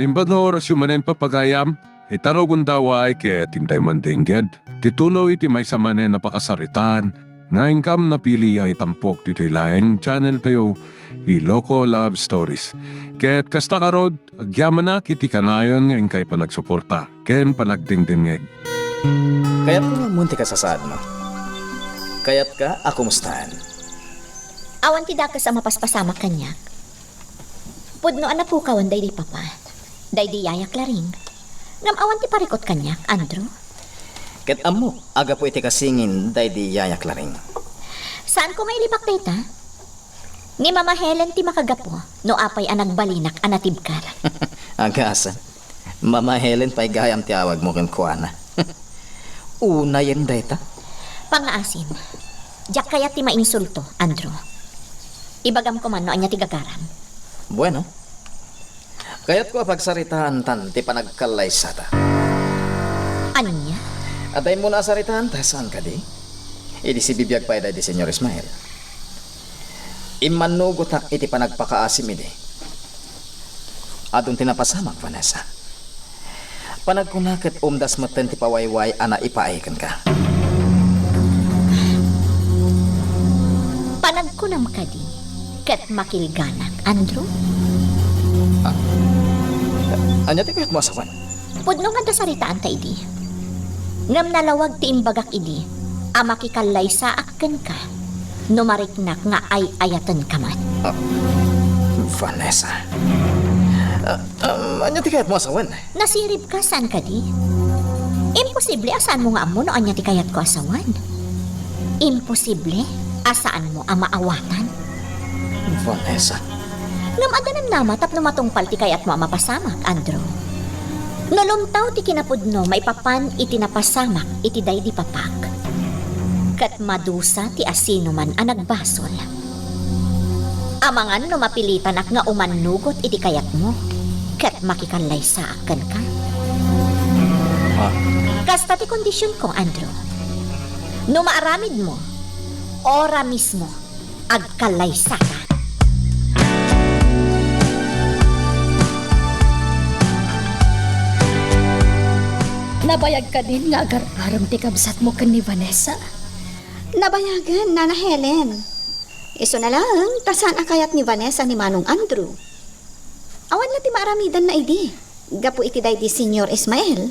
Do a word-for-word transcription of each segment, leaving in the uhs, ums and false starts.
Imbag nga orasyo manen, papagayam, ita no gundaway ket intay mandengged ti tuloy ti maysa manen a pakasaritaan nga inkam napili a itampok ditoy laeng channel tayo, Iloko Love Stories. Ket kasta ngarud, agyamanak iti kanayon nga inkay panagsuporta ken panagdengdengngeg. Kayatko nga ammon ti kasasaadmo. Kayatka a kumustaen? Awan ti dakes a mapaspasamak kaniak. Pudno a napukawan daydi papa, daydi yaya Claring. Ngem awan ti parikut kaniak, Andrew. Ket ammok a gapu iti kasingin daydi yaya Claring. Saanko nga ilibak dayta? Ni Mama Helen ti makagapu no apay a nagbalinak a natibker. Agasem. Mama Helen pay gayam ti awagmo kenkuana. Unayen dayta? Pangngaasim, diak kayat ti mainsulto, Andrew. Ibagam koma no ania ti gagaram. Bueno, kayatko a pagsaritaantan ti panagkallaysata. Ania? Adda immuna a saritaanta, saan kadi? Idi sibibiag pay daydi Señor Ismael. Immannugotak iti panagpakaasim idi. Adun ti napasamak, Vanessa. Panagkuna ket umdas metten ti pawayway a naipaay kenka. Panagkunam kadi ket makilganak, Andrew? Ah, ania ti kayatmo a sawen? Pudno nga adda saritaanta idi. Ngem nalawag ti imbagak idi a makikallaysaan kenka no mariknak nga ay-ayatenka met. Ah, Vanessa. Ah, um, ania ti kayatmo a sawen? Nasiribka, saan kadi? Imposible a saanmo nga ammo no ania ti kayatko a sawen. Imposible a saanmo a maawatan. Vanessa. Ngem adda namnama tapno matungpal ti kayatmo a mapasamak, Andrew. No lumtaw ti kinapudno maipapan iti napasamak iti daydi papak, ket madusa ti asinoman a nagbasol. Amangan no mapilitanak nga umannugot iti kayatmo, ket makikallaysaak kenka. Ah. Kasta ti kondisionko, Andrew. No maaramidmo, ora mismo, agkallaysaka. Nabayag kadin nga agar-arem ti kabsatmo ken ni Vanessa? Nabayagen, Nana Helen. Isuna laeng ta saan a kayat ni Vanessa ni Manong Andrew. Awan la ti maaramidanna idi, gapu iti daydi Señor Ismael.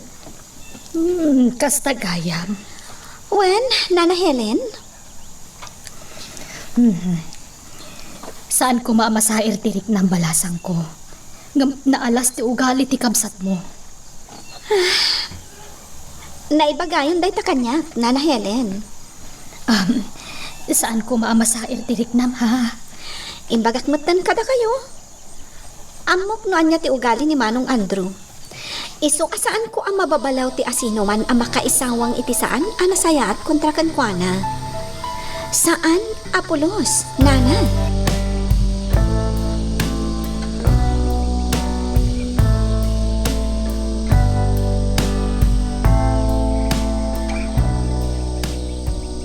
Hmm, kasta gayam. Wen, Nana Helen? Hmm. Saan koma a masair ti riknam, balasangko. Ngem naalas ti ugali ti kabsatmo. Naibagayon dayta kaniak, Nana Helen. Um, saan koma a masair ti riknam, ha? Imbagak metten kadakayo. Ammok no ania ti ugali ni Manong Andrew. Isu a saanko a mababalaw ti asinoman a makaisawang iti saan a nasayaat kontra kenkuana. Saan a pulos, Nana.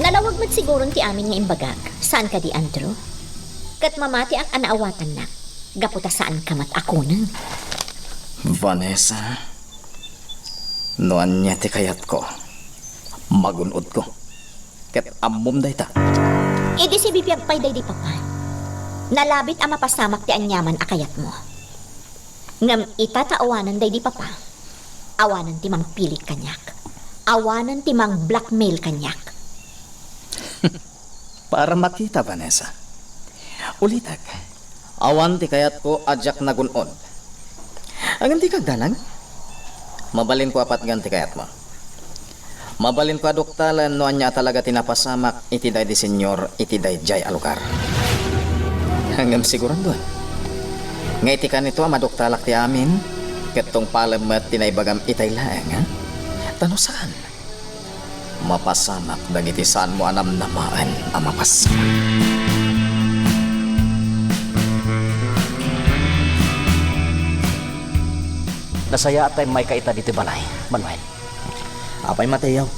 Nalawag met siguron ti amin nga imbagak, saan kadi, Andrew? Ket mamatiak a naawatannak, gapu ta saanka met a kuneng. Vanessa, no ania ti kayatko, magun-odko. Ket ammom dayta. Idi sibibiag pay daydi papa, nalabit a mapasamak ti aniaman a kayatmo. Ngem ita ta awanen daydi papa, awanen ti mangpilit kaniak. Awanen ti mang-blackmail kaniak. Para makita, Vanessa. Ulitek, awan ti kayatko a diak nagun-od. Ngem dika agdanag. Mabalinko a patgan ti kayatmo. Mabalinko a duktalen no ania a talaga ti napasamak iti daydi Señor iti daydiay a lugar. Ngem siguradon nga iti kanito a maduktalak ti amin, ket tungpalem met ti naibagam itay laeng, ha? Ta no saan, mapasamak dagiti saanmo a namnamaen a mapasamak. Nasayaat ta immayka ita ditoy balay, Manuel. Apay, Mateo,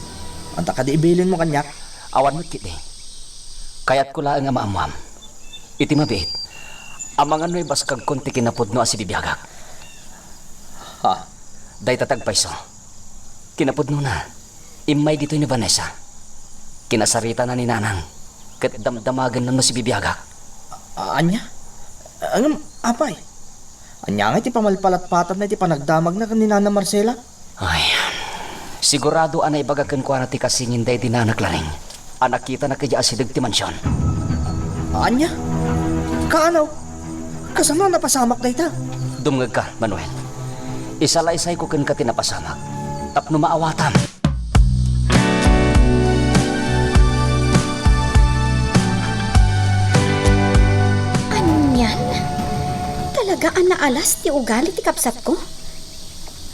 adda kadi ibilinmo kaniak? Awan met ketdi. Kayatko laeng a maammuam. Iti mabiit, amangan no ibaskagkon ti kinapudno a sibibiagak. Ha? Dayta ti agpayso. Kinapudnona, immay ditoy ni Vanessa. Kinasaritana ni Nanang, ket damdamagenna no sibibiagak. A-, ania? Ngem, apay, ania ngay ti pamalpalatpatanna iti panagdamagna ken ni Nana Marcela? Ay, sigurado a naibaga kenkuana ti kasingin daydi Nana Claring a nakitana idiay asideg ti mansion. Ania? Kaano? Kasano a napasamak dayta? Dumngegka, Manuel. Isalaysayko kenka ti napasamak tapno maawatam. Anian? Talaga a naalas ti ugali ti kabsatko?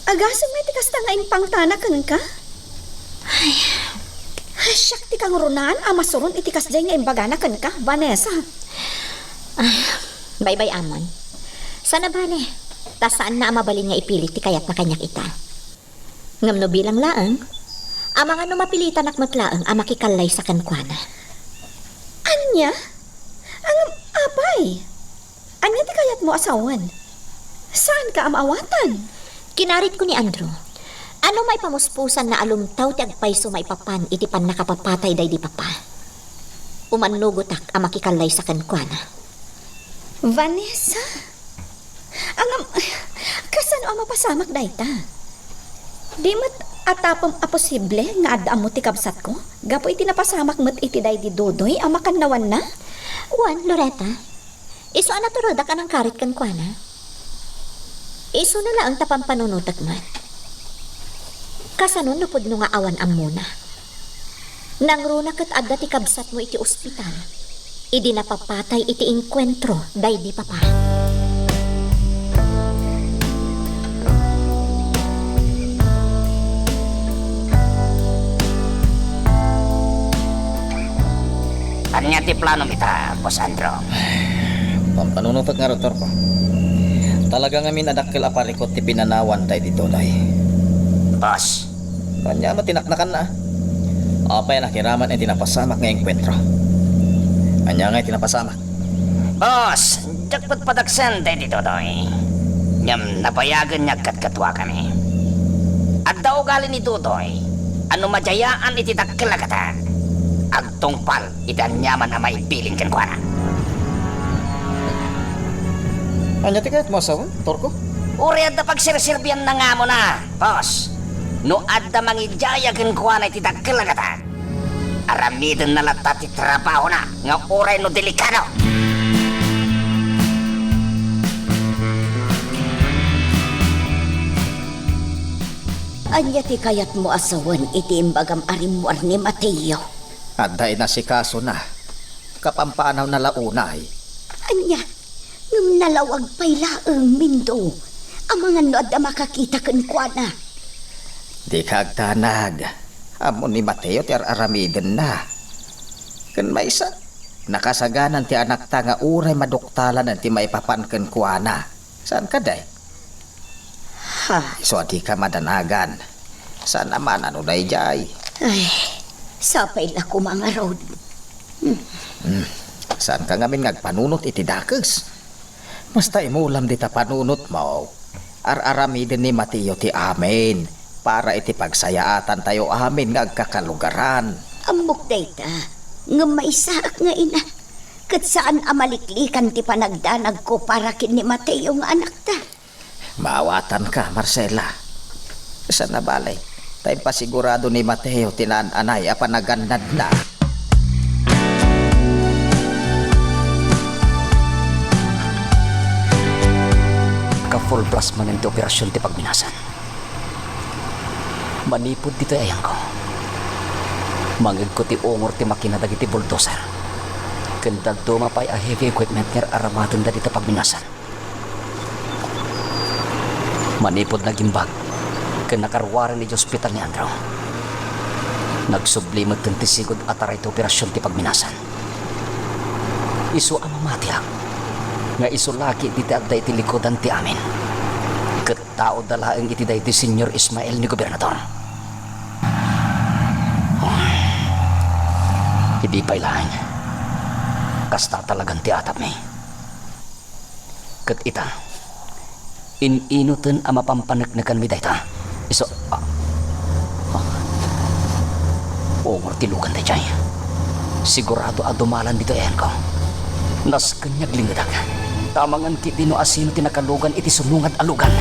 Agasem nga iti kasta nga impangtana kenka? Ay, siak ti kangrunaan a masuron iti kasdiay nga imbagana kenka, Vanessa. Ay, baybay-amon. Saan a bale, ta saanna a mabalin nga ipilit ti kayatna kaniak ita. Ngem no bilang laeng, amangan no mapilitanak met laeng a makikallaysa kenkuana. Ania? Ngem, apay, ania ti kayatmo a sawen? Saanka a maawatan? Kinaritko ni Andrew a no maipamuspusanna a lumtaw ti agpayso maipapan iti pannakapapatay daydi papa, umannugotak a makikallaysa kenkuana. Vanessa? Ngem, kasano a mapasamak dayta? Di met atapem a posible nga adda ammo ti kabsatko gapu iti napasamak met iti daydi Dodoy a makannawanna? Wen, Loretta, isu a naturedak a nangkarit kenkuana. Isuna laeng ta pampanunotek met. Kasano no pudno nga awan ammona? Nangruna ket adda ti kabsatmo iti ospital idi napapatay iti engkuentro daydi papa. Ania ti planom ita, Boss Andrew? Pampanunotek ngarud, Torko. Talaga ngamin a dakkel a parikut ti pinanawan daydi Dodoy. Boss. Ania met ti naknakanna? Apay a nakiraman iti napasamak nga engkuentro? Ania ngay ti napasamak? Boss, diak met padaksen daydi Dodoy. Ngem nabayagen nga agkatkaduakami. Adda ugali ni Dodoy a no madiayaan iti dakkel a gatad, agtungpal iti aniaman a maibilin kenkuana. Ania ti kayatmo a sawen, Torko? Uray adda pagserserbianna nga amona, boss. No adda mangidiaya kenkuana iti dakkel a gatad, aramidenna latta ti trabahona nga uray no delikado. Ania ti kayatmo a sawen iti imbagam a rimmuar ni Mateo? Adda inasikasona. Kapampaanawna la unay. Ania? Ngem nalawag pay laeng, Mindo. Amangan no adda makakita kenkuana. Dika agdanag. Ammo ni Mateo ti ar-aramidenna. Ken maysa, nakasaganan ti anakta nga uray maduktalan ti maipapan kenkuana. Saan kadi? Ha? Isu a dika madanagan. Saan a manan no daydiay? Ay, sapay la koma ngarud. Hmm. Hmm. Saanka ngamin nga agpanunot iti dakes? Basta imulam dita panunotmo, ar-aramiden ni Mateo ti amin para iti pagsayaatan tayo amin nga agkakalugaran. Ammok dayta, ngem maysaak nga ina, ket saan a maliklikan ti panagdanagko para ken ni Mateo nga anakta. Maawatanka, Marcela. Saan a bale, ta impasigurado ni Mateo ti naan-anay a panagannadna. Ka-full blast manen ti operasion ti pagminasan. Manipud ditoy ayangko, mangegko ti ungor ti makina dagiti bulldozer ken dadduma pay a heavy equipment nga ar-aramatenda dita pagminasan. Manipud nagimbag ken nakaruaren idiay ospital ni Andrew, nagsubli metten ti sigud a taray ti operasion ti pagminasan. Isu a mamatiak nga isu la ketdi ti adda iti likudan ti amin, ket taoda laeng iti daydi Señor Ismael ni Gobernador. Idi pay laeng, kasta talagan ti atapmi. Ket ita, In-inuton a mapampaneknekanmi dayta. Isu, ah, ah. Ungor ti lugan daydiay. Sigurado a dumalan ditoy ayanko. Nasken nga aglingedek. Ta amangan ketdi no asino ti nakalugan iti sumungad a lugan.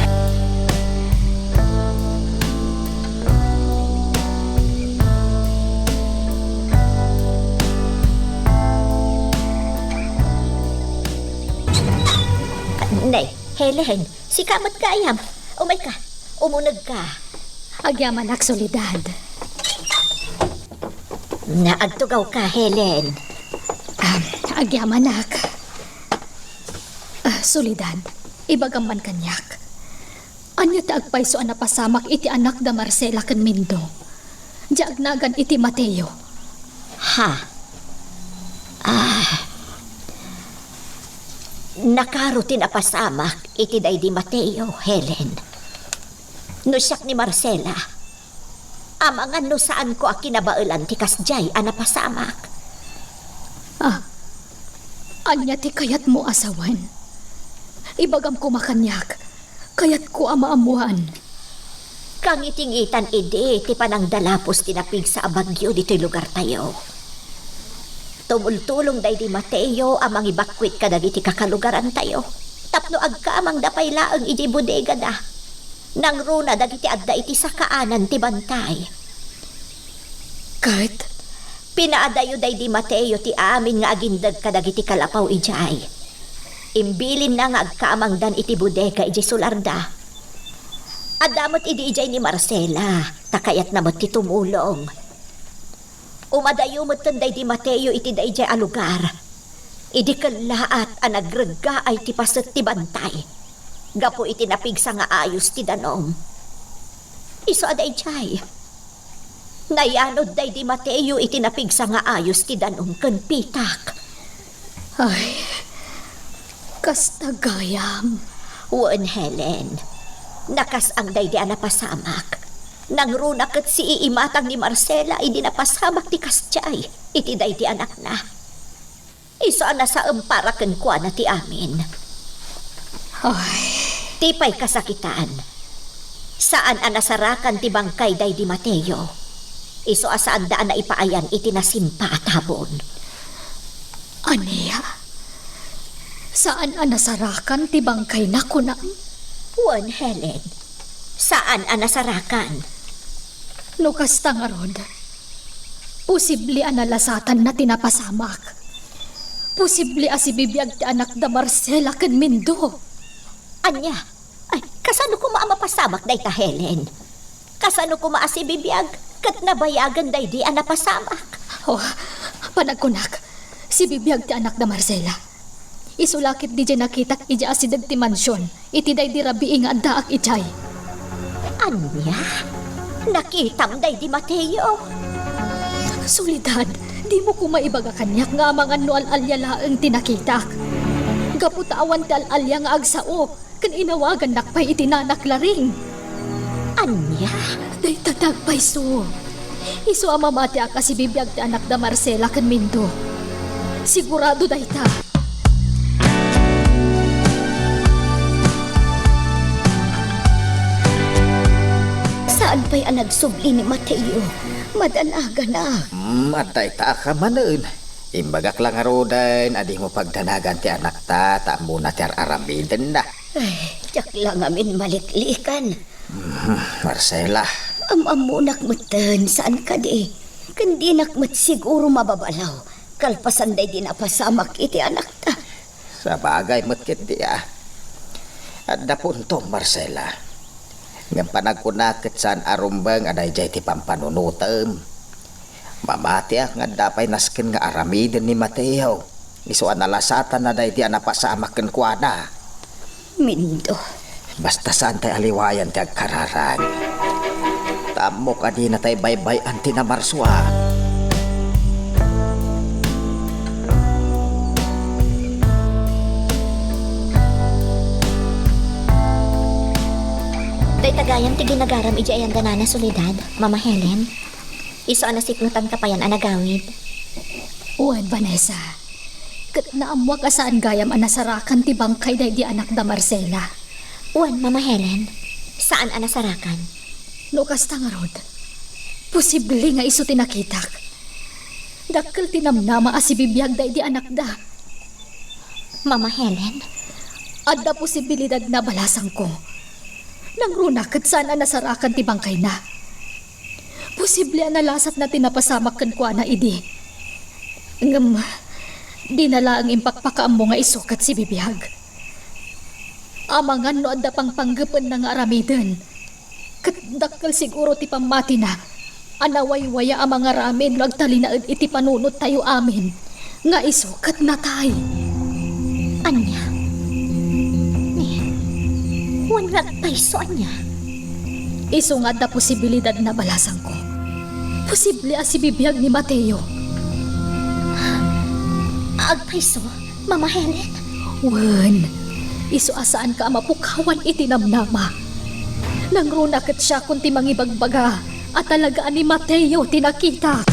Nay, Helen, sika met gayam. Umayka. Umunegka. Agyamanak, Soledad. Nga agtugawka, Helen. Ah, agyamanak. Ah, Soledad, ibagam man kaniak. Ania ti agpayso a napasamak iti anak da Marcela ken Mindo? Diay agnagan iti Mateo. Ha? Ah. Nakaro ti napasamak iti daydi Mateo, Helen. No siak ni Marcela, amangan no saanko a kinabaelan ti kasdiay a napasamak. Ah, ania ti kayatmo a sawen? Ibagam koma kaniak, kayatko a maammoan. Kangitingitan idi ti panangdalapos ti napigsa a bagyo ditoy lugartayo. Tumultulong daydi Mateo a mangibakwit kadagiti kakalugarantayo tapno agkamangda pay laeng idiay bodegada. Nangruna dagiti adda iti sakaanan ti bantay. Ket pinaadayo daydi Mateo ti amin nga agindeg kadagiti kalapaw idiay. Imbilinna nga agkamangdan iti bodega idiay sularda. Adda met idi idiay ni Marcela, ta kayatna met ti tumulong. Umadayo metten daydi Mateo iti daydiay a lugar. Idi kellaat a nagreggaay ti paset ti bantay gapu iti napigsa nga ayos ti danum. Isu a daydiay. Nayanod daydi Mateo iti napigsa nga ayos ti danum ken pitak. Ay, kasta gayam. Wen, Helen. Nakas-ang daydi a napasamak. Nangruna ket si iimatang ni Marcela idi napasamak ti kasdiay iti daydi anakna. Isu a nasaem para kenkuana ti amin. Ay. Ti pay kasakitan, saan a nasarakan ti bangkay daydi Mateo. Isu a saanda a naipaayan iti nasimpa a tabon. Ania? Saan a nasarakan ti bangkayna, kunam? Wen, Helen. Saan a nasarakan. No kasta ngarud, posible a nalasatanna ti napasamak. Posible a sibibiag ti anak da Marcela ken Mindo. Ania? Ay, kasano koma a mapasamak dayta, Helen? Kasano koma a sibibiag ket nabayagan daydi a napasamak? Oh, panagkunak, sibibiag ti anak da Marcela. Isu la ketdi diay nakitak idiay asideg ti mansion iti daydi rabii nga addaak idiay. Ania? Nakitam daydi Mateo? Soledad, dimo koma ibaga kaniak nga amangan no al-alia laeng ti nakitak. Gapu ta awan ti al-alia nga agsao ken inawagannak pay iti nanak Laring. Ania? Dayta ti agpayso. Isu a mamatiak a sibibiag ti anak da Marcela ken Mindo. Sigurado dayta. Saan pay a nagsubli ni Mateo? Madanaganak. Hmm, adda ita a kamanen. Imbagak la ngaruden a dimo pagdanagan ti anakta ta ammona ti ar-aramidenna. Ay, diak la ngamin maliklikan. Mhm, Marcela. Am-ammonak metten, saan kadi? Ken dinak met siguro mababalaw kalpasan daydi napasamak iti anakta. Sabagay met ketdi a. Adda puntom, Marcela. Ngem panagkunak ket saan a rumbeng a daydiay ti pampanunotem. Mamatiak nga adda pay nasken nga aramiden ni Mateo. Isu a nalasatanna daydi a napasamak kenkuana. Mindo. Basta saantay a liwayan ti agkararag. Ta ammok a dinatay baybay-an ti namarsuan. Dayta gayam ti ginagaram idiay ayan da Nana Soledad, Mama Helen. Isu a nasipngetan ka payan a nagawid. Wen, Vanessa. Ket naammoak a saan gayam a nasarakan ti bangkay daydi anak da Marcela. Wen, Mama Helen, saan a nasarakan. No kasta ngarud, posible nga isu ti nakitak. Dakkel ti namnama a sibibiag daydi anakda. Mama Helen? Adda posibilidad na balasangko. Nangruna ket saan a nasarakan ti bangkayna. Posible a nalasatna ti napasamak kenkuana idi. Ngem, dina laeng impakpakaammo nga isu ket sibibiag. Amangan no adda pangpanggepenna nga aramiden. Ket dakkel siguro ti pammatina a nawaywaya a mangaramid no agtalinaed iti panunottayo amin nga isu ket natay. Ania? Ni, wen nga agpayso, ania? Isu nga adda posibilidad na balasangko. Posible a sibibiag ni Mateo. Agpayso? Mama Helen? Wen, isu a saanka a mapukawan iti namnama. Nangruna ket siakon ti mangibagbaga a talaga a ni Mateo ti nakita.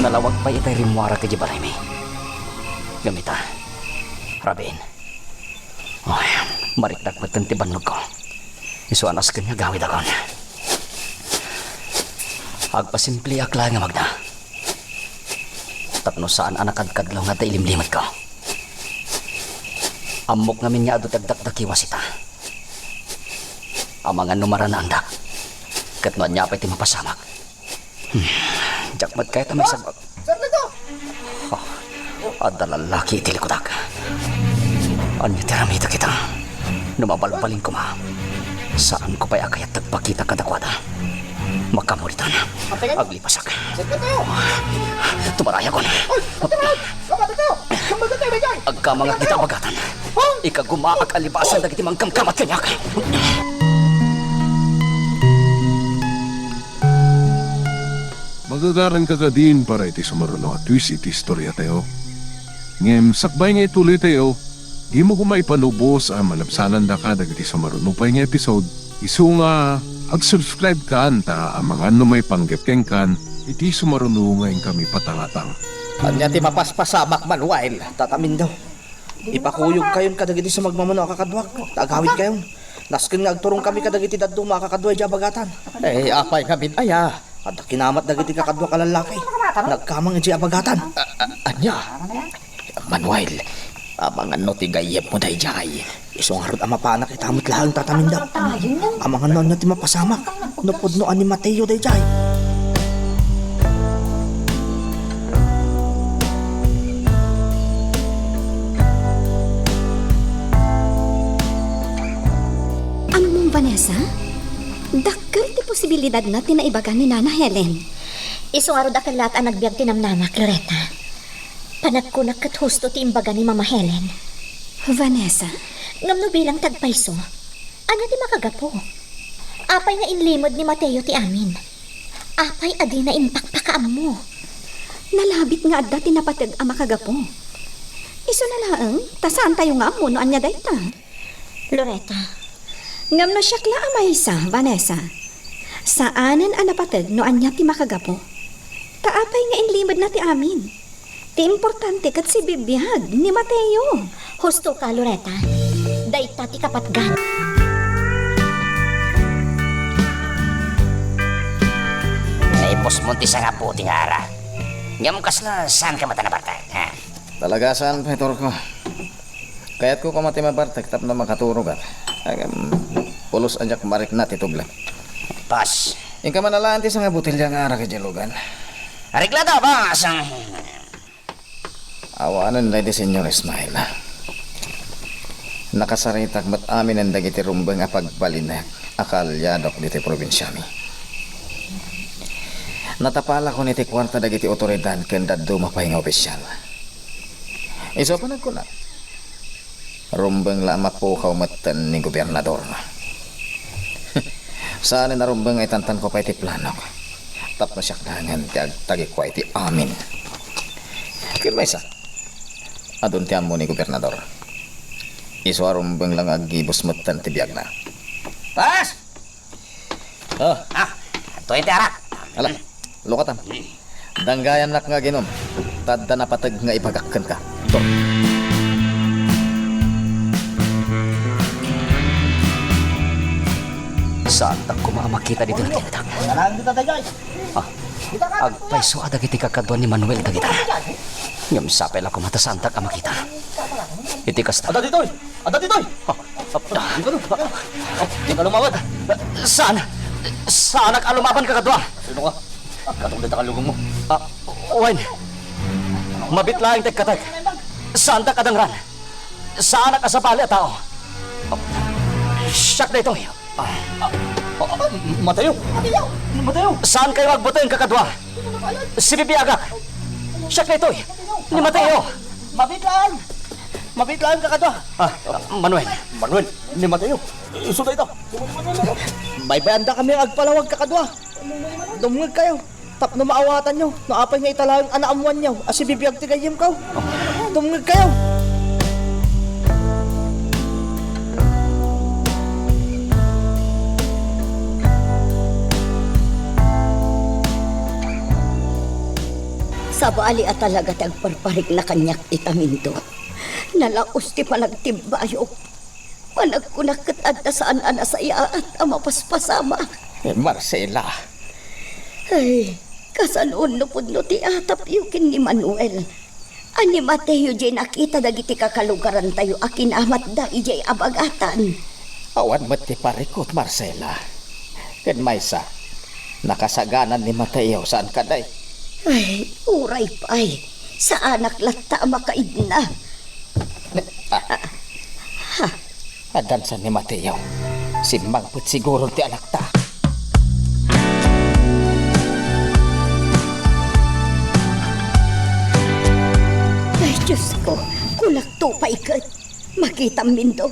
Nalawag pay itay rimmuarak idiay balaymi. Ngem ita, rabiin. Oy, mariknak metten ti bannogko. Isu a nasken nga agawidakon. Agpasimpliak laeng a magna. Tapno saan a nakadkadlaw nga adda ilimlimedko. Ammok ngamin nga adu ti agdakdakiwas ita. Amangan no maranaandak. Ket no ania pay ti mapasamak. Hmm, diak met kayat a maisab-, Sir Tito! Ah, adda lallaki iti likudak. Ania ti aramidek ita? No mabalbalin koma, saanko pay a kayat ti agpakita kadakuada. Makamulitan. Aglipasak. Sir Tito! Tumarayakon. Ay, Sir Tito! Agkamangak dita abagatan. Ikagumaak a libasan dagiti mangkamkamat kaniak. Magagaranka kadin para iti sumaruno a twist iti istoriatayo. Ngem sakbay nga ituloytayo, dimo koma ipanubos a malabsanandaka dagiti sumaruno pay nga episode. Isu nga ag-subscribe kan ta amangan no maipanggep kenkan iti sumaruno nga inkami patangatang. Ania ti mapaspasamak, Manuel, Tata Mindo? Ipakuyogkayon kadagiti sumagmamano a kakaduak, ta agawidkayon. Nasken nga agturongkami kadagiti dadduma a kakadua idiay abagatan. Eh, apay ngamin aya? Adda kinamat dagiti kakaduak a lallaki. Nagkamang idiay abagatan. A-, a-, ania? Manuel, amangan no ti gayyemmo daydiay. Isu ngarud a mapanak ita met laeng, Tata Mindo. Amangan no ania ti mapasamak no pudno a ni Mateo daydiay. Ammom, Vanessa? Dakkel ti posibilidadna ti naibaga ni Nana Helen. Isu ngarud a kellat a nagbiag ti namnamak, Loretta. Panagkunak ket husto ti imbaga ni Mama Helen. Vanessa? Ngem no bilang ti agpayso, ania ti makagapu? Apay nga inlimed ni Mateo ti amin? Apay a dina impakpakaammo? Nalabit nga adda ti napateg a makagapu. Isuna laeng, ta saantayo nga ammo no ania dayta. Loretta. Ngem no siak la a maysa, Vanessa, saanen a napateg no ania ti makagapu. Ta apay nga inlimedna ti amin? Ti importante ket sibibiag ni Mateo. Husto ka, Loretta. Dayta ti kapatgan. Naipusmon ti sangaputi nga ara. Ngem kasla saanka met a nabartek, ha? Talaga saan, Pastorko. Kayatko koma ti mabartek tapno makaturogak. Ngem, pulos a diak marikna ti tublem. Pas. Inka man alaen ti sangabotelya nga arak idiay lugan. Areglado, boss. Awanen daydi Señor Ismael. Nakasaritak met aminen dagiti rumbeng a pagbalinek a kaalyadok ditoy probinsiami. Natapalakon iti kuarta dagiti otoridad ken dadduma pay nga opisial. Isu a panagkunak, rumbeng la a mapukaw metten ni gobernador. Saanen a rumbeng nga itantanko pay ti planok tapno siak laengen ti agtagikua iti amin. Ken maysa, adun ti ammo ni gobernador. Isu a rumbeng la nga aggibus metten ti biagna. Pas! Oh. Ah, adtoy ti arak. Ala, lukatam. Danggayannak nga aginum, ta adda napateg nga ibagak kenka. Tor. Saantak koma a makita ditoy nakitak. Ah, agpayso a dagiti kakadua ni Manuel dagita. Ngem sapay la koma ta saantak a makita. Iti kasta. Adda ditoy! Adda ditoy! Ah, ah, ah, di ka lu-, ah, di ka lumawad. Saan? Saanak a lumaban, kakadua? Sino ka? Katong dita kalugong mo. Ah, wen. Mabit laeng ti agkatek. Saandak a dangran. Saanak a sabali a tao. Siak daytoy. Ah, ah, ah, Mateo! Mateo! Mateo! Saankayo nga agbuteng, kakadua? Sibibiagak. Siak daytoy. Ni Mateo. Mabit laeng. Mabit laeng, kakadua. Ah, Manuel. Manuel, ni Mateo. Isu dayta. Baybayandakami nga agpalawag, kakadua. Dumngegkayo tapno maawatanyo no apay nga ita laeng a naammoanyo a sibibiag ti gayyemko. Dumngegkayo. Sabali a talaga ti agparparikna kaniak ita, Mindo. Nalaos ti panagtibbayok. Panagkunak ket adda saan a nasayaat a mapaspasamak. Eh, Marcela. Ay, kasanon no pudno ti atapyo ken ni Manuel a ni Mateo diay nakita dagiti kakalugarantayo a kinamatda idiay a bagatan. Awan met ti parikut, Marcela. Ken maysa, nakasaganan ni Mateo, saan kadi? Ay, uray pay. Saanak latta a makaidna. Ah. Ha? Addan san ni Mateo. Simmangpet siguro ti anakta. Ay, Diosko, kunakto pay ket. Makitam, Mindo.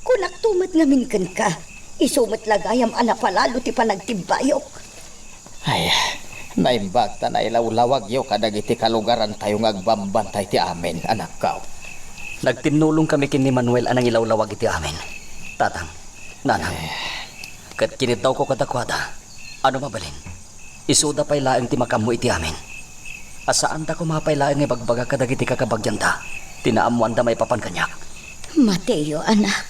Kunakto met ngamin kenka. Isu met la gayam a napalalo ti panagtibbayok. Ay, naimbag ta nailawlawagyo kadagiti kalugarantayo nga agbambantay ti amin, anakko. Nagtinnulongkami ken ni Manuel a nangilawlawag iti amin. Tatang, nanang, ket kiniddawko kadakuada a no mabalin, isuda pay laeng ti makaammo iti amin. A saanda koma pay laeng nga ibagbaga kadagiti kakabagianda ti naammoanda maipapan kaniak. Mateo, anak.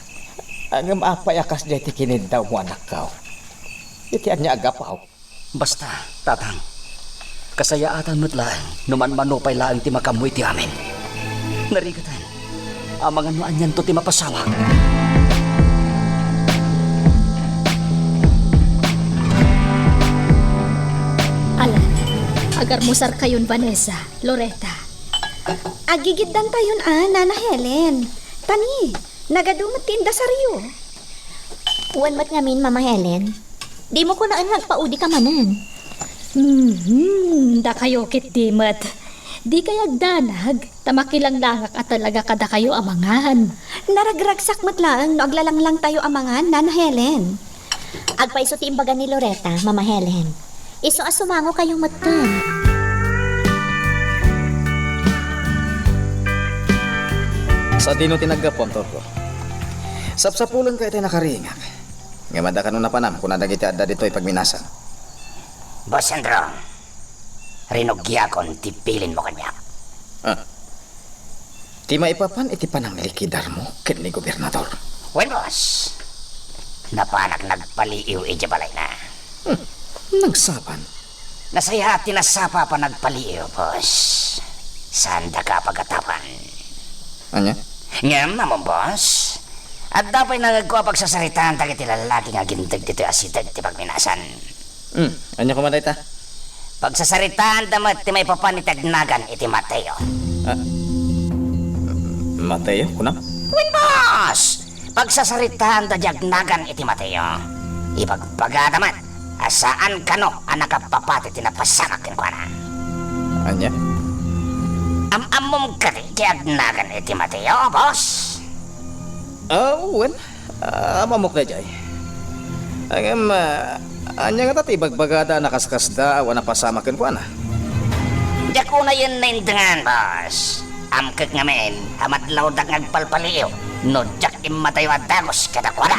Ngem apay a kasdiay ti kiniddawmo, anakko? Iti ania a gapu? Basta, Tatang, kasayaatan met laeng no manmano pay laeng ti makaammo iti amin. Narigaten, amangan no anianto ti mapasamak. Ala, agarmusarkayon, Vanessa, Loretta. Agigiddantayon a, Nana Helen. Tani, nagadu met ti indasaryo. Wen met ngamin, Mama Helen. Dimo kunaen nga agpaudika manen. Mhm, dakayo ketdi met. Dikay agdanag, ta makilanglangak a talaga kadakayo a mangan. Naragragsak met laeng no aglalanglangtayo a mangan, Nana Helen. Agpayso ti imbaga ni Loretta, Mama Helen. Isu a sumangokayo metten. Sadino ti naggapuam, Torgo? Sapsapulenka itay nakaringak. Ngem adda kano napanam kuna dagiti adda ditoy pagminasan. Boss Sandro, rinugiakon ti bilinmo kaniak. Ah. Ti maipapan iti pananglikidarmo ken ni Gobernador. Wen, boss. Napanak nagpaliiw idiay balayna. Hmm. Nagsapa? Nasayaat ti nasapa a panagpaliiw, boss. Saandaka a pagatapan. Ania? Ngem, ammom, boss, adda pay nangegko a pagsasaritaan dagiti lallaki nga aginteg ditoy a sideg ti pagminasan. Hmm, ania koma dayta? Pagsasaritaanda met ti maipapan iti agnagan iti Mateo. Ah, Mateo, kunam? Wen, boss! Pagsasaritaanda ti agnagan iti Mateo. Ibagbagada met a saan kano a nakapapati ti napasamak kenkuana. Ania? Am-ammom kadi ti agnagan iti Mateo, boss? Ah, wen. Ah, ammok daydiay. Ngem, ah, ania ngata ti ibagbagada a nakaskasdaaw a napasamak kenkuana? Diak unayen naindengan, boss. Amkek ngamin a madlawdak nga agpalpaliiw no diak immatayo a dagus kadakuada.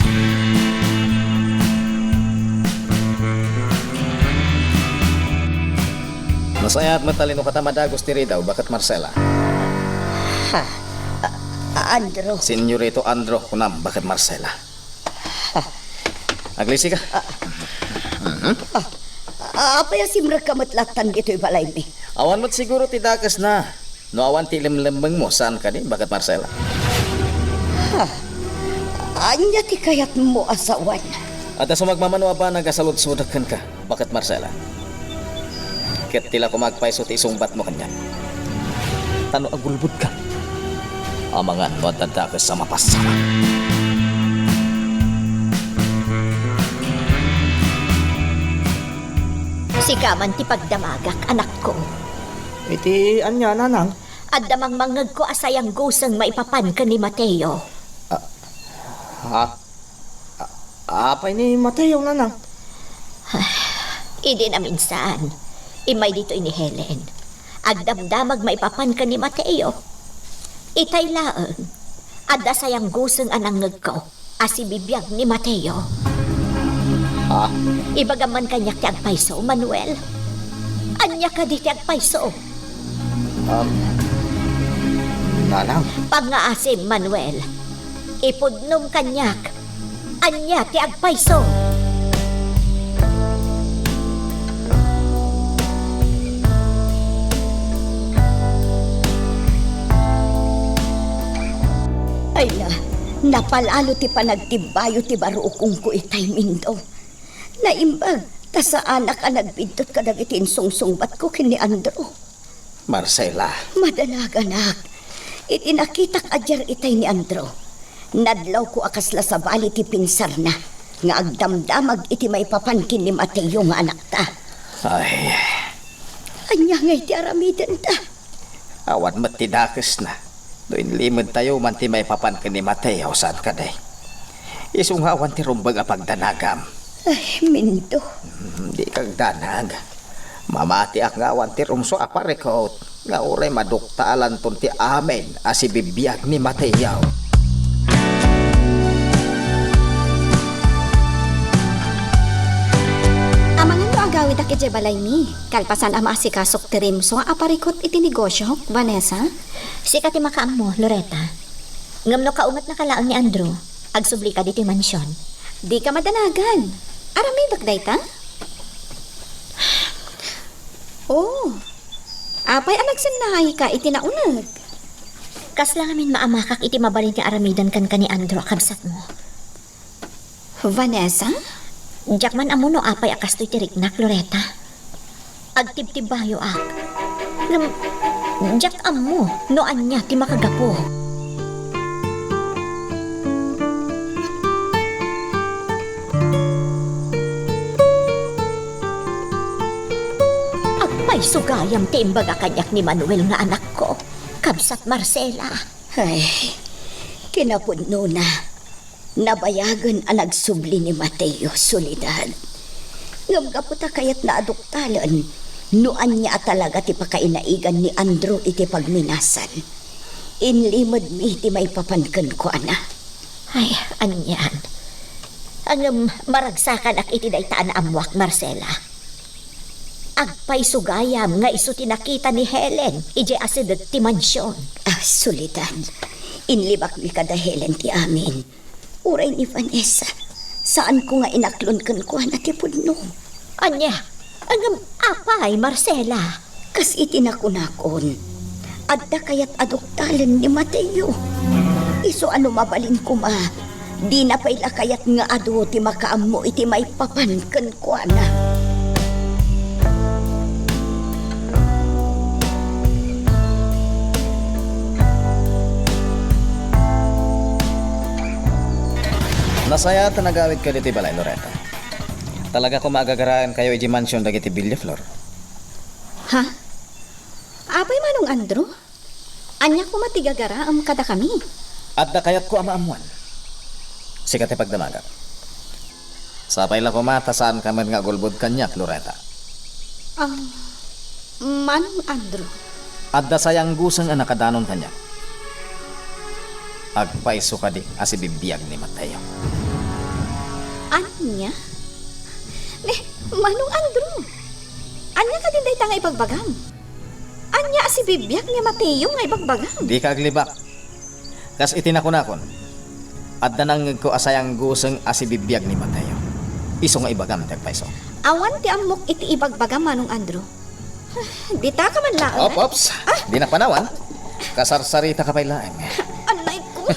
Nasayaat met a linukata madagos ti ridaw, baket Marcela. Ha? A-, a-, Andrew. Senyorito Andrew, kunam, baket Marcela. Ha? Aglisi ka. Ah. Mhm. Ah, ah, apay a simrekka met lattan ditoy balaymi? Awan met siguro ti dakesna. No awan ti lemlemmengmo, saan kadi, baket Marcela? Ha? Ania ti kayatmo a sawen? Adda sumagmamano a banag a saludsodek kenka, baket Marcela. Ket ti la koma agpayso ti isungbatmo kaniak. Ta no agulbodka, amangan no adda dakes a mapassak. Sika man ti pagdamagak, anakko. Iti ania, nanang? Adda mangmangngegko a sayangguseng maipapan ken ni Mateo. Ah, ha? A-, apay ni Mateo, nanang? Idi naminsan, immay ditoy ni Helen. Agdamdamag maipapan ken ni Mateo. Itay laeng, adda sayangguseng a nangngegko a sibibiag ni Mateo. Ah? Ibagam man kaniak ti agpayso, Manuel. Ania kadi ti agpayso? Um, nanang. Pangngaasim, Manuel. Ipudnom kaniak. Ania ti agpayso? Ay na, napalalo ti panagtibbayo ti baruokongko itay, Mindo. Naimbag, ta saanak a nagbiddut kadagiti insungsungbatko ken ni Andrew. Marcela. Madanaganak. Iti nakitak a diar itay ni Andrew, nadlawko a kasla sabali ti pinsarna nga agdamdamag iti maipapan ken ni Mateo nga anakta. Ay. Ania ngay ti aramidenta? Awan met ti dakesna. No inlimedtayo man ti maipapan ken ni Mateo, saan kadi? Isu nga awan ti rumbeng a pagdanagam. Ay, Mindo. Hmm, dika agdanag. Mamatiak nga awan ti rumsua a parikut nga uray maduktalanton ti amin a sibibiag ni Mateo. Amangan no agawidak idiay balaymi, kalpasan a maasikasok ti rumsua a parikut iti negosiok, Vanessa? Sika ti makaammo, Loretta. Ngem no kaungetnaka laeng ni Andrew, agsublika ditoy mansion. Dika madanagan. Aramidek dayta? Oh, apay a nagsinnahika iti nauneg? Kasla ngamin maamakak iti mabalin nga aramiden kenka ni Andrew a kabsatmo. Vanessa? Diak man ammo no apay a kastoy ti riknak, Loretta. Agtibtibbayoak. Ngem, diak ammo no ania ti makagapu. Agpayso gayam ti imbaga kaniak ni Manuel nga anakko, kabsat Marcela. Ay, kinapudnona. Nabayagen a nagsubli ni Mateo, Soledad. Ngem gapu ta kayatna a duktalen no ania a talaga ti pakainaigan ni Andrew iti pagminasan, inlimedmi ti maipapan kenkuana. Ay, anian. Ngem maragsakanak iti dayta a naammoak, Marcela. Agpayso gayam nga isu ti nakita ni Helen idiay asideg ti mansion. Ah, Soledad, inlibakmi kada Helen ti amin. Uray ni Vanessa, saanko nga inaklon kenkuana ti pudno. Ania? Ngem apay, Marcela? Kas iti nakunakon, adda kayat a duktalen ni Mateo. Isu a no mabalin koma, dina pay la kayat nga adu ti makaammo iti maipapan kenkuana. Nasayaat ta nagawidka ditoy balay, Loretta. Talaga koma agagaraenkayo idiay mansion dagiti Villaflor. Ha? Apay, Manong Andrew? Ania koma ti gagaraem kadakami? Adda kayatko a maammuan. Sika ti pagdamagak. Sapay la koma ta saanka met nga agulbod kaniak, Loretta. Ah, Manong Andrew. Adda sayangguseng a nakadanon kaniak. Agpayso kadi a sibibiag ni Mateo. Ania? Ne, Manong Andrew, an Ania kadin dayta nga ibagbagam? Ania a sibibiag ni Mateo nga ibagbagam? Dika aglibak. Kas iti nakunakon, adda nangngegko a sayangguseng a sibibiag ni Mateo. Isu nga ibagam ti agpayso. Awan ti ammok iti ibagbagam, Manong Andrew. Ditaka man laeng. Op, ops. Ah! Dinak panawan. Kasarsaritaka pay laeng. Anay ko.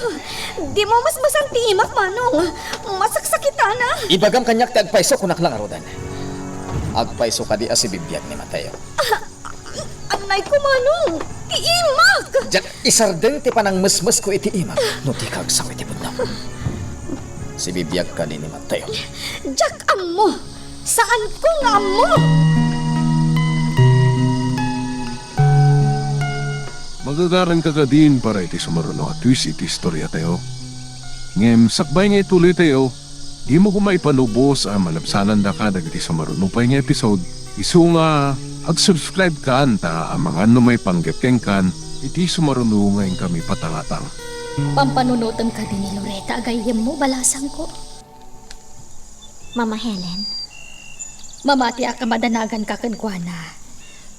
Dimo masmasan ti imak, Manong. Masaksakitana. Ibagam kaniak ti agpayso, kunak la ngaruden. Agpayso kadi a sibibiag ni Mateo. Ah, anay ko, Manong. Ti imak. Diak isardeng ti panangmesmesko iti imak no dika agsao iti pudno. Sibibiag kadi ni Mateo. Diak ammo. Saanko nga ammo. Magagaranka kadin para iti sumaruno a twist iti istoriatayo. Ngem sakbay nga ituloytayo, dimo koma ipalubos a malabsanandaka dagiti sumaruno pay nga episode. Isu nga, ag-subscribe kan ta amangan no maipanggep kenkan iti sumaruno nga inkami patangatang. Pampanunotem kadi ni Loretta a gayyemmo, balasangko? Mama Helen? Mamatiak a madanaganka kenkuana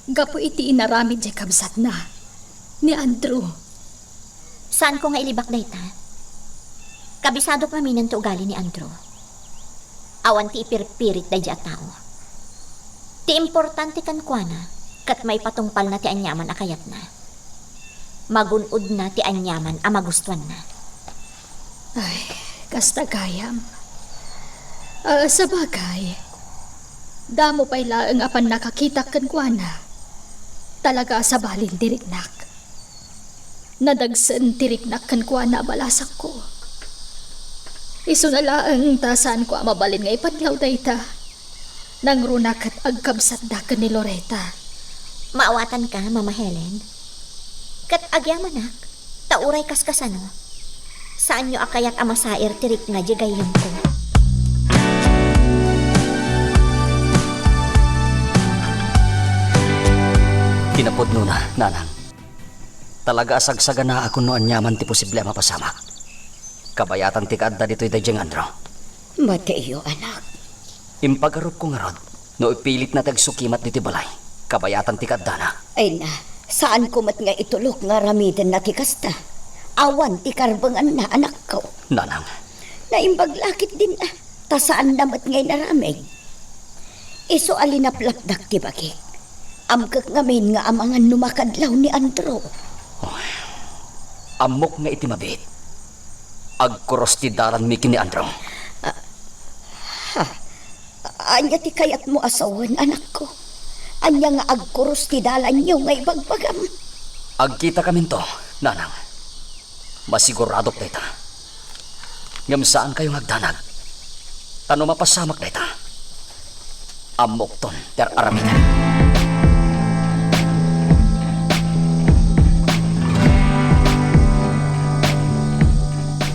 gapu iti inaramid diay kabsatna, ni Andrew. Saanko nga ilibak dayta. Kabisadok ngamin ti ugali ni Andrew. Awan ti ipirpirit daydiay a tao. Ti importante kenkuana, ket maipatungpalna ti aniaman a kayatna. Magun-odna ti aniaman a magustuanna. Ay, kasta gayam. Ah, sabagay, damo pay laeng a pannakakitak kenkuana. Talaga a sabalin ti riknak. Nadagsen ti riknak kenkuana a balasangko. Isuna laeng ta saanko a mabalin nga ipadlaw dayta. Nangruna ket agkabsatda ken ni Loretta. Maawatanka, Mama Helen. Ket agyamanak, ta uray kaskasano, saanyo a kayat a masair ti rikna diay gayyemko. Kinapudnona, nanang. Talaga a sagsaganaak no aniaman ti posible a mapasamak. Kabayatan ti kaadda ditoy daydiay nga Andrew. Mateo, anak. Impagarupko ngarud no ipilitna ti agsukimat ditoy balay. Kabayatan ti kaaddana. Ay na, saanko met nga itulok nga aramidenna ti kasta. Awan ti karbenganna, anakko. Nanang. Naimbag la ketdin, ah. Ta saanna met nga inaramid. Isu a linaplapdak ti bagik. Amkek ngamin nga amangan no makadlaw ni Andrew. Oh, ammok nga iti mabiit, agkuros ti dalanmi ken ni Andrew. Ah, ha? Ania ti kayatmo a sawen, anakko? Ania nga agkuros ti dalanyo nga ibagbagam? Agkitakaminto, nanang. Masiguradok dayta. Ngem saankayo nga agdanag. Ta no mapasamak dayta, ammokton ti ar-aramidem.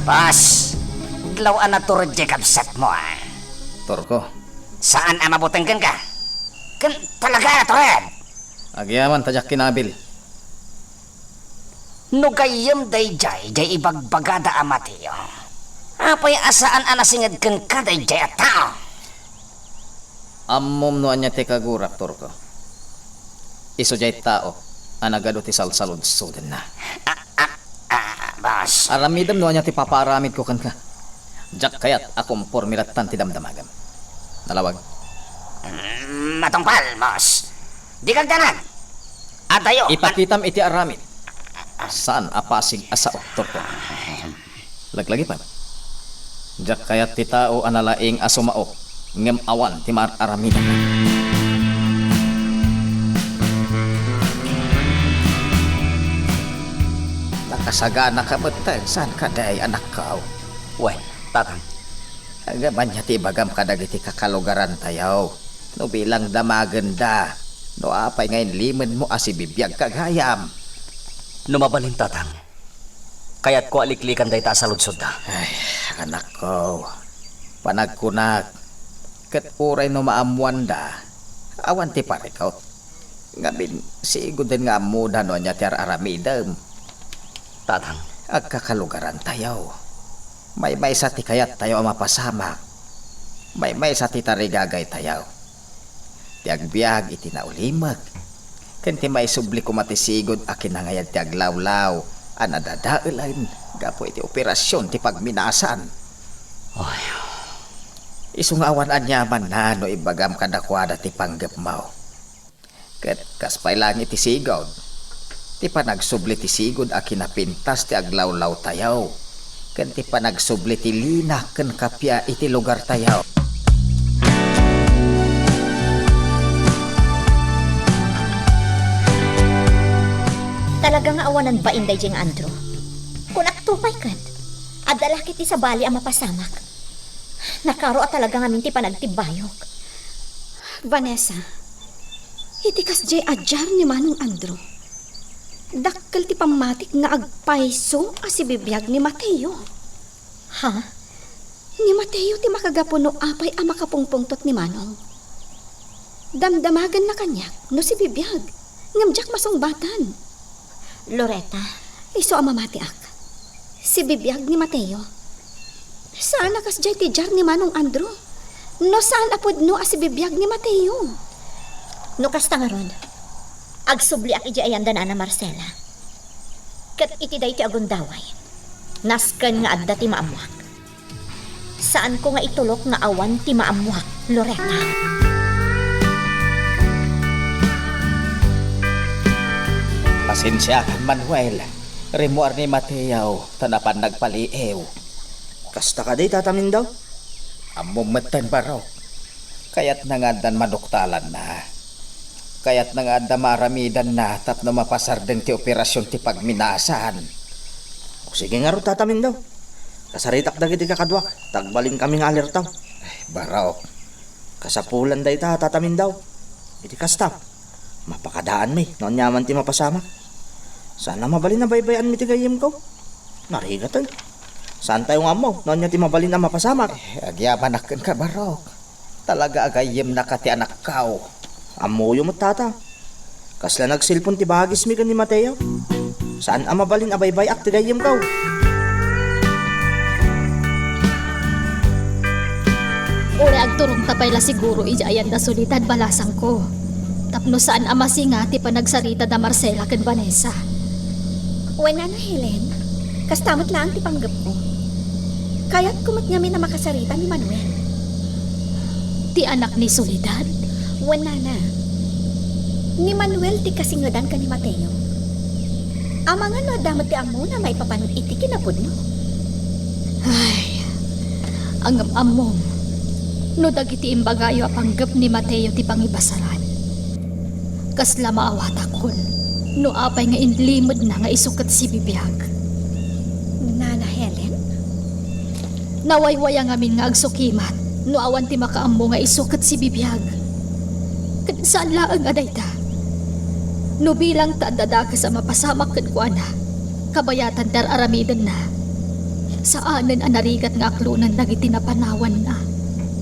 Boss, adlaw a natured diay kabsatmo, ah. Turko. Saan a mabuteng kenka? Ken talaga a natured? Agyaman ta diak kinabil. No gayyem daydiay, diay ibagbagada a Mateo, apay a saan a nasinged kenka daydiay a tao? Ammom no ania ti kagurak, Turko. Isu diay tao a nagadu ti salsaludsodenna. Ah, ah, ah, boss. Aramidem no ania ti papaaramidko kenka. Diak kayat a kumpormi lattan ti damdamagem. Nalawag. Mm, matungpal, boss. Dika agdanag. Adayo. Ipakitam iti aramid. Saan a pasig a sao, Turko. Laglagipem. Diak kayat ti tao a nalaing a sumao, ngem awan ti maar-aramidna. Nakasaganaka metten, saan kadi, anakko? Wen, tatang. Ngem ania ti ibagam kadagiti kakalugarantayo? No bilang damagenda, no apay nga inlimenmo a sibibiagka gayam? No mabalin, tatang, kayatko a liklikan dayta a saludsodda. Ay, anakko, panagkunak, ket uray no maammoanda, awan ti parikut. Ngamin, sigoden nga ammoda no ania ti ar-aramidem. Tatang. Agkakalugarantayo. Maymaysa ti kayattayo a mapasamak. Maymaysa ti tarigagaytayo. ti agbiag iti naulimek, ken ti maisubli koma ti sigud a kinangayad ti aglawlaw a nadadaelen gapu iti operasion ti pagminasan. Ay. Isu nga awan aniamanna no ibagam kadakuada ti panggepmo. Ket kas pay laeng iti sigud, ti panagsubli ti sigud a kinapintas ti aglawlawtayo, ken ti panagsubli ti lina ken kappia iti lugartayo. Talaga nga awanan bain daydiay nga Andrew. Kunakto pay ket, adda la ket ti sabali a mapasamak. Nakaro a talaga ngamin ti panagtibbayok. Vanessa, iti kasdiay a diar ni Manong Andrew, dakkel ti pammatik nga agpayso a sibibiag ni Mateo. Ha? Ni Mateo ti makagapu no apay a makapungpungtot ni Manong. Damdamaganna kaniak no sibibiag, ngem diak masungbatan. Loretta. Isu a mamatiak. Sibibiag ni Mateo. Saan a kasdiay ti diar ni Manong Andrew. No saan a pudno a sibibiag ni Mateo. No kasta ngarud, agsubliak idiay ayan da Nana Marcela. Ket iti daytoy a gundaway, nasken nga adda ti maammoak. Saanko nga itulok nga awan ti maammoak, Loretta. Pasensiakan, Manuel. Rimmuar ni Mateo ta napan nagpaliiw. Kasta kadi, Tata Mindao? Ammom metten, Barok. Kayatna nga addan maduktalanna. Kayatna nga adda maaramidanna tapno mapasardeng ti operasion ti pagminasan. O, sige ngarud, Tata Mindao. Kasaritak dagiti kakaduak, ta agbalinkami nga alertaw. Ay, Barok. Kasapulan dayta, Tata Mindao. Iti kasta, mapakadaanmi no aniaman ti mapasamak. Saan a mabalin a baybay-anmi ti gayyemko. Narigaten. Saantayo nga ammo no ania ti mabalin a mapasamak. Eh, agyamanak kenka, Barok. Talaga a gayyemnaka ti anakko. Ammoyo met, Tata. Kasla nagselpon ti bagismi ken ni Mateo. Saan a mabalin a baybay-ak ti gayyemko. Uray agturongta pay la siguro idiay ayan da Soledad, balasangko. Tapno saan a masinga ti panagsarita da Marcela ken Vanessa. Wen, Nana Helen, kasta met laeng ti panggepko. Kayatko met ngamin a makasarita ni Manuel. Ti anak ni Soledad? Wen, Nana. Ni Manuel ti kasingedan ken ni Mateo. Amangan no adda met ti ammona maipapan iti kinapudno. Ay, ngem ammom, no dagiti imbagayo a panggep ni Mateo ti pangibasaran, kasla maawatakon no apay nga inlimedna nga isu ket sibibiag. Nana Helen? Nawaywaya ngamin nga agsukimat no awan ti makaammo nga isu ket sibibiag. Ket saan laeng a dayta. No bilang ta adda dakes a mapasamak kenkuana, kabayatan ti ar-aramidenna. Saanen a narigat nga aklonen dagiti napanawanna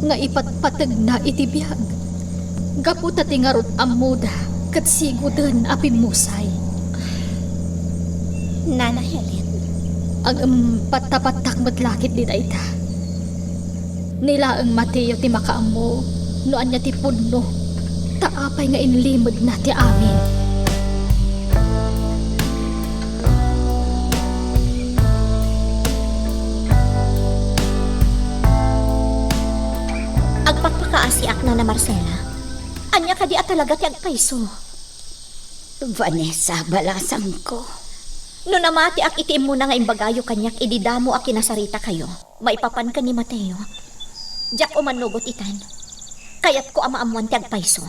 nga ipatpategna iti biag. Gapu ta ti ngarud ammoda ket siguden a pimmusay. Nana Helen? Agem, pattapattak met la ketdi dayta. Ni laeng Mateo ti makaammo no ania ti pudno, ta apay nga inlimedna ti amin. Agpakpakaasiak, Nana Marcela. Ania kadi a talaga ti agpayso? Vanessa, balasangko. No namatiak iti immuna nga imbagayo kaniak idi damo a kinasaritakayo maipapan ken ni Mateo, diak umannugot itan. Kayatko a maammoan ti agpayso.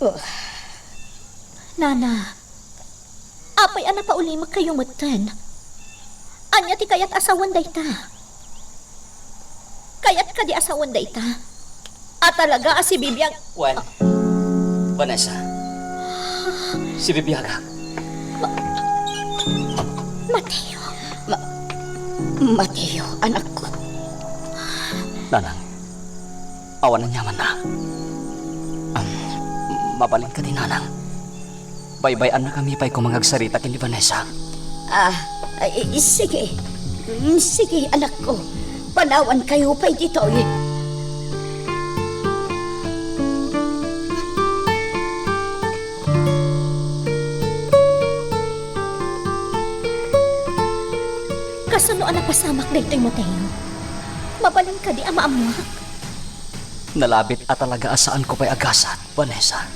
Oh. Nana, apay a napaulimekkayo metten? Ania ti kayat a sawen dayta? Kayat kadi a sawen dayta? A talaga a sibibiag? Wen. Vanessa. Sibibiagak. Ma-, Mateo. Ma-, Mateo, anakko. Nanang, awan aniamanna. Am, mabalin kadi, Nanang? Baybay-annakami pay koma nga agsarita ken ni Vanessa. Ah, ay, sige. Mm, sige, anakko. Panawankayo pay ditoy. No a napasamak daytoy, Mateo, mabalin kadi a maammoak? Nalabit a talaga a saanko pay a gasat, Vanessa.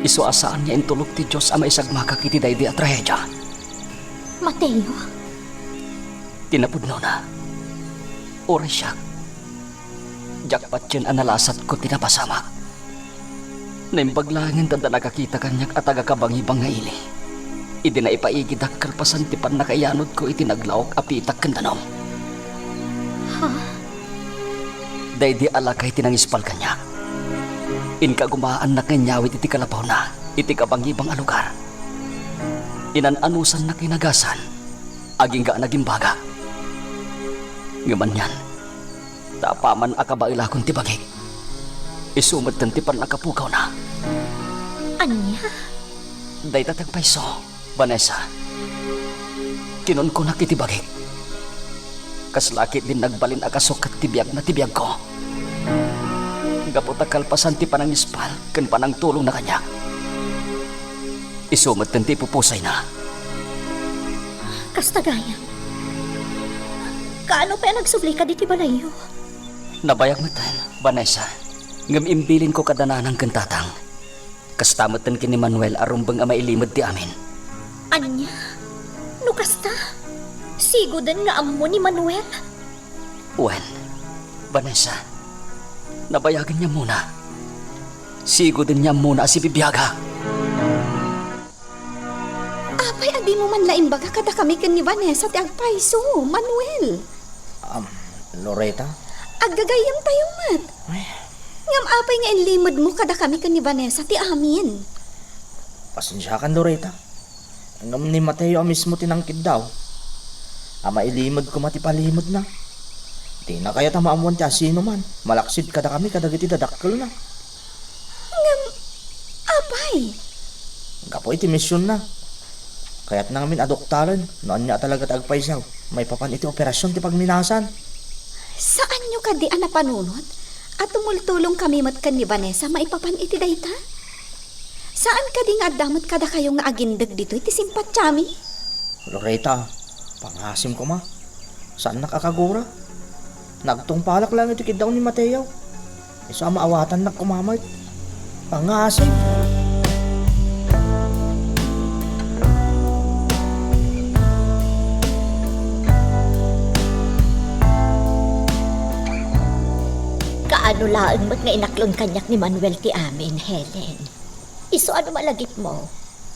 Isu a saan nga intulod ti Dios a maisagmakak iti daydi a trahedia. Mateo? Ti napudnona, uray siak, diak patien a nalasatko ti napasamak. Naimbag laengen ta adda nakakita kaniak a taga-Kabangibang nga ili idi naipaigidak kalpasan ti pannakaiyanodko iti naglaok a pitak ken danum. Ha? Daydi a lakay ti nangispal kaniak. Inkagumaannak nga inyawid iti kalapawna iti Kabangibang a lugar. Inan-anusannak nga inagasan, agingga a nagimbagak. Ngem anian, ta apaman a kabaelakon ti bagik, isu metten ti pannakapugawna. Ania? Dayta ti agpayso, Vanessa. Kinunkunak iti bagik, kasla ketdin nagbalin a kasukkat ti biagna ti biagko. Gapu ta kalpasan ti panangispal ken panangtulongna kaniak, isu metten ti ipupusoyna. Kasta gayam. Kaano pay a nagsubli kadi ti balayyo? Nabayag metten, Vanessa, ngem imbilinko kada nanang ken tatang. Kasta metten ken ni Manuel a rumbeng a mailimed ti amin. Ania? No kasta, sigoden nga ammo ni Manuel? Wen, Vanessa, nabayagen nga ammona. Sigoden nga ammona a sibibiaga. Apay a dimo man la imbaga kadakami ken ni Vanessa ti agpayso, Manuel? Am, Loreta? Aggagayyemtayo met. Ay. Ngem apay nga inlimedmo kadakami ken ni Vanessa ti amin? Pasensiakan, Loreta. Ngem ni Mateo a mismo ti nangkiddaw a mailimed koma ti palimedna. Dina kayat a maammuan ti asinoman malaksid kadakami kadagiti dadakkelna. Ngem apay? Gapu iti misionna, kayatna ngamin a doktaren no ania a talaga ti agpayso maipapan iti operasion ti pagminasan. Saanyo kadi a napanunot a tumultulongkami met ken ni Vanessa maipapan iti dayta? Saan kadi nga adda met kadakayo nga agindeg ditoy ti simpatiami? Loreta, pangasim koma. Saannak a kagura. Nagtungpalak laeng iti kiddaw ni Mateo. Isu a maawatannak koma met. Pangasim. Kaano laeng met nga inaklon kaniak ni Manuel ti amin, Helen? Isu a no malagipmo,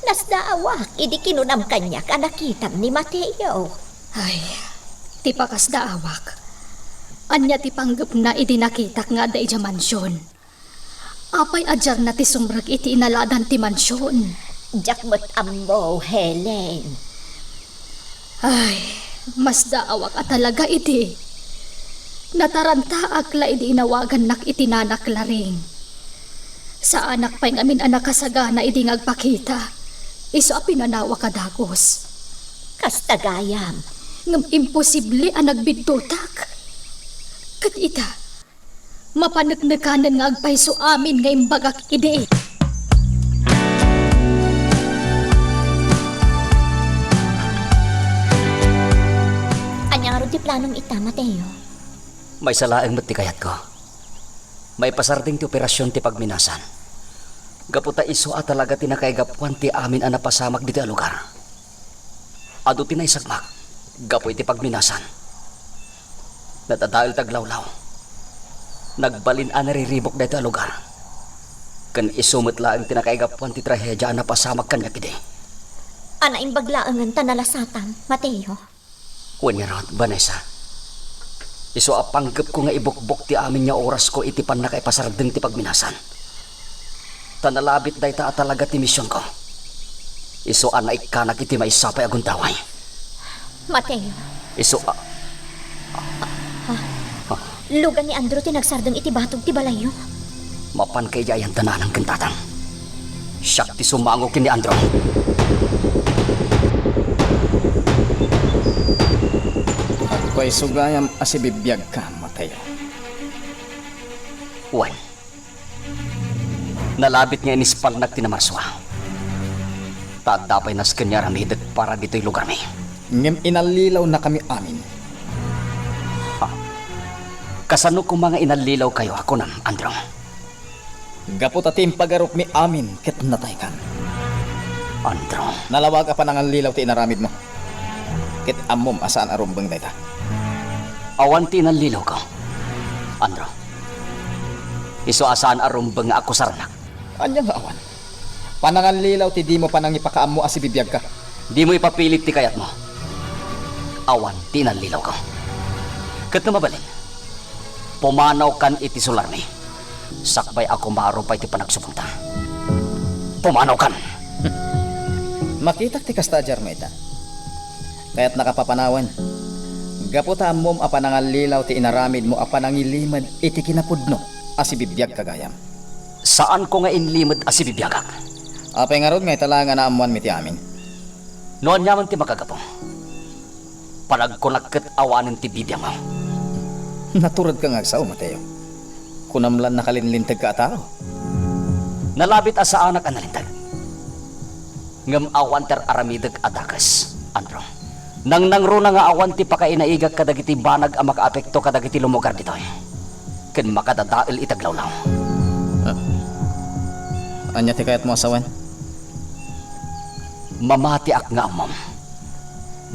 nasdaawak idi kinunam kaniak a nakitam ni Mateo. Ay, ti pakasdaawak. Ania ti panggepna idi nakitak nga adda idiay mansion? Apay a diarna ti sumrek iti inaladan ti mansion? Diak met ammo, Helen. Ay, masdaawak a talaga idi. Natarantaak la idi inawagannak iti nanak Laring. Saanak pay ngamin a nakasagana idi nga agpakita, isu a pinanawak a dagus. Kasta gayam. Ngem imposible a nagbiddutak. Ket ita, mapaneknekanen nga agpayso amin nga imbagak idi. Ania ngarud ti planom ita, Mateo? Maysa laeng met ti kayatko. Maipasardeng ti operasion ti pagminasan. Gapu ta isu a talaga ti nakaigapuan ti amin a napasamak ditoy a lugar. Adu ti naisagmak gapu iti pagminasan. Nadadael ti aglawlaw. Nagbalin a nariribuk daytoy a lugar. Ken isu met laeng ti nakaigapuan ti trahedia a napasamak kaniak idi. A naimbag laengen ta nalasatam, Mateo. Wen ngarud, Vanessa, isu a panggepko nga ibukbok ti amin nga orasko iti pannakaipasardeng ti pagminasan. Ta nalabit dayta a talaga ti misionko. Isu a naikkanak iti maysa pay a gundaway. Mateo. Isu a... Lugan ni Andrew ti nagsardeng iti batog ti balayyo. Mapanka idiay ayan ta nanang ken tatang. Siak ti sumango ken ni Andrew. Agpayso gayam a sibibiagka, Mateo. Wen. Nalabit nga inispalnak ti namarsua. Ta adda pay nasken nga aramidek para ditoy lugarmi. Ngem inallilawnakami amin. Ha? Kasano koma nga inallilawkayo a kunam, Andrew? Gapu ta ti impagarupmi amin ket nataykan. Andrew. Nalawag a panangallilaw ti inaramidmo. Ket ammom a saan a rumbeng dayta. Awan ti inallilawko, Andrew. Isu a saan a rumbeng nga akusaranak. Ania nga awan? Panangallilaw ti dimo panangipakaammo a sibibiagka. Dimo ipapilit ti kayatmo. Awan ti inallilawko. Ket no mabalin, pumanawkan iti sularmi. Sakbay a kumaro pay ti panagsubongta. Pumanawkan! Makitak ti kasta a jarmo ita. Kayatnaka papanawen. Gapu ta ammom a panangallilaw ti inaramidmo a panangilimed iti kinapudno a sibibiagka gayam. Saanko nga inlimed a sibibiagak. Apay ngarud nga ita laeng a naammoanmi ti amin? No aniaman ti makagapu, panagkunak ket awanen ti bibiangmo. Naturedka nga agsao, Mateo. Kunam lan nakalinlinteg ka a tao. Nalabit a saanak a nalinteg. Ngem awan ti ar-aramidek a dakes, Andrew. Nangnangruna nga awan ti pakainaigak kadagiti banag a makaapekto kadagiti lumugar ditoy. Ken makadadael iti aglawlaw. Ah. Ania ti kayatmo a sawen? Mamatiak nga ammom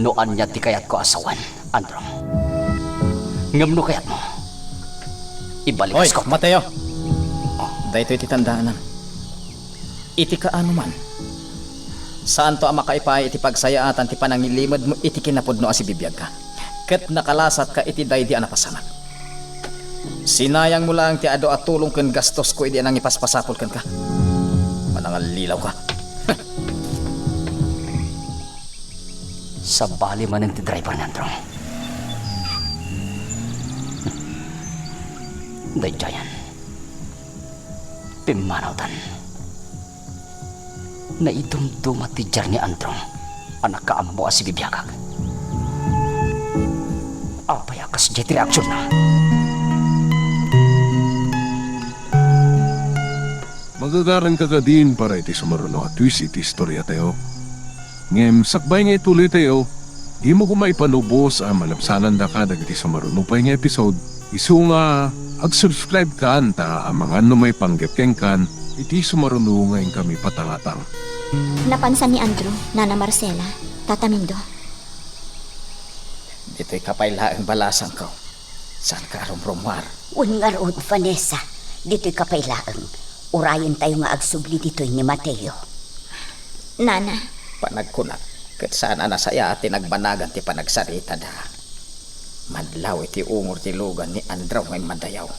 no ania ti kayatko a sawen, Andrew. Ngem no kayatmo, ibalik Hoy, Scott. Mateo! Oh. Daytoy ti tandaanam. Iti kaano man, saanto a makaipaay iti pagsayaatan ti panangilimedmo iti kinapudno a sibibiagka, ket nakalasatka iti daydi a napasamak. Sinayangmo laeng ti adu a tulong ken gastosko idi a nangipaspasapul kenka. Manangallilawka. Sabali manen ti driver ni Andrew. Daydiayen. Pimmanawtan. Naidumduma ti diar ni Andrew a nakaammo a sibibiagak. Apay a kasdiay ti reaksionna? Magagaranka kadin para iti sumaruno a twist iti istoriatayo. Ngem sakbay nga ituloytayo, dimo koma ipanubos a malabsanandaka dagiti sumaruno pay nga episode, isu nga ag-subscribe kan ta amangan no maipanggep kenkan iti sumaruno nga inkami patangatang. Napansan ni Andrew, Nana Marcela, Tata Mindo. Ditoyka pay laeng balasangko. Saanka a rumrumuar. Wen ngarud, Vanessa, ditoyka pay laeng. Urayentayo nga agsubli ditoy ni Mateo. Nana. Panagkunak, ket saan a nasayaat ti nagbanagan ti panagsaritada. Madlaw iti ungor ti lugan ni Andrew nga immadayaw.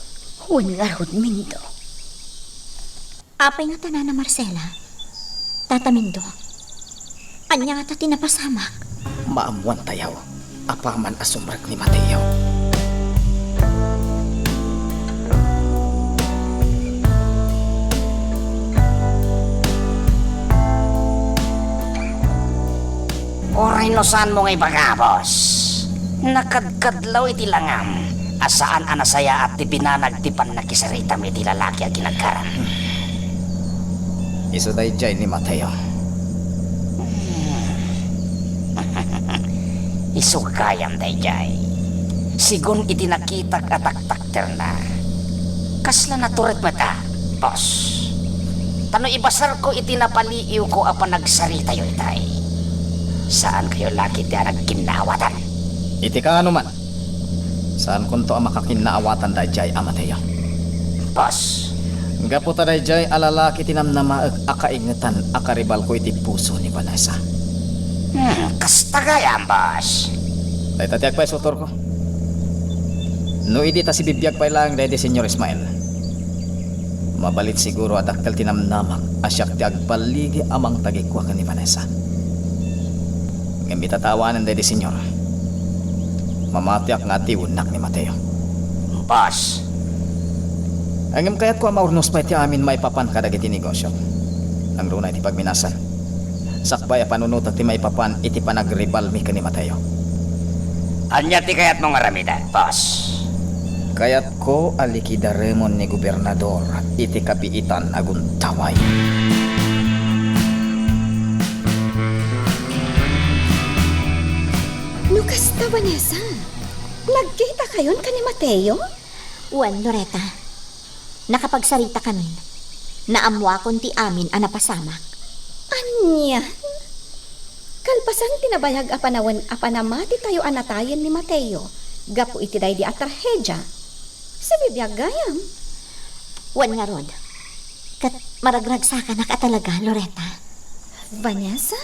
Wen ngarud, Mindo. Apay ngata, Nana Marcela? Tata Mindo? Ania ngata ti napasamak? Maammoantayo, apaman a sumrek ni Mateo. Uray no saanmo nga ibaga, boss, nakadkadlaw iti langam a saan a nasayaat ti binanag ti pannakisaritam iti lalaki a ginaggaram. Isu daydiay ni Mateo. Isu gayam daydiay. Sigun iti nakitak a taktakterna, kasla natured met a, boss. Ta no ibasarko iti napaliiwko a panagsaritayo itay, saankayo la ketdi a nagkinnaawatan. Iti kaano man, saankonto a makakinnaawatan daydiay a Mateo. Boss. Gapu ta daydiay a lalaki ti namnamaek a kaingetan a karibalko iti puso ni Vanessa. Hmm, kasta gayam, boss. Dayta ti agpaisutorko. No idi ta sibibiag pay laeng daydi Señor Ismael, mabalin siguro a dakkel ti namnamak a siak ti agballigi a mangtagikua ken ni Vanessa. Ngem ita ta awanen daydi Señor, mamatiak nga atiwennak ni Mateo. Boss. Ngem kayatko a maurnos pay ti amin maipapan kadagiti negosio. Nangruna iti pagminasan. Sakbay a panunotek ti maipapan iti panagribalmi ken ni Mateo. Ania ti kayatmo nga aramiden, boss? Kayatko a likidaremon ni gobernador iti kabiitan a gundaway. Vanessa, nagkitakayon ken ni Mateo? Wen, Loretta. Nakapagsarita kamin. Naammoakon ti amin a napasamak. Ania? Kalpasan ti nabayag a panawen a panamatitayo a natayen ni Mateo gapu iti daydi a trahedia, sibibiag gayam. Wen ngarud, ket maragragsakanak a talaga, Loretta. Vanessa?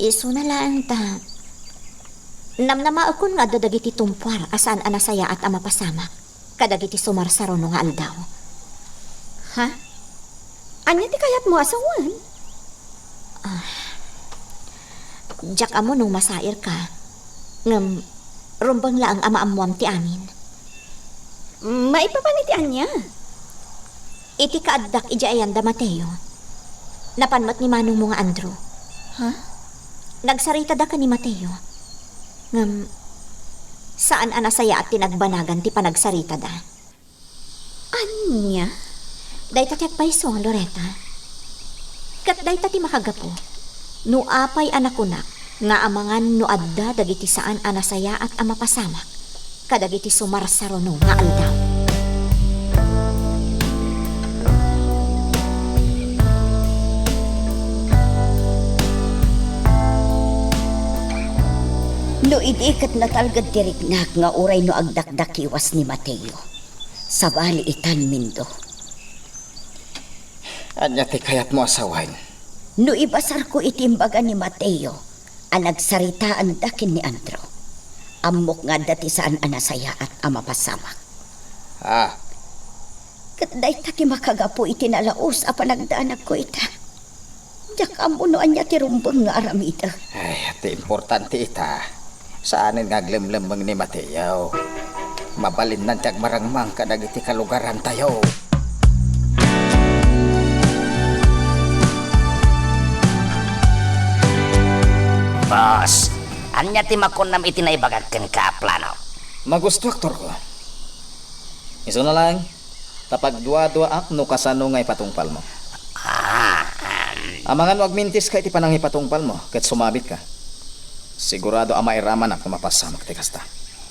Isuna laeng ta namnamaekon nga adda dagiti tumpuar a saan a nasayaat a mapasamak kadagiti sumarsaruno nga aldaw. Ha? Ania ti kayatmo a sawen? Ah, diak ammo no masairka, ngem rumbeng laeng a maammoam ti amin. Maipapan iti ania? Iti kaaddak idiay ayan da Mateo, napan met ni manongmo nga Andrew. Ha? Nagsaritada ken ni Mateo. Ngem, saan a nasayaat ti nagbanagan ti panagsaritada. Ania? Dayta ti agpayso, Loretta. Ket dayta ti makagapu no apay a nakunak nga amangan no adda dagiti saan a nasayaat a mapasamak kadagiti sumarsaruno nga aldaw. No idi ket natalged ti riknak nga uray no agdakdakiwas ni Mateo, sabali itan, Mindo. Ania ti kayatmo a sawen? No ibasarko iti imbaga ni Mateo a nagsaritaanda ken ni Andrew, ammok nga adda ti saan a nasayaat a mapasamak. Ah. Ket dayta ti makagapu iti nalaus a panagdanagko ita. Diak ammo no ania ti rumbeng nga aramidek. Ay, ti importante ita, saanen nga aglemlemmeng ni Mateo. Mabalinnan ti agmarangmang kadagiti kalugarantayo. Boss, ania ti makunam iti naibagak kenka a plano? Magusto, aktorko. Isuna laeng, ta pagduaduaak no kasano nga ipatungpalmo. Ah, um. Amangan no agmintiska iti panangipatungpalmo ket sumabitka. Sigurado a mairamanak no mapasamak ti kasta.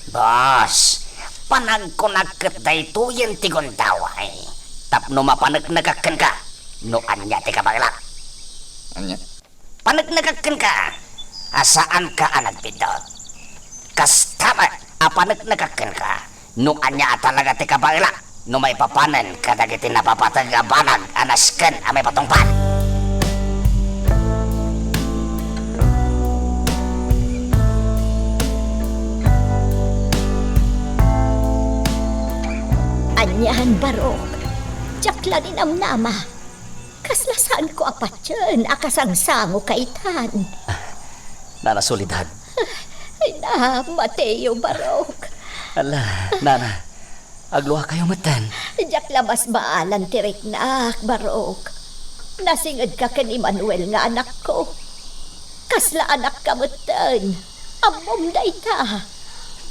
Boss, panagkunak ket daytoyen ti gundaway tapno mapaneknekak kenka no ania ti kabaelak. Ania? Paneknekak kenka a saanka a nagbiddut. Kasta met a paneknekak kenka no ania a talaga ti kabaelak no maipapanen kadagiti napapateg a banag a nasken a maipatungpal. Anian, Barok? Diak la ninamnama. Kasla saanko a patien a kasangsangoka itan. Nana Soledad. Ay na, Mateo, Barok. Ala, Nana, agluakayo metten. Diak la basbaalan ti riknak, Barok. Nasingedka ken Emmanuel nga anakko. Kasla anakka metten. Ammom dayta.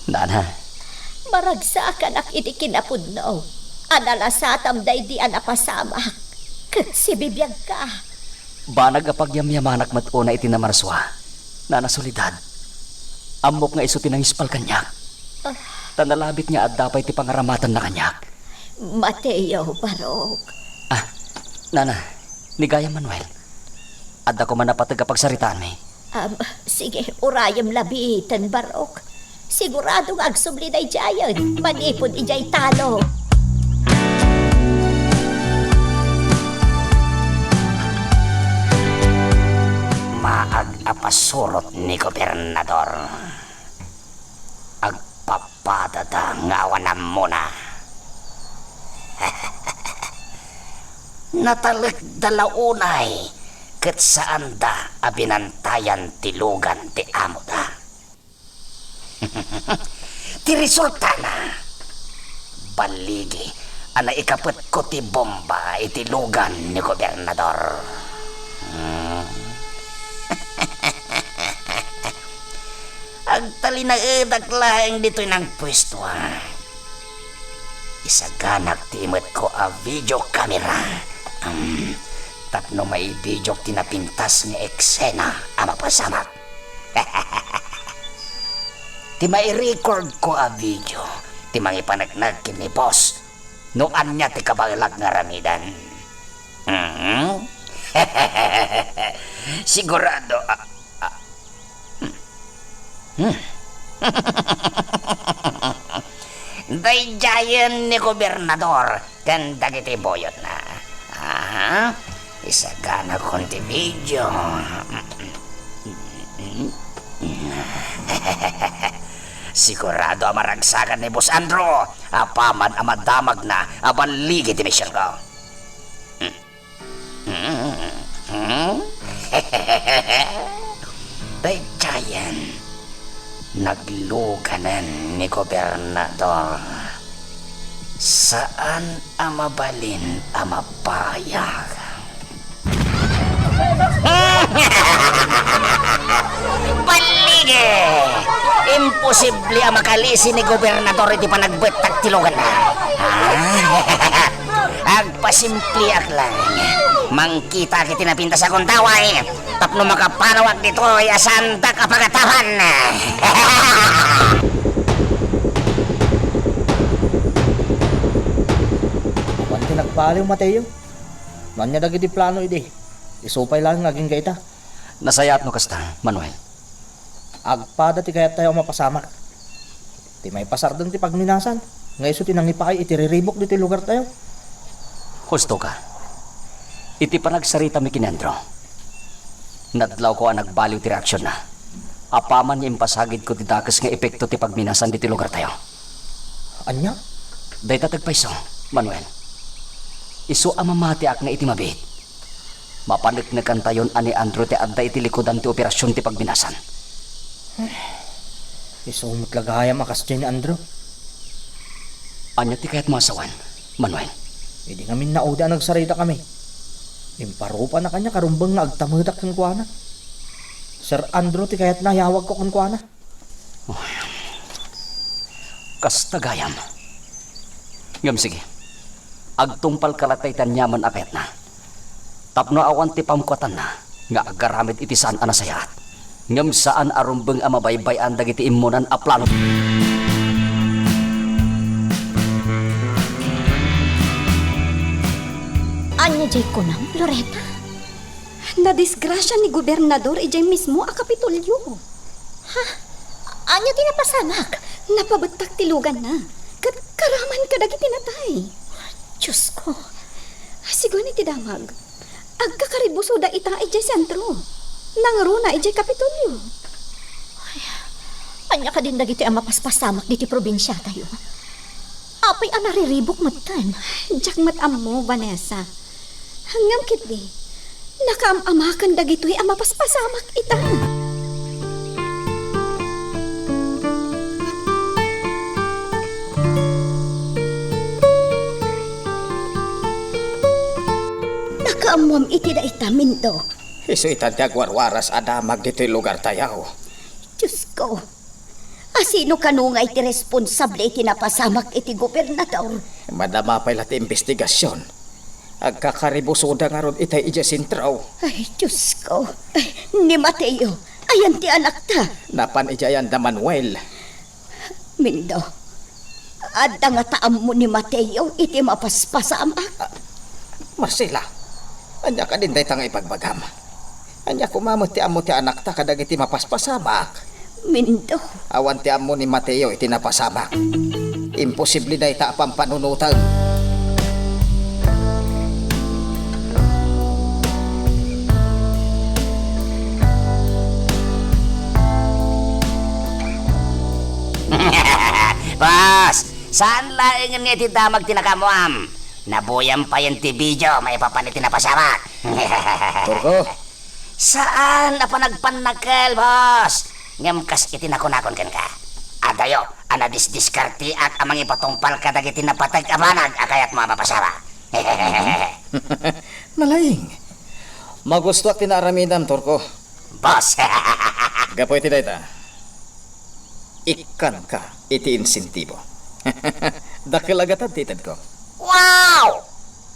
Nana. Maragsakanak iti kinapudno a nalasatam daydi a napasamak ket sibibiagka. Banag a pagyamyamanak met unay iti namarsua, Nana Soledad. Ammok nga isu ti nangispal kaniak. Ah. Ta nalabit nga adda pay ti pangaramatenna kaniak. Mateo, Barok. Ah, Nana, ni Gayam Manuel. Adda koma napateg a pagsaritaanmi. Am, sige, urayem labiten, Barok. Sigurado nga agsubli daydiayen manipud idiay talo. Maag a pasurot ni Gobernador. Agpapadada nga awan ammona. Natalekda la unay ket saanda a binantayan ti lugan ti amoda. Ti resultana, balligi a naikapetko ti bomba iti lugan ni Gobernador. Hmm. Agtalinaedak laeng ditoy nagpuesto, a. Isaganak ti imetko a video camera, um, tapno maibidiok ti napintas nga eksena a mapasamak. ti mairecord ko a video ti mangipaneknek ken ni boss no ania ti kabaelak nga aramiden. Mhm. Sigurado a, a, hmm. Hmm. Daydiayen ni gobernador ken dagiti buyotna. Aha. Isaganakon ti video. Sigurado a maragsakan ni Boss Andrew apaman a madamagna a balligi ti misionko. Daydiayen, nagluganen ni gobernador. Saan a mabalin a mapayag. Balligi! Imposible a makalisi ni gobernador iti panagbettak ti luganna. Ah? Agpasimpliak lang. Mangkitak iti napintas a gundaway tapno makapanawak ditoy a saandak a pagatapan. Awan ti nagbaliw, Mateo. No ania dagiti plano idi, isu pay laeng nga agingga ita. Nasayaat no kasta, Manuel. Agpada ti kayattayo a mapasamak. Ti maipasardeng ti pagminasan, nga isu ti nangipaay iti riribuk ditoy lugartayo. Husto ka. Iti panagsaritami ken ni Andrew, nadlawko a nagbaliw ti reaksionna. Apaman nga impasagidko ti dakes nga epekto ti pagminasan ditoy lugartayo. Ania? Dayta ti agpayso, Manuel. Isu a mamatiak nga iti mabiit, mapaneknekantayon a ni Andrew ti adda iti likudan ti operasion ti pagminasan. Isu met la gayam a kasdiay ni Andrew. Ania ti kayatmo a sawen, Manuel? Idi ngamin naudi a nagsaritakami, imparupanak ania karumbeng nga agtamedak kenkuana. Sir Andrew ti kayatna a yawagko kenkuana. Kasta gayam. Ngem sige, agtungpalka latta iti aniaman a kayatna, tapno awan ti pamkuatanna nga agaramid iti saan a nasayaat, ngem saan a rumbeng a mabaybay-an dagiti immunan a plano. Ania diay kunam, Loretta? Nadisgrasia ni gobernador idiay mismo a Kapitolyo. Ha? Ania ti napasamak? Napabettak ti luganna, ket karaman kadagiti natay. Diosko! Sigun iti damag, agkakaribusoda ita idiay sentro. Nangruna idiay Kapitolyo. Ay, ania kadin dagitoy a mapaspasamak ditoy probinsiatayo? Apay a nariribuk metten? Diak met ammo, Vanessa. Ngem ketdi, nakaam-amakan dagitoy a mapaspasamak ita. Nakaammoam iti dayta, Mindo. Isu ita ti agwarwaras a damag ditoy lugartayo. Diosko, a sino kano ngay ti responsable iti napasamak iti gobernador? Madama pay la ti imbestigasion. Agkakaribusoda ngarud itay idiay sentro. Ay, Diosko. Ay, ni Mateo, ayan ti anakta? Napan idiay ayan da Manuel. Mindo, adda ngata ammo ni Mateo iti mapaspasamak? Ah, Marcela, ania kadin dayta nga ibagbagam? Ania koma met ti ammo ti anakta kadagiti mapaspasamak? Mindo. Awan ti ammo ni Mateo iti napasamak. Imposible dayta a pampanunoten. Boss, saan laengen nga iti damag ti nakaammoam? Nabuyam payen ti video maipapan iti napasamak. Turko, saan a panagpannakel, boss? Ngem kas iti nakunakon kenka, adayo a nadisdiskarteak a mangipatungpal kadagiti napateg a banag a kayatmo a mapasama. Nalaing. Magustoak ti naaramidam, Turko. Boss. Gapu iti dayta, ikkanka iti insentibo. Dakkel a gatad ti itedko. Wow!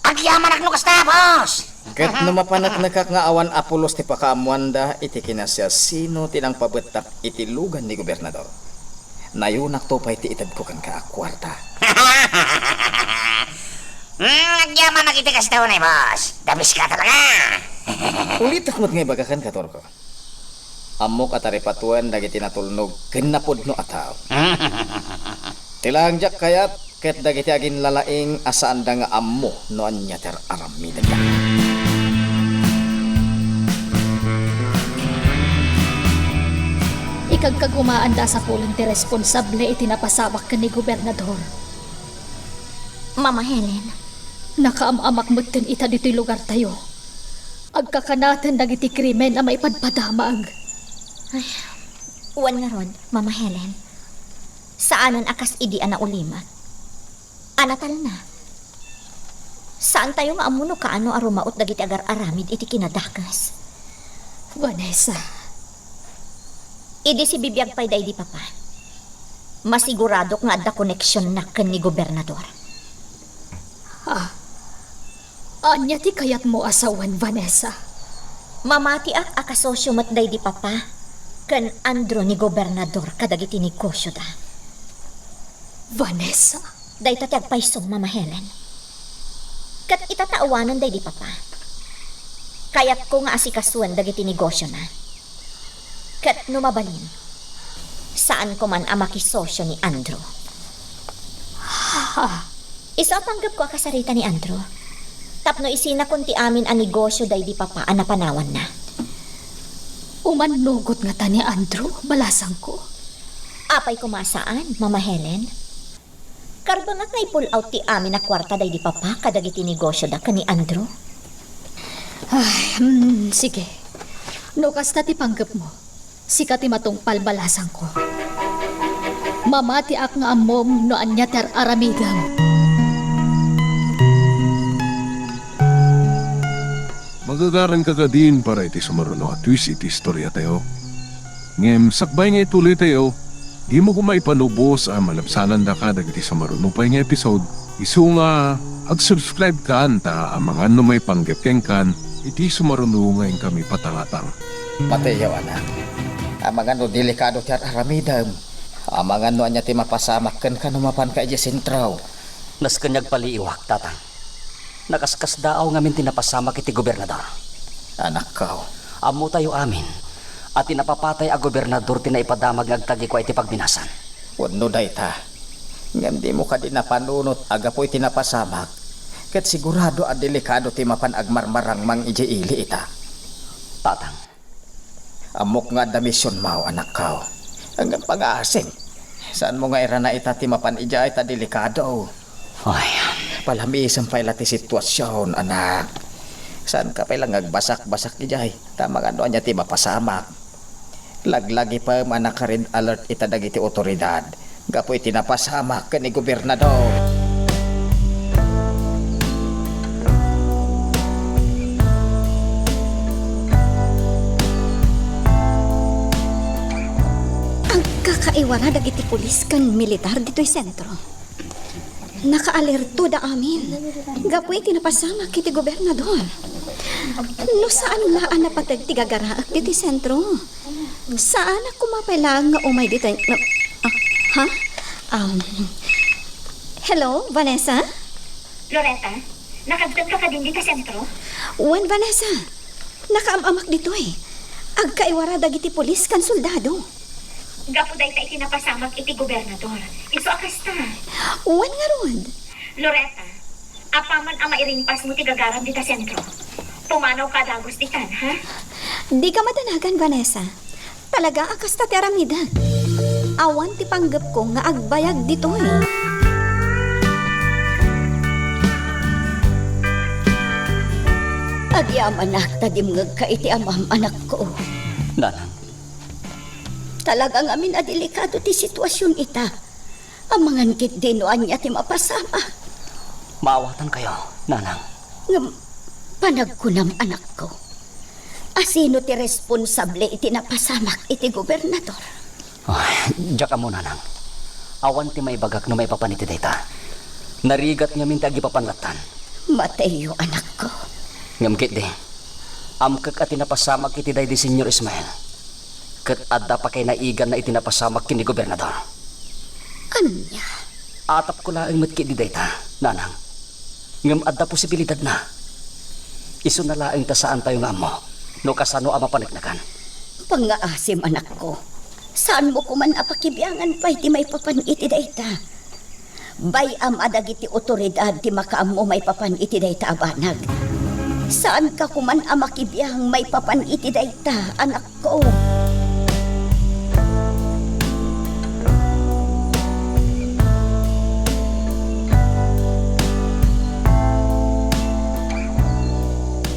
Agyamanak no kasta, boss! Ket no mapaneknekak nga awan a pulos ti pakaammoanda iti kinasiasino ti nangpabettak iti lugan ni gobernador, Nayunakto pay ti itedko kenka a kuarta. Hmm, agyamanak iti kasta unay, boss. Dabis ka talaga. Ulitek met nga ibaga kenka, Torko. Ammok a taripatoen dagiti natulnog ken napudno a tao. Ti laeng diak kayat ket dagiti aginlalaing a saanda nga ammo no ania ti ar-aramidenda. Ikagkagumaanda a sapulen ti responsable iti napasamak ken ni Gobernador. Mama Helen. Nakaam-amak metten ita ditoy lugartayo. Agkakanaten dagiti krimen a maipadpadamag. Ay, wen ngarud, Mama Helen. Saanen a kas idi a naulimek. A natalna. Saantayo nga ammo no kaano a rumaot dagiti agar-aramid iti kinadakes. Vanessa. Idi sibibiag pay daydi papa, masiguradok nga adda koneksionnak ken ni Gobernador. Ah, ania ti kayatmo a sawen, Vanessa? Mamatiak a kasosio met daydi papa ken Andrew ni Gobernador kadagiti negosioda. Vanessa? Dayta ti agpayso, Mama Helen. Ket ita ta awanen daydi papa, kayatko nga asikasuen dagiti negosiona. Ket no mabalin, saanko man a makisosio ni Andrew. Isu a panggepko a kasarita ni Andrew. Tapno isinakon ti amin a negosio daydi papa a napanawanna. Umannugot ngata ni Andrew, balasangko. Apay koma a saan, Mama Helen? Karbengak nga i-pull out ti amin a kuarta daydi papa kadagiti negosioda ken ni Andrew? Ay, hmm, sige. No kasta ti panggepmo, sika ti matungpal, balasangko. Mamatiak nga ammom no ania ti ar-aramidem. Magagaranka kadin para iti sumaruno a twist iti istoriatayo. Ngem sakbay nga ituloytayo, dimo koma ipanubos a malabsanandaka dagiti sumaruno pay nga episode. Isu nga ag-subscribe kan ta amangan no maipanggep kenkan iti sumaruno nga inkami patangatang. Mateo, anak. Amangan no delikado ti ar-aramidem. Amangan no ania ti mapasamak kenka no mapanka idiay sentro. Nasken nga agpaliiwak, Tatang. Nakaskasdaaw ngamin ti napasamak iti gobernador. Anakko. Ammotayo amin a ti napapatay a gobernador ti naipadamag nga agtagikua iti pagminasan. Wenno dayta, ngem dimo kadi napanunot a gapu iti napasamak, ket sigurado a delikado ti mapan agmarmarangmang idiay ili ita. Tatang, Ammok nga adda misionmo, anakko. Ngem pangasim, saanmo nga irana ita ti mapan idiay ta delikado. Ay. Palamisem pay la ti situasion, anak. Saanka pay la nga agbasakbasak idiay, ta amangan no ania ti mapasamak. Laglagipem a naka-red alert ita dagiti otoridad gapu iti napasamak ken ni gobernador. Agkakaiwara dagiti pulis ken militar ditoy sentro. Nakaalertoda amin gapu iti napasamak iti gobernador. No saan la a napateg ti gagaraek ditoy sentro, saanak koma pay laeng nga umay ditoy nga, ah, ha? Um, hello, Vanessa? Loretta, nakadtonka kadin dita sentro? Wen, Vanessa. Nakaam-amak ditoy. Agkaiwara dagiti pulis ken soldado. Gapu dayta iti napasamak iti gobernador. Isu a kasta. Wen ngarud. Loretta, apaman a mairingpasmo ti gagaram dita sentro, pumanawka a dagus ditan, ha? Dika madanagan, Vanessa. Talaga a kasta ti aramidek. Awan ti panggepko nga agbayag ditoy. Agyamanak ta dimngegka iti amam, anakko. Nanang. Talaga ngamin a delikado ti situasion ita. Amangan ketdi no ania ti mapasamak. Maawatankayo, Nanang. Ngem, panagkunam, anakko, a sino ti responsable iti napasamak iti gobernador? Ay, diak ammo, Nanang. Awan ti maibagak no maipapan iti dayta. Narigat ngamin ti agipapan lattan. Mateo, anakko. Ngem ketdi, amkek a ti napasamak iti daydi Señor Ismael, ket adda pakainaiganna iti napasamak ken ni gobernador. Ania? Atapko laeng met ketdi dayta, nanang. Ngem adda posibilidadna. Isuna laeng ta saantayo nga ammo no kasano a mapaneknekan. Pangngaasim, anakko. Saanmo koman a pakibiangan pay ti maipapan iti dayta. Bay-am a dagiti otoridad ti makaammo maipapan iti dayta a banag. Saanka koman a makibiang maipapan iti dayta, anakko.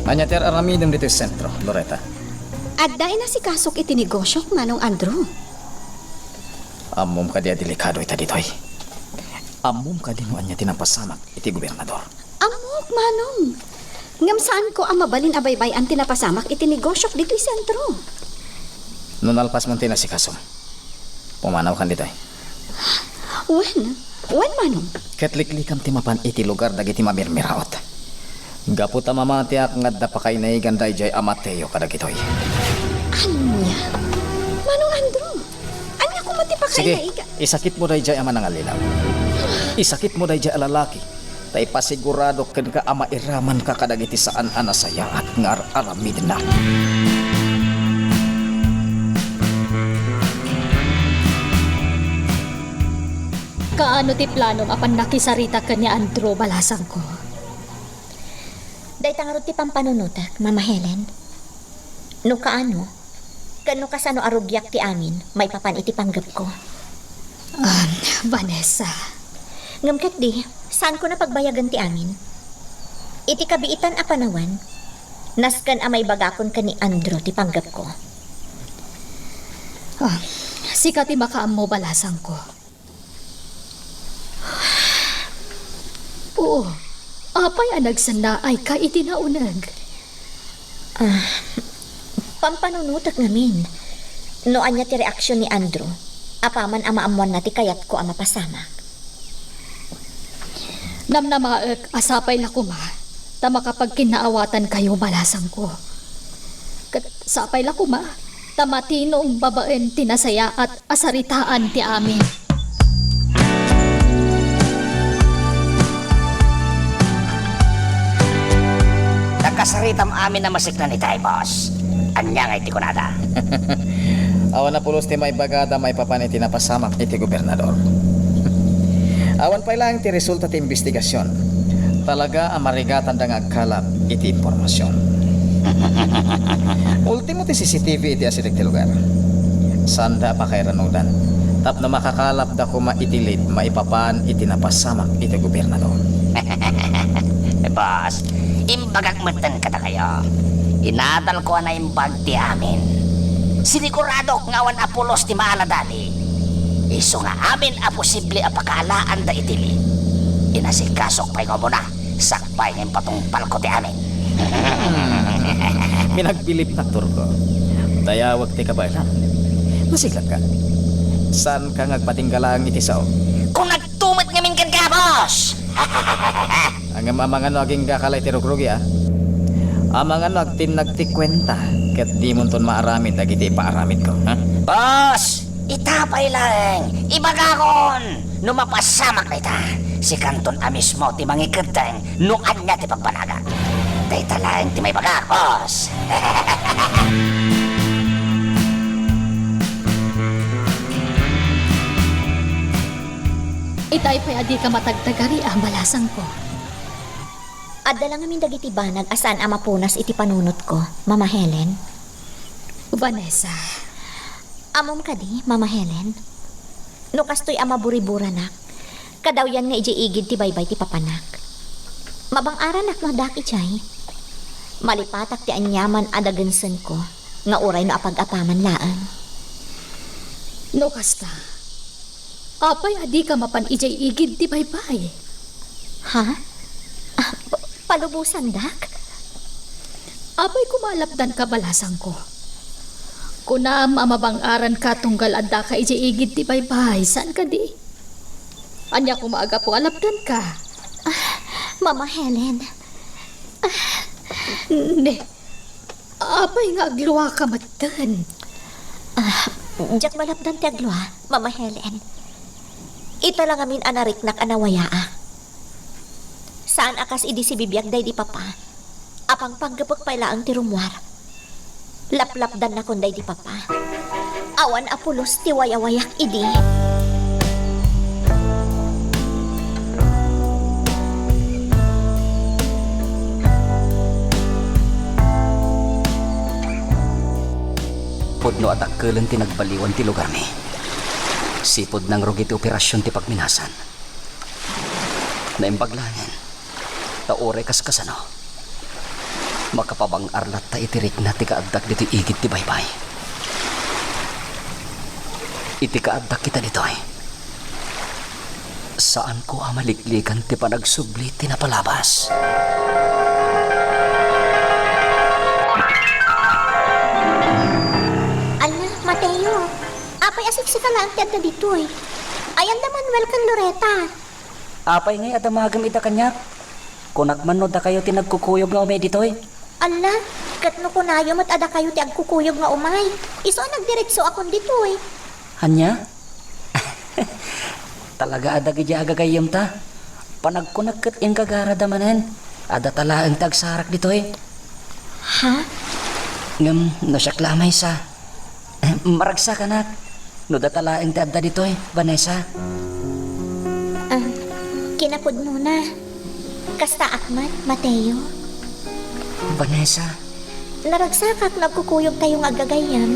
Ania ti ar-aramidem ditoy sentro, Loretta? Adda inasikasok iti negosiok, Manong Andrew. Ammom kadi a delikado ita ditoy? Ammom kadi no ania ti napasamak iti gobernador? Ammok, Manong. Ngem saanko a mabalin a baybay-an ti napasamak iti negosiok ditoy sentro. No nalpasmon ti inasikasom, pumanawkan ditoy. Wen, wen, Manong. Ket liklikam ti mapan iti lugar dagiti mamirmiraot. Gapu ta mamatiak nga adda pakainaiganda idiay a Mateo kadagitoy. Ania? Manong Andrew, ania koma ti Sige, pakainaiga? Isakitmo daydiay a manangallilaw. Isakitmo daydiay a lalaki, ta ipasiguradok kenka a mairamanka kadagiti saan a nasayaat nga ar-aramidna. Kaano ti planom a pannakisarita ken ni Andrew, balasangko? Dayta ngarud ti pampanunotek, Mama Helen. No kaano, ken no kasano a rugiak ti amin maipapan iti panggepko. Ah, Vanessa. Ngem ketdi, saanko a pagbayagen ti amin. Iti kabiitan a panawen, nasken a maibagakon ken ni Andrew ti panggepko. Ah, sika ti makaammo, balasangko. Oo. Apay a nagsannaayka iti nauneg? Ah, pampanunotek ngamin. No ania ti reaksion ni Andrew, apaman a maammoanna ti kayatko a mapasamak. Namnamaek a sapay la koma ta makapagkinnaawatankayo, balasangko. Ket sapay la koma ta matinong babaen ti nasayaat a saritaan ti amin. Nakasaritam amin a masiknan itay, boss. Ania ngay ti kunada? Awan a pulos ti maibagada maipapan iti napasamak iti gobernador. Awan pay laeng ti resulta ti imbestigasion. Talaga a marigatanda nga agkalap iti impormasion. Ultimo ti C C T V iti asideg ti lugar. Saanda a pakairanudan tapno makakalapda koma iti lead maipapan iti napasamak iti gobernador. Boss, imbagak metten kadakayo. Inadalko a naimbag ti amin. Siniguradok nga awan a pulos ti maaladani. Isu nga amin a posible a pakaalaanda iti lead, inasikasok pay nga umuna, sakbay nga impatungpalko ti amin. Pinagbilibnak, Turko. Dayawek ti kabaelam. Nasiglatka. Saanka nga agpatingga laeng iti sao? Kunagto met ngamin kenka, boss! Ngem amangan no aginggaka la iti rugrugi, a? Amangan no agtinnag ti kuenta ket dimonton maaramid dagiti ipaaramidko, ha? Boss! Ita pay laeng, ibagakon! No mapasamak dayta, sikanton a mismo ti mangikeddeng no ania ti pagbanagak. Dayta laeng ti maibagak, boss! Itay pay a dika matagtagari a balasangko. Adda la ngamin dagiti banag a saan a mapunas iti panunotko, Mama Helen. Vanessa. Ammom kadi, Mama Helen? No kastoy a maburiburanak, kadawyan nga idiay igid ti baybay ti papanak. Mabang-aranak no addaak idiay. Malipatak ti aniaman a dagensenko nga uray no apag-apaman laeng. No kasta, apay a dika mapan idiay igid ti baybay? Ha? Ah, pa-, palubosandak? Apay koma a lapdanka, balasangko? Kunam a mabang-aranka tunggal addaka idiay igid ti baybay, saan kadi? Ania koma a gapu a lapdanka? Ah, Mama Helen. Ah. Ne, apay nga agluaka metten? Ah, diak malapdan ti aglua, Mama Helen. Ita la ngamin a nariknak a nawayaak. Saan a kas idi sibibiag daydi papa. Apangpanggepek pay laeng ti rummuar. Laplapdannakon daydi papa. Awan a pulos ti wayawayak idi. Pudno a dakkelen ti nagbaliwan ti lugarmi. Sipud nangrugi ti operasion ti pagminasan. Naimbag laengen, ta uray kaskasano, makapabang-ar latta iti rikna ti kaaddak ditoy igid ti baybay. Iti kaaddak kita ditoy, saanko a maliklikan ti panagsubli ti napalabas. Ala, Mateo, apay a siksika laeng ti adda ditoy? Ayan da Manuel ken Loreta. Apay ngay a damagem ida kaniak? Kunak man no dakayo ti nagkukuyog nga umay ditoy. Alla, ket no kunayo met a dakayo ti agkukuyog nga umay, isu a nagdiretsoakon ditoy. Ania? Talaga a dagiti agagayyemta. Panagkunak ket inkagarada manen. Adda ta laeng ti agsarak ditoy. Ha? Ngem no siak la a maysa, eh, maragsakanak. No data laeng ti adda ditoy, Vanessa. Ah, kinapudnona. Kastaak met, Mateo. Vanessa. Naragsakak no agkukuyogtayo nga aggagayyem.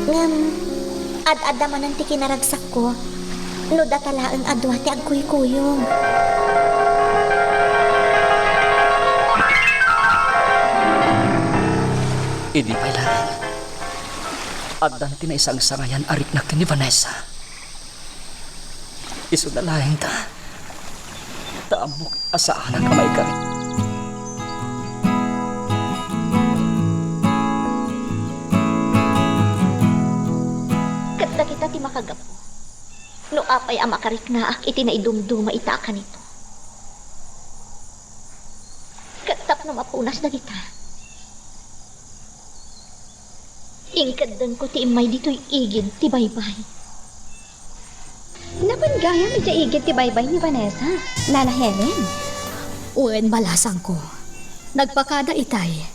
Ngem, ad-adda manen ti kinaragsakko no data laeng a dua ti agkuykuyog. Idi pay laeng, addan ti naisangsangayan a riknak ken ni Vanessa. Isuna laeng ta, ta ammok a saanak a maikari. Ket dagita ti makagapu no apay a makariknaak iti naidumduma ita a kanito. Ket tapno mapunas dagita, inkeddengko ti immay ditoy igid ti baybay. Napan gayam idiay igid ti baybay ni Vanessa, Nana Helen? Wen, balasangko. Nagpakada itay.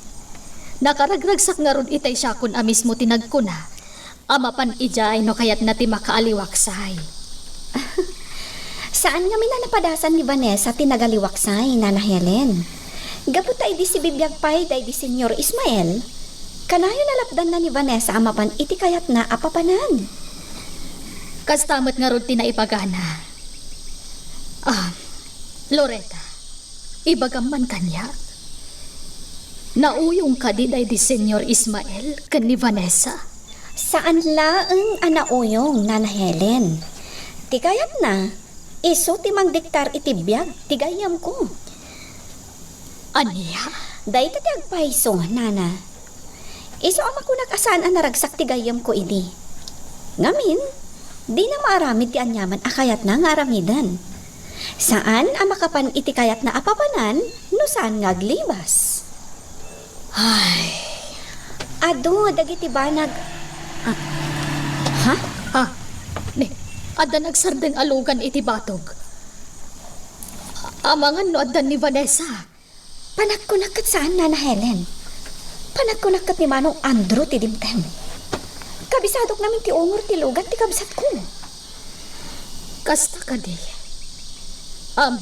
Nakaragragsak ngarud itay siakon a mismo ti nagkuna a mapan idiay no kayatna ti makaaliwaksay. Saan ngamin a napadasan ni Vanessa ti nagaliwaksay, Nana Helen. Gapu ta idi sibibiag pay daydi Señor Ismael, kanayon a lapdanna ni Vanessa a mapan iti kayatna a papanan. Kasta met ngarud ti naibagana. Ah, Loreta, ibagam man kaniak. Nauyong kadi daydi Señor Ismael ken ni Vanessa? Saan laeng a nauyong, Nana Helen. Ti kayatna, isu ti mangdiktar iti biag ti gayyemko. Ania? Dayta ti agpayso, Nana. Isu a makunak a saan a naragsak ti gayyemko idi. Ngamin, dina maaramid ti aniaman a kayatna nga aramiden. Saan a makapan iti kayatna a papanan no saan nga aglibas. Ay. Adu dagiti banag, ah, ha? Ah, ne, adda nagsardeng a lugan iti batog. Amangan no addan ni Vanessa. Panagkunak ket saan, Nana Helen. Panagkunak ket ni Manong Andrew ti dimteng. Kabisadok ngamin ti ungor ti lugan ti kabsatko. Kasta kadi. Am,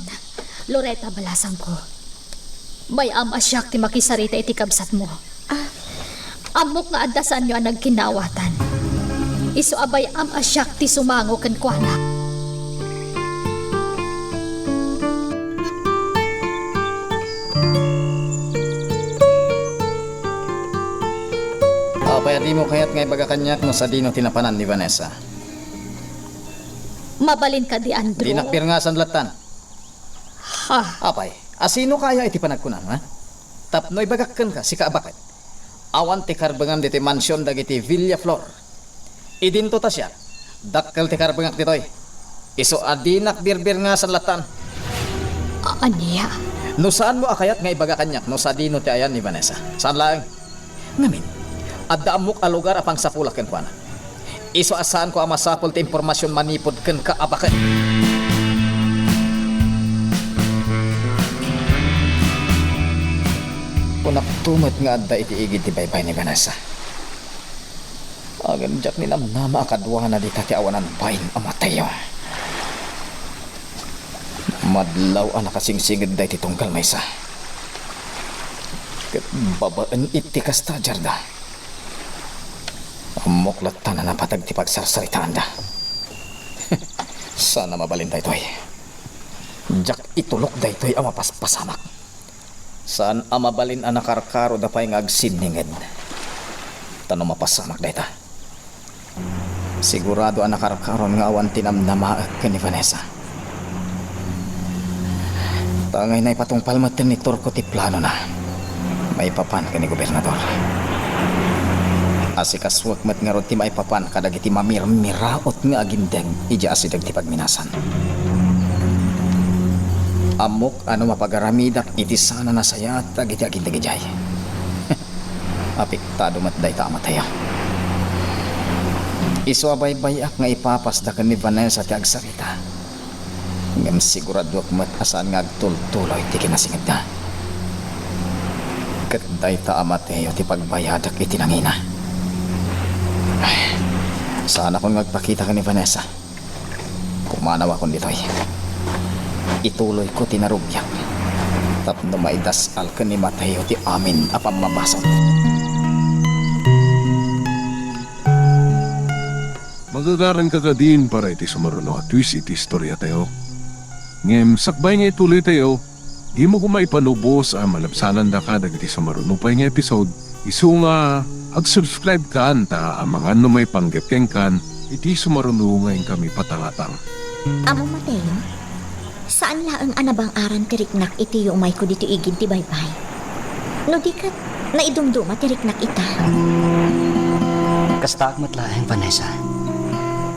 Loreta, balasangko. Bay-am a siak ti makisarita iti kabsatmo. Ah. Ammok nga adda saanyo a nagkinawatan. Isu a bay-am a siak ti sumango kenkuana. Apay a dimo kayat nga ibaga kaniak no sadino ti napanan ni Vanessa? Mabalin kadi, Andrew? Dinak birngasan lattan. Ha? Apay, a sino kaya iti panagkunam, ha? Tapno ibagak kenka, sika a baket. Awan ti karbengam ditoy mansion dagiti Villaflor. Idinto ta siak, dakkel ti karbengak ditoy. Isu a dinak birbirngasan lattan. A-, ania? No saanmo a kayat nga ibaga kaniak no sadino ti ayan ni Vanessa. Saan laeng. Ngamin, adda ammok a lugar a pangsapulak kenkuana. Isu a saanko a masapul ti impormasion manipud kenka a baket. Kunakto met nga adda iti igid ti baybay ni Vanessa. Ngem diak ninamnama a kaduana dita ti awanan bain a Mateo. Madlaw a nakasingsinged daytoy tunggal maysa. Ket babaen iti kasta, Gerda, ammok latta a napateg ti pagsarsaritaanda. Saan a mabalin daytoy. Diak itulok daytoy a mapaspasamak. Saan a mabalin a nakarkaroda pay nga agsinninged. Ta no mapasamak dayta, sigurado a nakarkaron nga awan ti namnamaek ken ni Vanessa. Ta angay naipatungpal metten ni Turco ti planona maipapan ken ni gobernador. Asikasuek met ngarud ti maipapan kadagiti mamirmiraot nga agindeg idiay asideg ti pagminasan. Ammok a no mapagaramidak iti saan a nasayaat dagiti agindeg idiay. Apektado met dayta a Mateo. Isu a baybay-ak nga ipapasda ken ni Vanessa ti agsarita. Ngem siguradoek met a saan nga agtultuloy ti kinasingedda. Ket dayta a Mateo ti pagbayadak iti nangina. Ay, saanakon nga agpakita ken ni Vanessa. Pumanawakon ditoy. Ituloyko ti narugiak tapno maidas-al ken ni Mateo ti amin a pammabasol. Magagaranka kadin para iti sumaruno a twist iti istoriatayo. Ngem sakbay nga ituloytayo, dimo koma ipanubos a malabsanandaka dagiti sumaruno pay nga episode, isu nga ag-subscribe kan ta amangan no maipanggep kenkan iti sumaruno nga inkami patangatang. Amo, Mateo, saan laeng a nabang-aran ti riknak iti umayko ditoy igid ti baybay. No di ket, naidumduma ti riknak ita. Kastaak met laeng, Vanessa.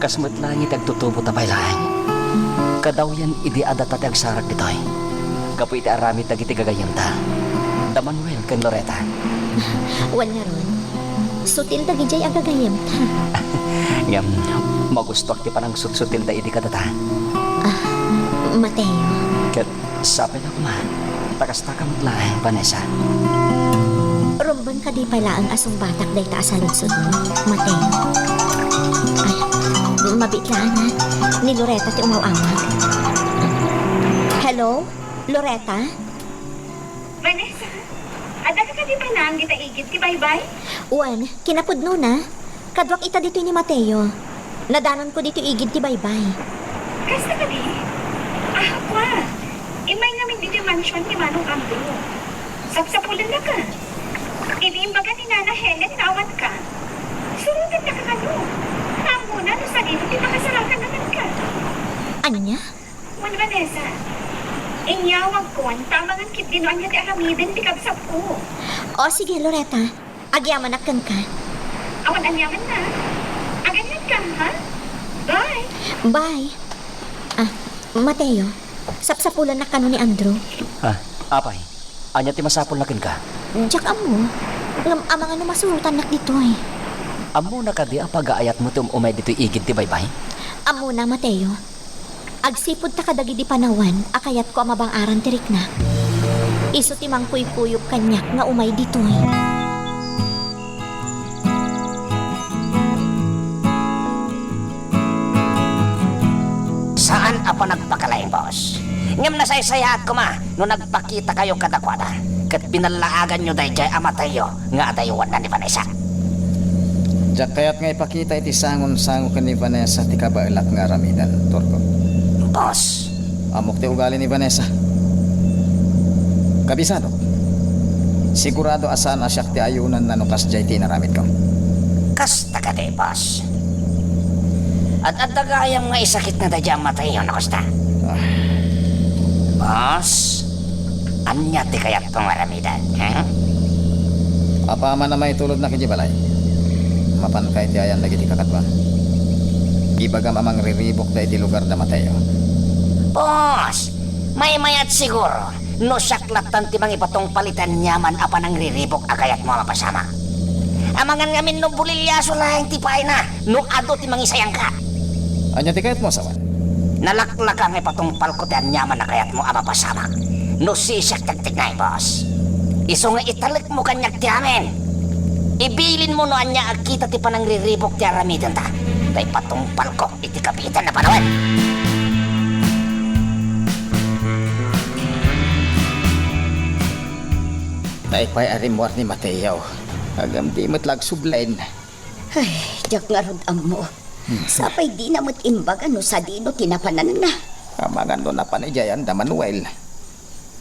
Kas met laeng iti agtutubo ta pay laeng. Kadawyan idi adda ta ti agsarak ditoy. Gapu iti aramid dagiti gagayyemta, da Manuel ken Loreta. Wen ngarud, sutil dagidiay a gagayyemta. Ngem, magustoak ti panangsutsutilda idi kadata. Ah, Mateo. Ket sapay la koma, ta kastaka met laeng, Vanessa. Rumbeng kadi pay laeng a sungbatak dayta a saludsodmo, Mateo? Ay, mabiit laeng, ni Loreta ti umaw-awag. Hello? Loreta? Vanessa, addaka kadi pay laeng dita igid ti baybay? Wen, kinapudnona, kaduak ita ditoy ni Mateo. Nadanonko ditoy igid ti baybay. Kasta kadi? Ahakwa, immay ngamin ditoy mansion ni Manong Andrew. Sapsapulennaka. Idi imbaga ni Nana Helen nga awatka, surotennaka kano. Ta ammona no sadino ti pakasarakan a kenka. Ania? Wen, Vanessa, inyawagkon ta amangan ketdi no ania ti aramiden ti kabsatko. O, sige, Loreta. Agyamanak kenka. Awan aniamanna. Aganyanka, ha? Bye. Bye. Ah, Mateo, sapsapulannak kano ni Andrew? Ah, apay. Ania ti masapulna kenka? Diak ammo. Ngem amangan no masurotannak ditoy. Ammona kadi a pagaayatmo ti um-umay ditoy igid ti baybay? Ammona, Mateo. Agsipud ta kadagidi panawen a kayatko a mabang-aran ti riknak, isu ti mangkuykuyog kaniak nga umay ditoy. Saan a panagpakalaing, boss. Ngem nasaysayaat koma no nagpakitakayo kadakuada ket binallaaganyo daydiay a Mateo nga adaywanna ni Vanessa. Diak kayat nga ipakita iti sangon-sango ken ni Vanessa ti kabaelak nga aramiden, Turco. Boss. Ammok ti ugali ni Vanessa. Kabisadok, sigurado a saan a siak ti ayunanna no kasdiay ti inaramidko. Kasta kadi, boss. Ad-adda gayam nga isakitna daydiay a Mateo no kasta? Ah. Boss, ania ti kayatmo nga aramiden, ha? Apaman a maitulodnak idiay balay, mapanka iti ayan dagiti kakaduam. Ibagam a mangriribukda iti lugarda, Mateo. Boss, maymayat siguro no siak lattan ti mangipatungpal iti aniaman a panangriribuk a kayatmo a mapasamak. Amangan ngamin no buliliaso laeng ti paayna no adu ti mangisayangka. Ania ti kayatmo a sawen? Nalaklaka nga ipatungpalko ti aniaman a kayatmo a mapasamak no sisiak ti agtignay, boss. Isu nga italekmo kaniak ti amin. Ibilinmo no ania a kita ti panangriribuk ti aramidenta. Ta ipatungpalko iti kabiitan a panawen. Tay pay a rimmuar ni Mateo. Ngem di met la agsublen. Ay, diak ngarud ammo. Hmm. Sapay dina met imbaga no sadino ti napananna. Amangan no napan idiay anda, Manuel.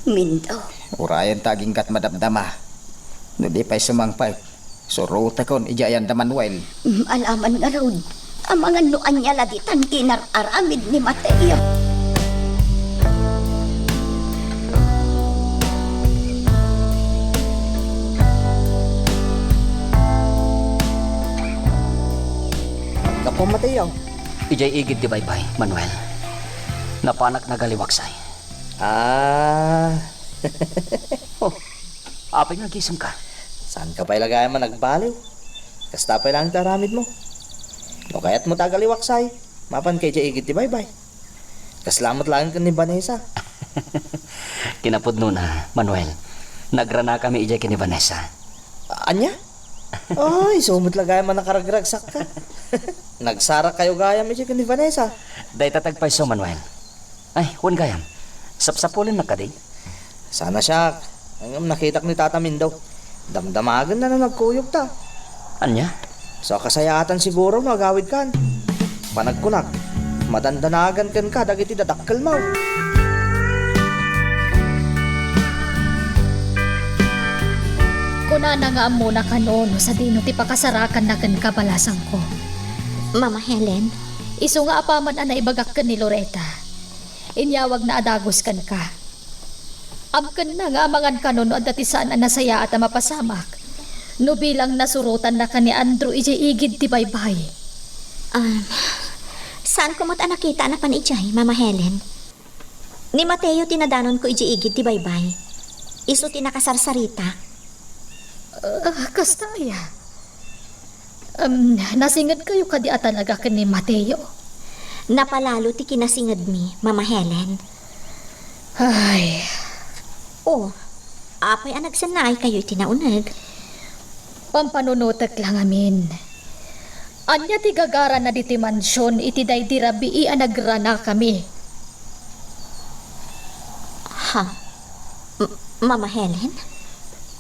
Mindaw. Urayenta aginggat madamdama. No di pay sumangpet, surotekon idiay anda, Manuel. Hmm, alaman ngarud. Amangan no ania la ditan ti inar-aramid ni Mateo. Gapu, Mateo. Idiay igid ti baybay, Manuel. Napanak nagaliwaksay. Ah. Oh, apay nga agisemka? Saanka pay la gayam a nagbaliw? Kasta pay laeng ti aramidmo. No kayatmo ta agaliwaksay, mapanka idiay igid ti baybay. Kasla met laeng ken ni Vanessa. Kinapudnona, Manuel, nagranakami idiay ken ni Vanessa. Ania? Ay, isu met la gayam a nakaragragsakka. Nagsarakkayo gayam idiay ken ni Vanessa. Dayta ti agpayso, Manuel. Ay, wen gayam. Sapsapulennak kadi? Saan a siak. Ngem nakitak ni Tata Mindaw. Damdamagenna no nagkuyogta. Ania? Sa kasayaatan siguro no agawidkan. Panagkunak, madandanagan kenka dagiti dadakkelmo. Kunana nga ammona kano no sadino ti pakasarakanna kenka, balasangko. Mama Helen. Isu nga apaman a naibagak ken ni Loreta, inyawagna a dagus kenka. Amkenna nga amangan kano no adda ti saan a nasayaat a mapasamak no bilang nasurotannaka ni Andrew idiay igid ti baybay. Um, saanko met a nakita a napan idiay, Mama Helen. Ni Mateo ti nadanonko idiay igid ti baybay. Isu ti nakasarsarita. Ah, kasta aya? Em, nasingedkayo kadi a talaga ken ni Mateo? Napalalo ti kinasingedmi, Mama Helen. Ay. Oh, apay a nagsennaaykayo iti nauneg? Pampanunotek la ngamin. Ania ti gagarana ditoy mansion iti daydi rabii a nagranakami? Ha? M-, Mama Helen?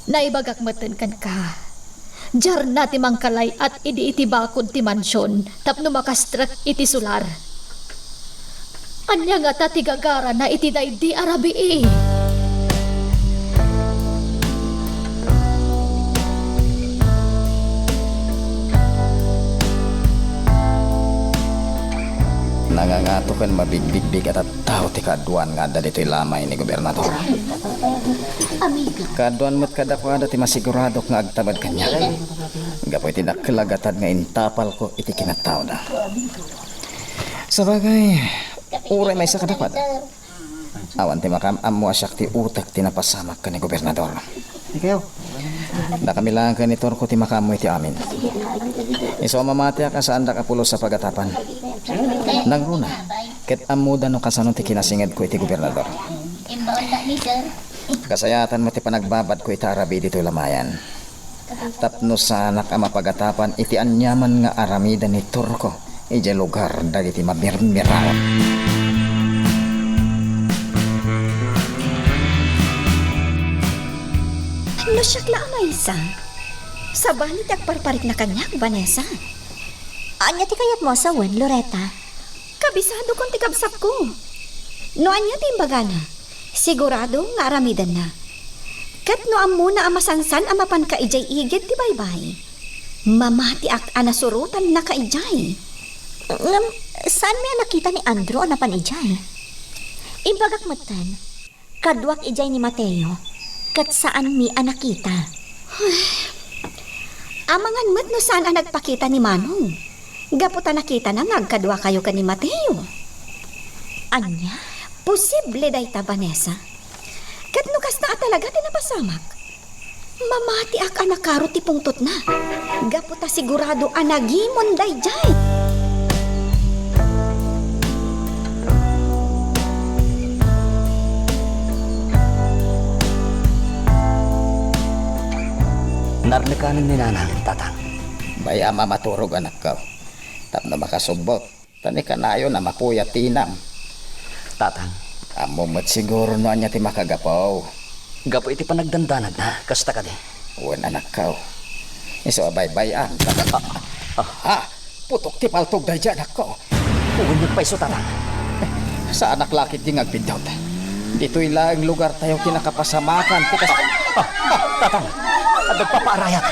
Naibagak metten kenka. Diarna ti mangkalay-at idi iti bakod ti mansion tapno makastrek iti solar. Ania ngata ti gagarana iti daydi a rabii? Nangangato ken mabigbigbig a tattao ti kaaduan nga adda ditoy lamay ni Gobernador. Kaaduan met kadakuada ti masiguradok nga agtamed kaniak. Gapu iti dakkel a gatad nga intapalko iti kinattaoda. Sabagay, uray maysa kadakuada. Awan ti makaam-ammo a siak ti utek ti napasamak ken ni Gobernador. Dakami laeng ken ni Torco ti makaammo iti amin. Isu a mamatiak a saandak a pulos a pagatapan. Nangruna, ket ammoda no kasano ti kinasingedko iti Gobernador. Kasayaatan met ti panagbabadko iti arabii ditoy lamayan. Tapno saanak a mapagatapan iti aniaman nga aramiden ni Torco idiay lugar dagiti mamirmiraon. No siak la a maysa, sabali ti agparparikna kaniak, Vanessa. Ania ti kayatmo a sawen, Loretta? Kabisadokon ti kabsatko. No ania ti imbagana, sigurado nga aramidenna. Ket no ammona a masansan a mapanka idiay igid ti baybay, mamatiak a nasurotannaka idiay. Ngem saanmi a nakita ni Andrew a napan idiay. Imbagak metten, kaduak idiay ni Mateo, ket saanmi a nakita. Amangan met no saan a nagpakita ni Manong, gapu ta nakitana nga agkaduakayo ken ni Mateo. Ania? Posible dayta, Vanessa? Ket no kasta a talaga ti napasamak, mamatiak a nakaro ti pungtotna, gapu ta sigurado a nagimon daydiay. Narnekanen ni Nanang, Tatang. Bay-am a maturog, anakko, tapno makasubbot, ta ni kanayon a mapuyat ti inam. Tatang. Ammom met siguro no ania ti makagapu. Gapu iti panagdandanagna, kasta kadi? Wen, anakko. Isu a baybay-am. Ah, ah, ah. Ha? Putok ti paltog daydiay, anakko. Wen, nagpayso, Tatang. Saanak la ketdi nga agbiddut. Ditoy laeng lugartayo ti nakapasamakan ti kas- Ah, ah, Tatang, nagpapaarayat.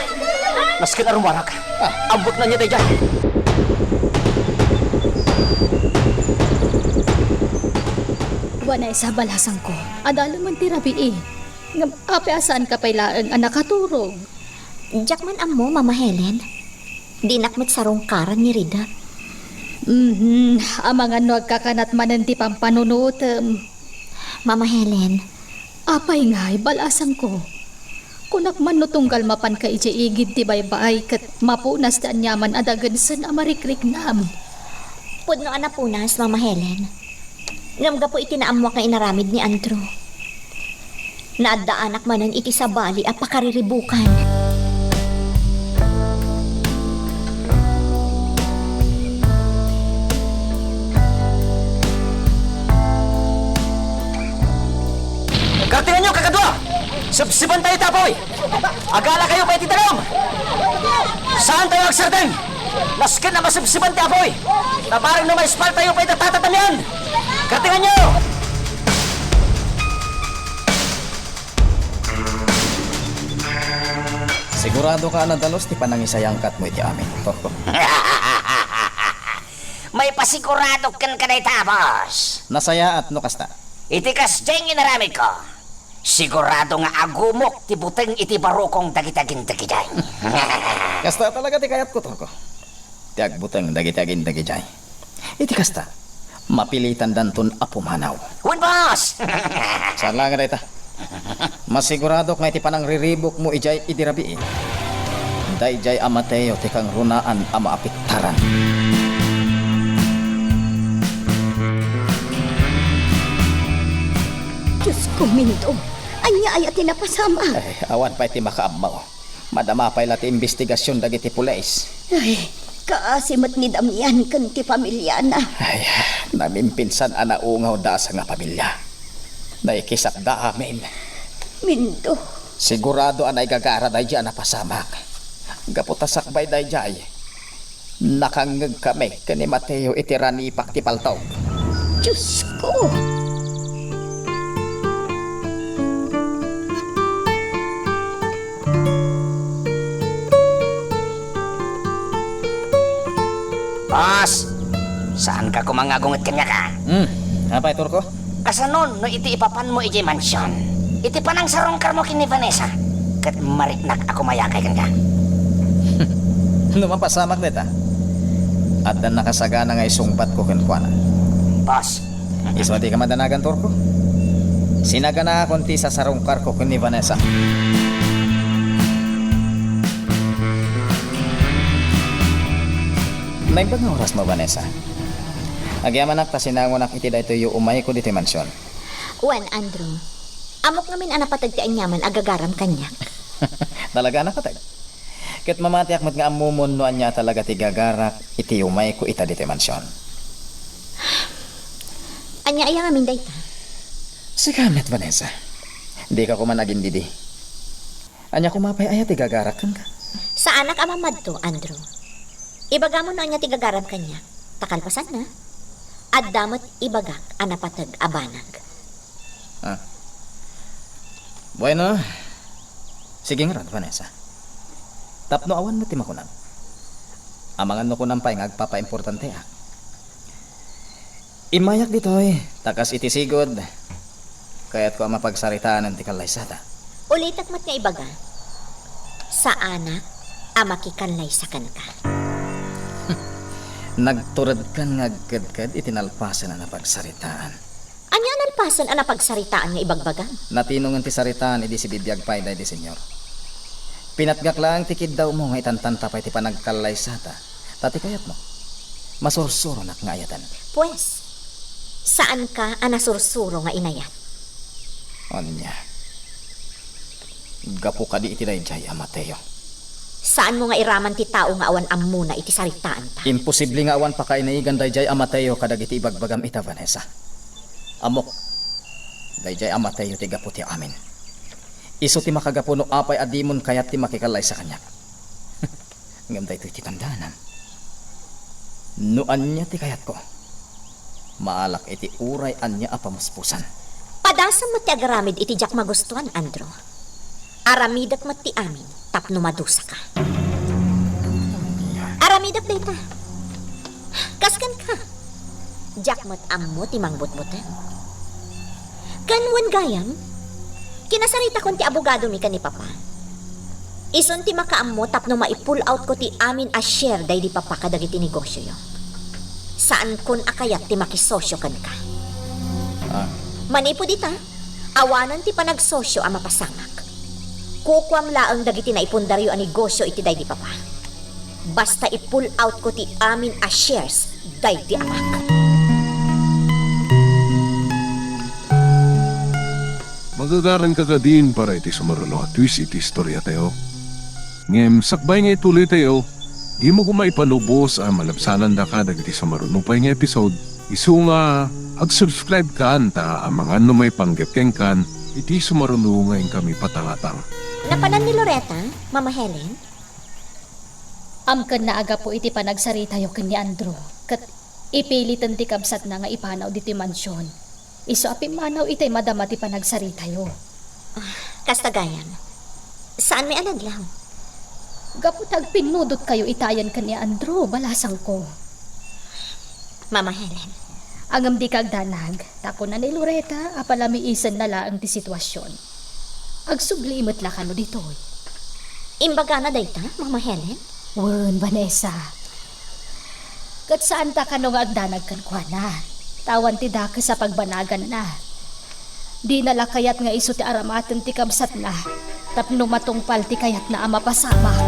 Nasken a rummuarak. Ah. Ammoek no ania daydiay. Vanessa, balasangko, adda laeng ti rabii. Ngem apay a saanka pay laeng a nakaturog? Diak man ammo, Mama Helen. Dinak met sarungkaran ni Rida. Mhm, amangan no agkakanat manen ti pampanunotem. Mama Helen. Apay ngay, balasangko? Kunak man no tunggal mapanka idiay igid ti baybay ket mapunas ti aniaman a dagensen a marikriknam. Pudno a napunas, Mama Helen. Ngem gapu iti naammoak nga inaramid ni Andrew, naaddaanak manen iti sabali a pakariribukan. Kartenganyo, kakadua! Sebsebantayo ti apuy! Agalakayo pay iti danum! Saantayo agsardeng! Nasken a masebseban ti apuy! Ta bareng no maispaltayo pay ita tatatamian! Kartenganyo! Siguradoka a nadalus ti panangisayangkatmo iti amin, Torko. Maipasiguradok kenka dayta, boss. Nasayaat no kasta. Iti kasdiay nga inaramidko, sigurado nga agumok ti buteng iti barukong dagiti agindagidiay. Kasta talaga ti kayatko, Torko. Ti agbuteng dagiti agindagidiay. Iti kasta, mapilitandanton a pumanaw. Wen, boss! Saan laeng a dayta. Masiguradok nga iti panangriribukmo idiay idi rabii, daydiay a Mateo ti kangrunaan a maapektaran. Diosko, Mindo, ania aya ti napasamak? Ay, awan pay ti makaammo. Madama pay la ti imbestigasion dagiti pulis. Ay, kaasi met ni Damian ken ti pamiliana. Ay, namimpinsan a naungawda a sangapamilya. Naikisakda amin. Mindo. Sigurado a naigagara daydiay a napasamak. Gapu ta sakbay daydiay, nakangngegkami ken ni Mateo iti ranipak ti paltog. Diosko! Boss, saanka koma nga agunget kaniak, a? Hmm, apay, Torko? Kasano no iti ipapanmo idiay mansion, iti panangsarungkarmo ken ni Vanessa, ket mariknak a kumayakay kenka? No mapasamak dayta, adda nakasagana nga isungbatko kenkuana. Boss. Isu a dika madanagan, Torko. Sinaganaakon ti isasarungkarko ken ni Vanessa. Naimbag nga orasmo, Vanessa. Agyamanak ta sinangonak iti daytoy yo umayko ditoy mansion. Wen, Andrew. Ammok ngamin a napateg ti aniaman a gagaram kaniak. Talaga a napateg? Ket mamatiak met nga ammomon no ania talaga ti gagarak iti umayko ita ditoy mansion. Ania aya ngamin dayta? Sika met, Vanessa. Dika koma nagindidi. Ania koma pay aya ti gagarak kenka? Saanak a mamadto, Andrew. Ibagam no ania ti gagaram kaniak, ta kalpasanna, adda met ibagak a napateg a banag. Ah. Bueno, sige ngarud, Vanessa. Tapno awan met ti makunam. Amangan no kunam pay nga agpapaimportanteak. Immayak ditoy, ta kas iti sigud, kayatko a mapagsaritaen ti kallaysata. Ulitek met nga ibaga, saanak a makikallaysa kenka. Nagturedkan nga agkedked iti nalpasen a napagsaritaen. Ania a nalpasen a napagsaritaen nga ibagbagam? Natinongen ti saritaen idi sibibiag pay daydi Señor. Pinatgak laeng ti kiddawmo nga itantanta pay ti panagkallaysata. Ta ti kayatmo, masursuronak nga ayaten. Pues, saanka a nasursuro nga inayat? Ania? Gapu kadi iti daydiay a Mateo? Saanmo nga iraman ti tao nga awan ammona iti saritaanta. Imposible nga awan pakainagan daydiay a Mateo kadagiti ibagbagam ita, Vanessa. Ammok, daydiay a Mateo ti gapu ti amin. Isu ti makagapu no apay a dimon kayat ti makikallaysa kaniak. Ngem daytoy ti tandaanam. No ania ti kayatko, maalak iti uray ania a pamuspusan. Padasam met ti agaramid iti diak magustuan, Andrew. Aramidek met ti amin tapno madusaka. Aramidek dayta. Kas kenka, diak met ammo ti mangbutbuteng. Ken wen gayam, kinasaritakon ti abogadomi ken ni Papa. Isun ti makaammo tapno mai-pull out ko ti amin a share daydi Papa kadagiti negosioyo. Saankon a kayat ti makisosio kenka. Ah. Manipud ita, awanen ti panagsosio a mapasamak. Kukuam laeng dagiti naipundaryo a negosio iti daydi Papa. Basta i-pull out ko ti amin a shares daydi amak. Magagaranka kadin para iti sumaruno a twist iti istoriatayo. Ngem sakbay nga ituloytayo, dimo koma ipanubos a malabsanandaka dagiti sumaruno pay nga episode. Isu nga ag-subscribe kan ta amangan no maipanggep kenkan iti sumaruno nga inkami patangatang. Napanan ni Loretta, Mama Helen? Amkenna a gapu iti panagsaritayo ken ni Andrew, ket ipiliten ti kabsatna nga ipanaw ditoy mansion. Isu a pimmanaw itay madama ti panagsaritayo. Ah, kasta gayam. Saanmi a nadlaw? Gapu ta agpinnudotkayo itayen ken ni Andrew, balasangko. Mama Helen. Ngem dika agdanag, ta kuna ni Loretta a palamiisenna laeng ti situasion. Agsubli met la kano ditoy. Imbagana dayta, Mama Helen? Wen, Vanessa. Ket saanta kano nga agdanag kenkuana, ta awan ti dakes a pagbanaganna. Dina la kayat nga isu ti aramaten ti kabsatna tapno matungpal ti kayatna a mapasamak.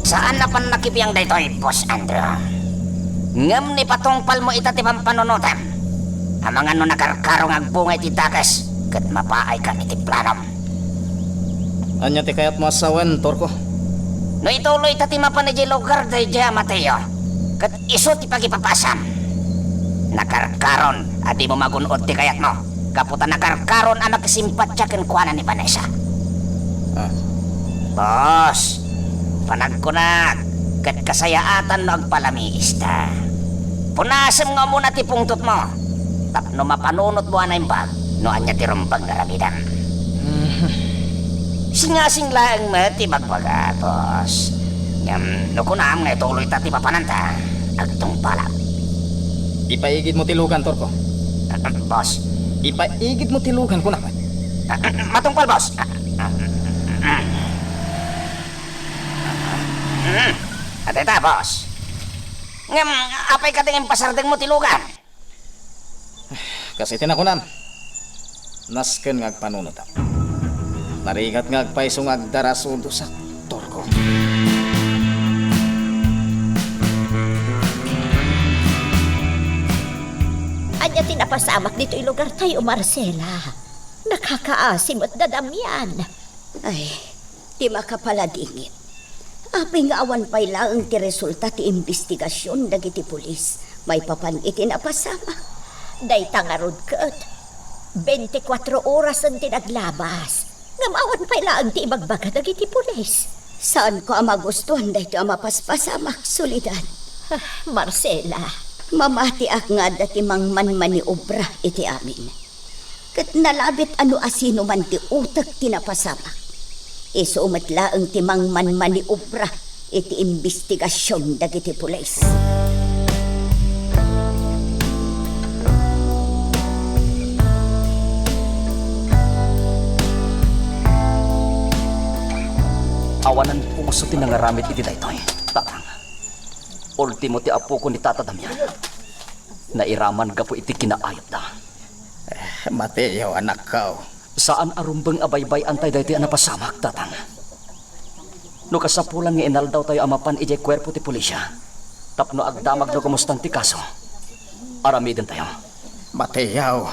Saan a pannakibiang daytoy, Boss Andrew. Ngem ipatungpalmo ita ti pampanunotam. Amangan no nakarkaro nga agbunga iti dakes ket mapaayka iti planom. Ania ti kayatmo a sawen, Torko? No ituloyta ti mapan idiay lugar daydiay a Mateo, ket isu ti pagipapasam. Nakarkaron a dimo magun-od ti kayatmo, gapu ta nakarkaron a makisimpatiak kenkuana ni Vanessa. Ah. Boss, panagkunak, ket kasayaatan no agpalamiista. Punasem nga umuna ti pungtotmo. Tapno mapanunotmo a naimbag no ania ti rumbeng nga aramidem. Mhm. Singasing laeng met ti bagbaga, boss. Ngem no kunam nga ituloyta ti papananta, agtungpalak. Ipaigidmo ti lugan, Torko. Boss. Ipaigidmo ti lugan, kunak. Matungpal, boss. Adda ita, boss. Ngem, apay kadi nga impasardengmo ti lugan? Kas iti nakunam, nasken nga agpanunotak. Narigat nga agpayso nga agdara sueldosak, Torko. Ania ti napasamak ditoy lugartayo, Marcela? Nakakaasi met da Damian. Ay, ti makapaladingit. Apay nga awan pay laeng ti resulta ti imbestigasion dagiti pulis maipapan iti napasamak? Dayta ngarud ket, bente kuatro orasen ti naglabas, ngem awan pay laeng ti ibagbaga dagiti pulis. Saanko a magustuan daytoy a mapaspasamak, Soledad. Ah, Marcela. Mamatiak nga adda ti mangmanmaniobra iti amin. Ket nalabit a no asino man ti utek ti napasamak, isu met laeng ti mangmanmaniobra iti imbestigasion dagiti pulis. Awanan puso ti nangaramid iti daytoy, Tatang. Ultimo ti apoko ni Tata Damian. Nairaman gapu iti kinaayatda. Eh, Mateo, anakko. Saan a rumbeng a baybay-antay daytoy a napasamak, Tatang. No kasapulan nga inaldawtayo a mapan idiay kuerpo ti pulisya, Tapno agdamag no kumustan ti kaso, aramidentayo. Mateo,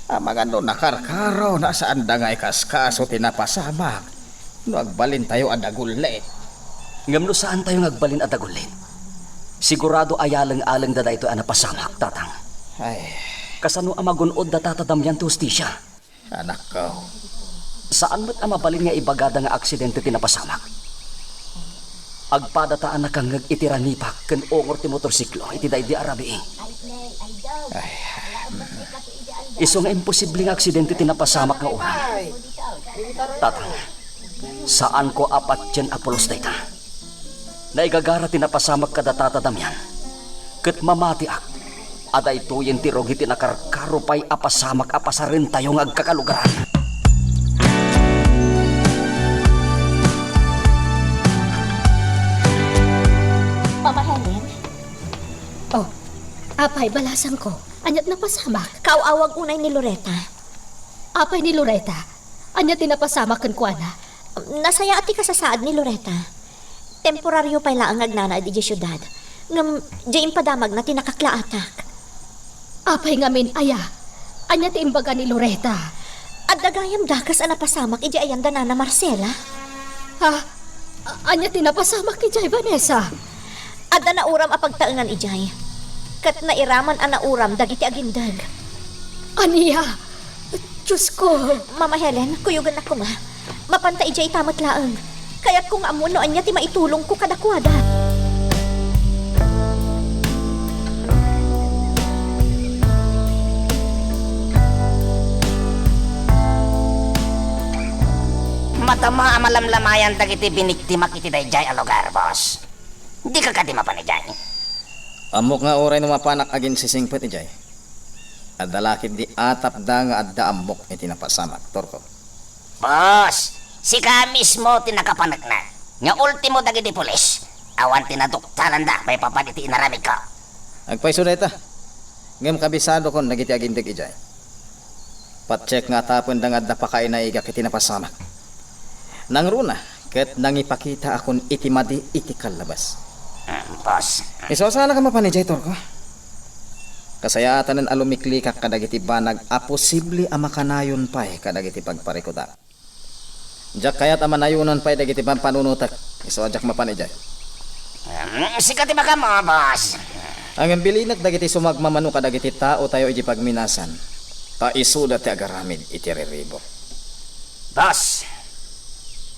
amangan no nakarkaro, no saanda nga ikaskaso ti napasamak no agbalintayo a dagullit. Ngem no saantayo nga agbalin a dagullit, sigurado a yaleng-alengda daytoy a napasamak, Tatang. Ay. Kasano a magun-od da Tata Damian ti hustisia? Anakko. Saan met a mabalin nga ibagada nga aksidente ti napasamak. Agpadata a nakangngeg iti rangipak ken ungor ti motorsiklo iti daydi a rabii. Ay. Isu nga imposible nga aksidente ti napasamak nga uran. Tatang, saanko a patien a pulos dayta. Naigagara ti napasamak kada Tata Damian, ket mamatiak a daytoyen ti rugi ti nakarkaro pay a pasamak a pasarentayo nga agkakalugaran. Mama Helen? Oh, apay, balasangko. Ania ti napasamak? Kaaw-awag unay ni Loreta. Apay ni Loreta? Ania ti napasamak kenkuana? Nasayaat ti kasasaad ni Loreta. Temporario pay laeng nga agnanaed idiay siudad. Ngem, diay impadamagna ti nakaklaatak. Apay ngamin aya? Ania ti imbaga ni Loreta? Adda gayam dakes a napasamak idiay ayan da Nana Marcela. Ha? A-, ania ti napasamak idiay, Vanessa? Adda nauram a pagtaengan idiay. Ket nairaman a nauram dagiti agindeg. Ania? Diosko! Mama Helen, kuyogannak koma. Mapanta idiay ita met laeng. Kayatko nga ammon no ania ti maitulongko kadakuada. Madama a malamlamayan dagiti biniktimak iti daydiay a lugar, boss. Dika kadi mapan idiay? Ammok nga uray no mapanak aginsisingpet idiay, adda la ketdi atapda nga adda ammok iti napasamak, Torko. Boss, sika mismo ti nakapaneknek nga ultimo dagiti pulis. Awan ti naduktalanda maipapan iti inaramidko. Agpayso dayta. Ngem kabisadokon dagiti agindeg idiay. Patchek nga atapenda nga adda pakainaigak iti napasamak. Nangruna ket nangipakitaakon iti madi iti kallabas. Mm, boss. Isu a saannak a mapan idiay, Torko. Kasayaatanen a lumiklikak kadagiti banag a posible a makanayon pay kadagiti pagparikudak. Diak kayat a manayonan pay dagiti pampanunotek. Isu a diak mapan idiay. Mm, sika ti makammo, boss. Ngem bilinek dagiti sumagmamano kadagiti taotayo iti pagminasan, ta isuda ti agaramid iti riribok. Boss,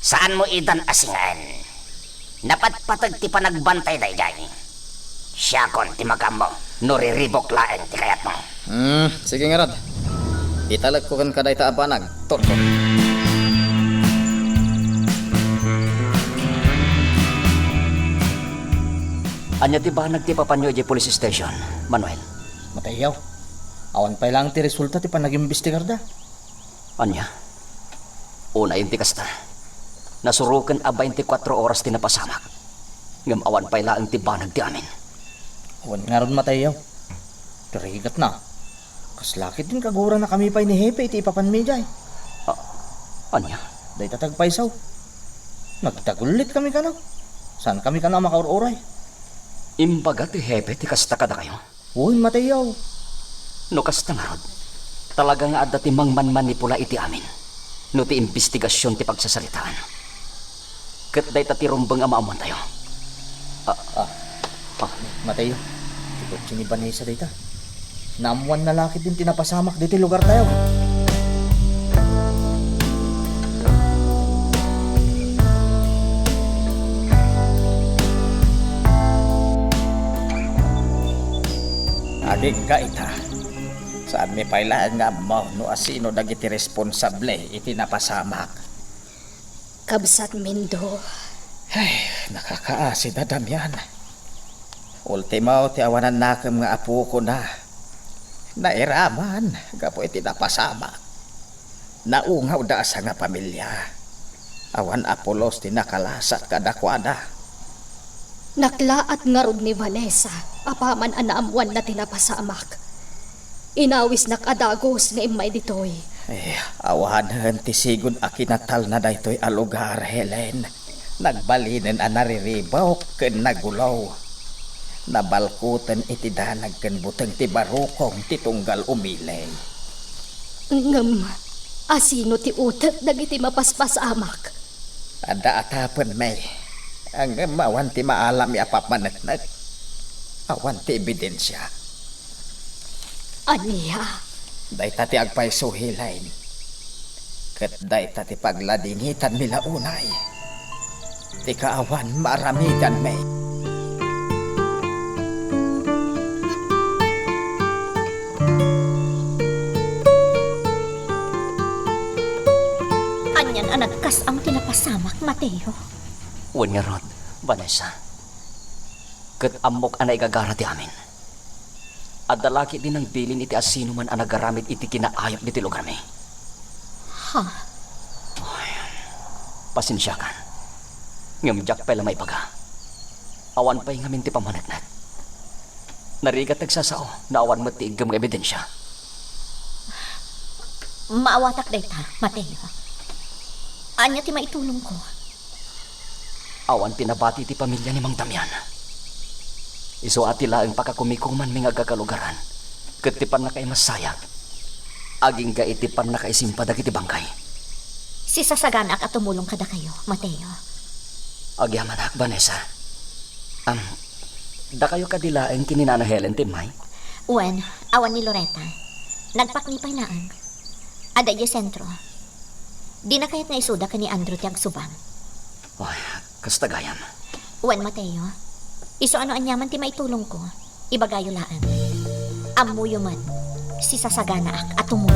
saanmo itan a singaen. Napatpateg ti panagbantay daydiay. Siakon ti makaammo no riribok laeng ti kayatmo. Hmm, sige ngarud. Italekko kenka dayta a banag, Torko. Ania ti banag ti ipapanyo idiay police station, Manuel? Mateo, awan pay laeng ti resulta ti panagimbestigarda. Ania? Unayen ti kasta. Nasuroken a baintikwatro oras ti napasamak. Ngem awan pay laeng ti banag ti amin. Awan ngarud, Mateo. Ti rigatna, kasla ketdin kagurana kami pay ni Hepe iti ipapanmi idiay. A-, ania? Dayta ti agpayso. Nagdagullit kami kano. Saan kami kano a makaur-uray? Imbaga ti Hepe ti kasta kadakayo? Wen, Mateo. No kasta ngarud, talaga nga adda ti mangmanmanipula iti amin no ti imbestigasion ti pagsasaritaan. Ket dayta ti rumbeng a maammoantayo. Ah, ah, ah. Mateo, ti kotse ni Vanessa dayta. Naammoanna la ketdin ti napasamak ditoy lugartayo. Agingga ita. Saanmi pay laeng nga ammo no asino dagiti responsable iti napasamak. Kabsat Mindo. Ay, nakakaasi da, Damian. Ultimo ti awanannakem nga apokona. Nairaman gapu iti napasamak. Naungawda a sangapamilia. Awan a pulos ti nakalasat kadakuada. Naklaat ngarud ni Vanessa apaman a naammoanna ti napasamak. Inawisnak a dagus nga immay ditoy. Eh, awanen ti sigud a kinatalna daytoy a lugar, Helen. Nagbalinen a nariribok ken nagulo. Nabalkuten iti danag ken buteng ti barukong ti tunggal umili. Ngem asino ti utek dagiti mapaspasamak? Adda atapenmi, ngem awan ti maalam a papaneknek. Awan ti ebidensia. Ania? Dayta ti agpayso, Helen. Ket dayta ti pagladingitanmi la unay. Ti kaawan maaramidanmi. Anian a nagkas-am ti napasamak, Mateo? Wen ngarud, Vanessa. Ket ammok a naigagara ti amin. Adda la ketdi nangbilin iti asinoman a nagaramid iti kinaayupmi ti lugarmi. Ha? Ay, pasensiakan. Ngem diak pay la maibaga. Awan pay ngamin ti pammaneknek. Narigat ti agsasao no awan met ti iggem nga ebidensia. Maawatak dayta, Mateo. Ania ti maitulongko? Awan ti nabati ti pamilia ni Mang Damian. Isu a ti laeng pakakumikumanmi nga agkakalugaran ket ti pannakaimassayag agingga iti pannakaisimpa dagiti bangkay. Sisasaganaak a tumulong kadakayo, Mateo. Agyamanak, Vanessa. Am, dakayo kadi laeng ken ni Nana Helen ti immay? Wen, awan ni Loretta. Nagpakni pay laeng. Adda idiay sentro. Dina kayat nga isuda ken ni Andrew ti agsubang. Oy, kasta gayam. Wen, Mateo. Isu a no aniaman ti maitulongko, ibagayo laeng. Ammoyo met, sisasaganaak a tumulong.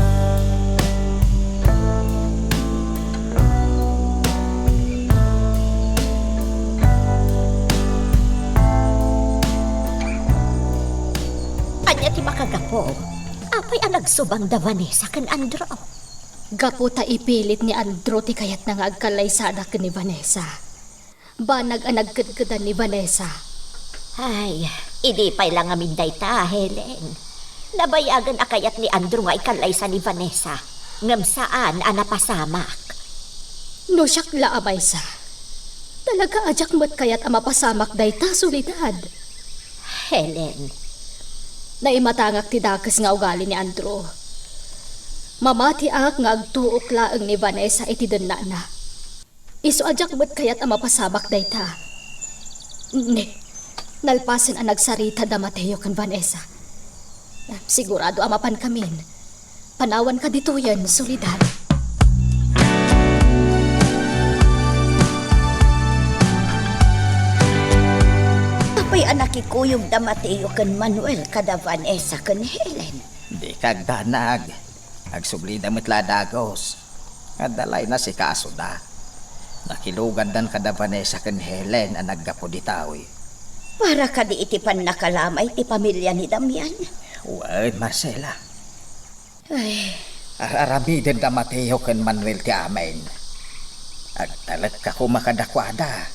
Ania ti makagapu? Apay a nagsubang da Vanessa ken Andrew? Gapu ta ipilit ni Andrew ti kayatna nga agkallaysada ken ni Vanessa. Banag a nagkedkedan ni Vanessa. Ay, idi pay la ngamin dayta, Helen. Nabayagen a kayat ni Andrew nga ikallaysa ni Vanessa, ngem saan a napasamak. No siak la a maysa, talaga a diak met kayat a mapasamak dayta, Soledad. Helen. Naimatangak ti dakes nga ugali ni Andrew. Mamatiak nga agtuok laeng ni Vanessa iti dennana. Isu a diak met kayat a mapasamak dayta. Ni, nalpasen a nagsarita da Mateo ken Vanessa. Sigurado a mapankamin. Panawanka ditoyen, Soledad. Apay a nakikuyog da Mateo ken Manuel kada Vanessa ken Helen? Dika agdanag. Agsublida met la a dagus. Adda la inasikasoda. Nakilugandan kada Vanessa ken Helen a naggapu ditoy. Para kadi iti pannakalamay ti pamilia ni Damian? Wen, Marcela. Ay. Ar-aramiden da Mateo ken Manuel ti amin. Agtalekka koma kadakuada.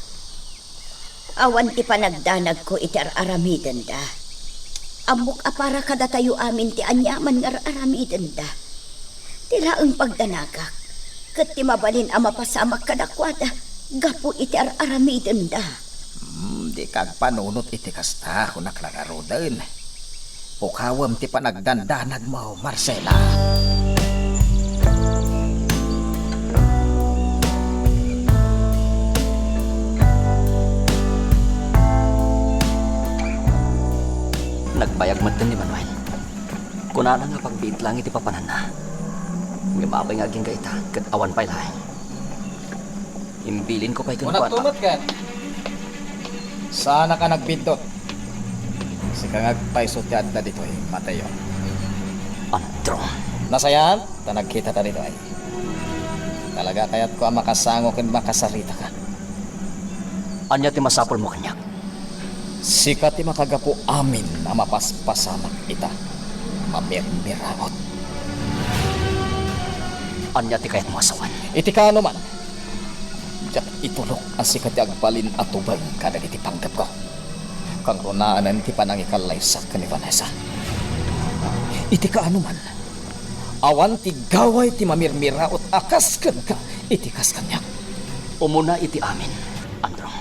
Awan ti panagdanagko iti ar-aramidenda. Ammok a para kadatayo amin ti aniaman nga ar-aramidenda. Ti laeng pagdanagak, ket ti mabalin a mapasamak kadakuada gapu iti ar-aramidenda. Hmm, dika agpanunot iti kasta, kunak la ngaruden. Pukawem ti panagdandanagmo, Marcela. Nagbayag metten ni Manuel. Kunana nga pagbiit lang iti papananna. Ngem apay nga agingga ita, ket awan pay laeng. Imbilinko pay kenkuana. Unat tumet ken. Saanak a nagbiddut. Sika nga agpayso ti adda ditoy, Mateo. Andrew. Nasayaat ta nagkitata ditoy. Talaga kayatko a makasango ken makasaritaka. Ania ti masapulmo kaniak? Sika ti makagapu amin a mapaspasamak ita. Mamirmiraot. Ania ti kayatmo a sawen? Iti kaano man, diak itulok a sika ti agbalin a tubeng kadagiti panggepko. Kangrunaanen ti panangikallaysak ken ni Vanessa. Iti kaano man, awan ti gaway ti mamirmiraot a kas kenka iti kas kaniak. Umuna iti amin, Andrew.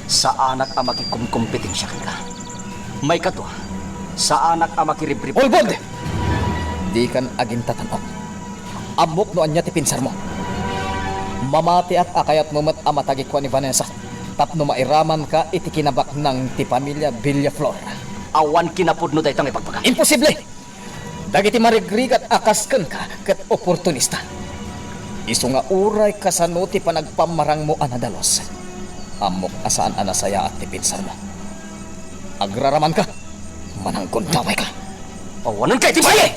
Saanak a makikumkompetensia kenka. Maikadua, saanak a makiribrib. Ulbod! Dikan agintatan-ok. Ammok no ania ti pinsarmo. Mamatiak a kayatmo met a matagikua ni Vanessa tapno mairamanka iti kinabaknang ti pamilia Villaflor. Awan kinapudno dayta nga ibagbagam. Imposible! Dagiti marigrigat a kas kenka ket oportunista. Isu nga uray kasano ti panagpammarangmo a nadalus, ammok a saan a nasayaat ti pinsarmo. Agraramanka, mananggundawayka. Awanenka iti balle!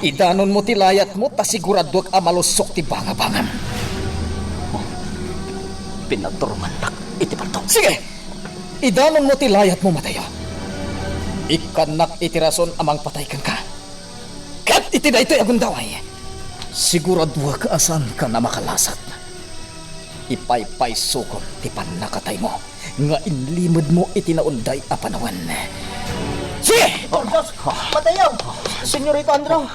Idanonmo ti layatmo ta siguraduek a malusok ti bangabangam. Pinaturmantak iti palto. Sige! Idanonmo ti layatmo, Mateo. Ikkannak iti rason a mangpatay kenka. Ket iti daytoy a gundaway, siguraduak a saanka a makalasat. Ipaypaysukon ti pannakataymo nga inlimedmo iti naunday a panawen. Sige! Mateo! Senyorito Andrew,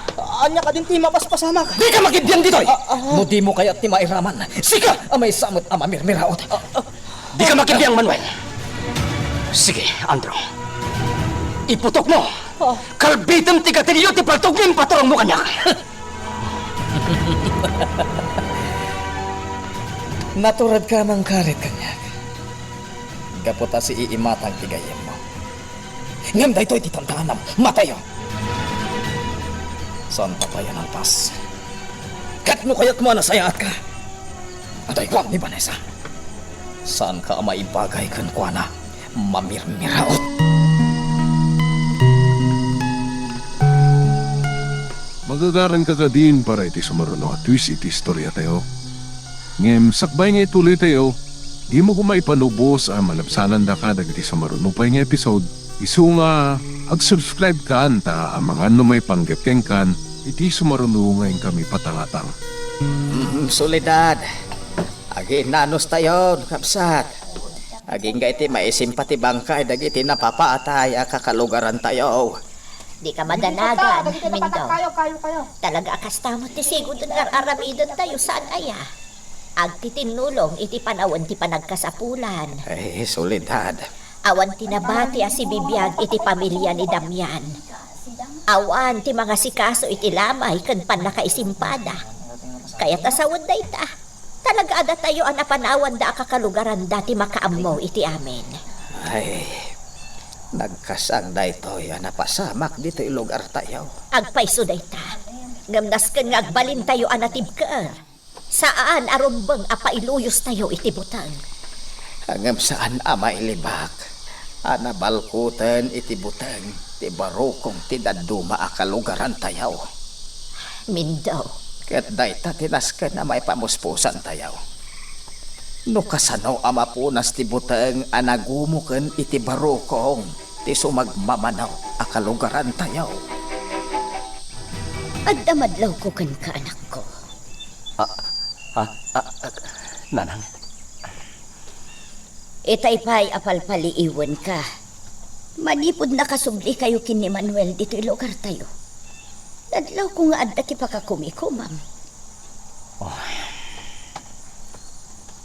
ania kadin ti mapaspasamak? Dika makibiang ditoy! Ah, ah. No dimo kayat ti mairaman, sika a maysa met a mamirmiraot. Ah, ah. Dika makibiang, Manuel. Sige, Andrew. Iputokmo. Oh. Kalbitem ti gatilio ti paltog nga impaturongmo kaniak. Naturedka a mangkarit kaniak. Gapu ta siiimatang ti gayyemmo. Ngem daytoy ti tantanganam, Mateo. Saanta pay a nalpas. Ket no kayatmo a nasayaatka, adaykuak ni Vanessa. Saanka a maibagay kenkuana, mamirmiraot. Magagaranka kadin para iti sumaruno a twist iti istoriatayo. Ngem sakbay nga ituloytayo, dimo koma ipalubos a malabsanandaka dagiti sumaruno pay nga episode. Isu nga ag-subscribe kan ta amangan no maipanggep kenkan iti sumaruno nga inkami patangatang. Mm, Soledad, aginnanustayon, kabsat. Agingga iti maisimpatibangka dagiti napapaatay a kakalugarantayo. Dika madanagan, Mindo. Talaga a kasta met ti sigud nga ar-aramidentayo, saan aya? Agtitinnulong iti panawen ti panagkasapulan. Ay, Soledad. Awan ti nabati a sibibiag iti pamilia ni Damian. Awan ti mangasikaso iti lamay ken pannakaisimpada. Kayat a sawen dayta. Talaga a datayo a napanawanda a kakalugaranda ti makaammo iti amin. Ay, nagkasang daytoy a napasamak ditoy lugartayo. Agpayso dayta, ngem nasken nga agbalintayo a natibker. Saan a rumbeng a pailuyostayo iti buteng. Ngem saan a mailibak a nabalkuten iti buteng ti barukong ti dadduma a kalugarantayo. Mindo. Ket dayta ti nasken a maipamuspusantayo. No kasano a mapunas ti buteng a nagumoken iti barukong ti sumagmamano a kalugarantayo? Adda madlawko kenka, anakko. Ah, ah, ah, ah, Nanang. Itay pay a palpaliiwenka. Manipud nakasublikayo ken ni Manuel ditoy lugartayo, nadlawko nga adda ti pakakumikomam. Oh.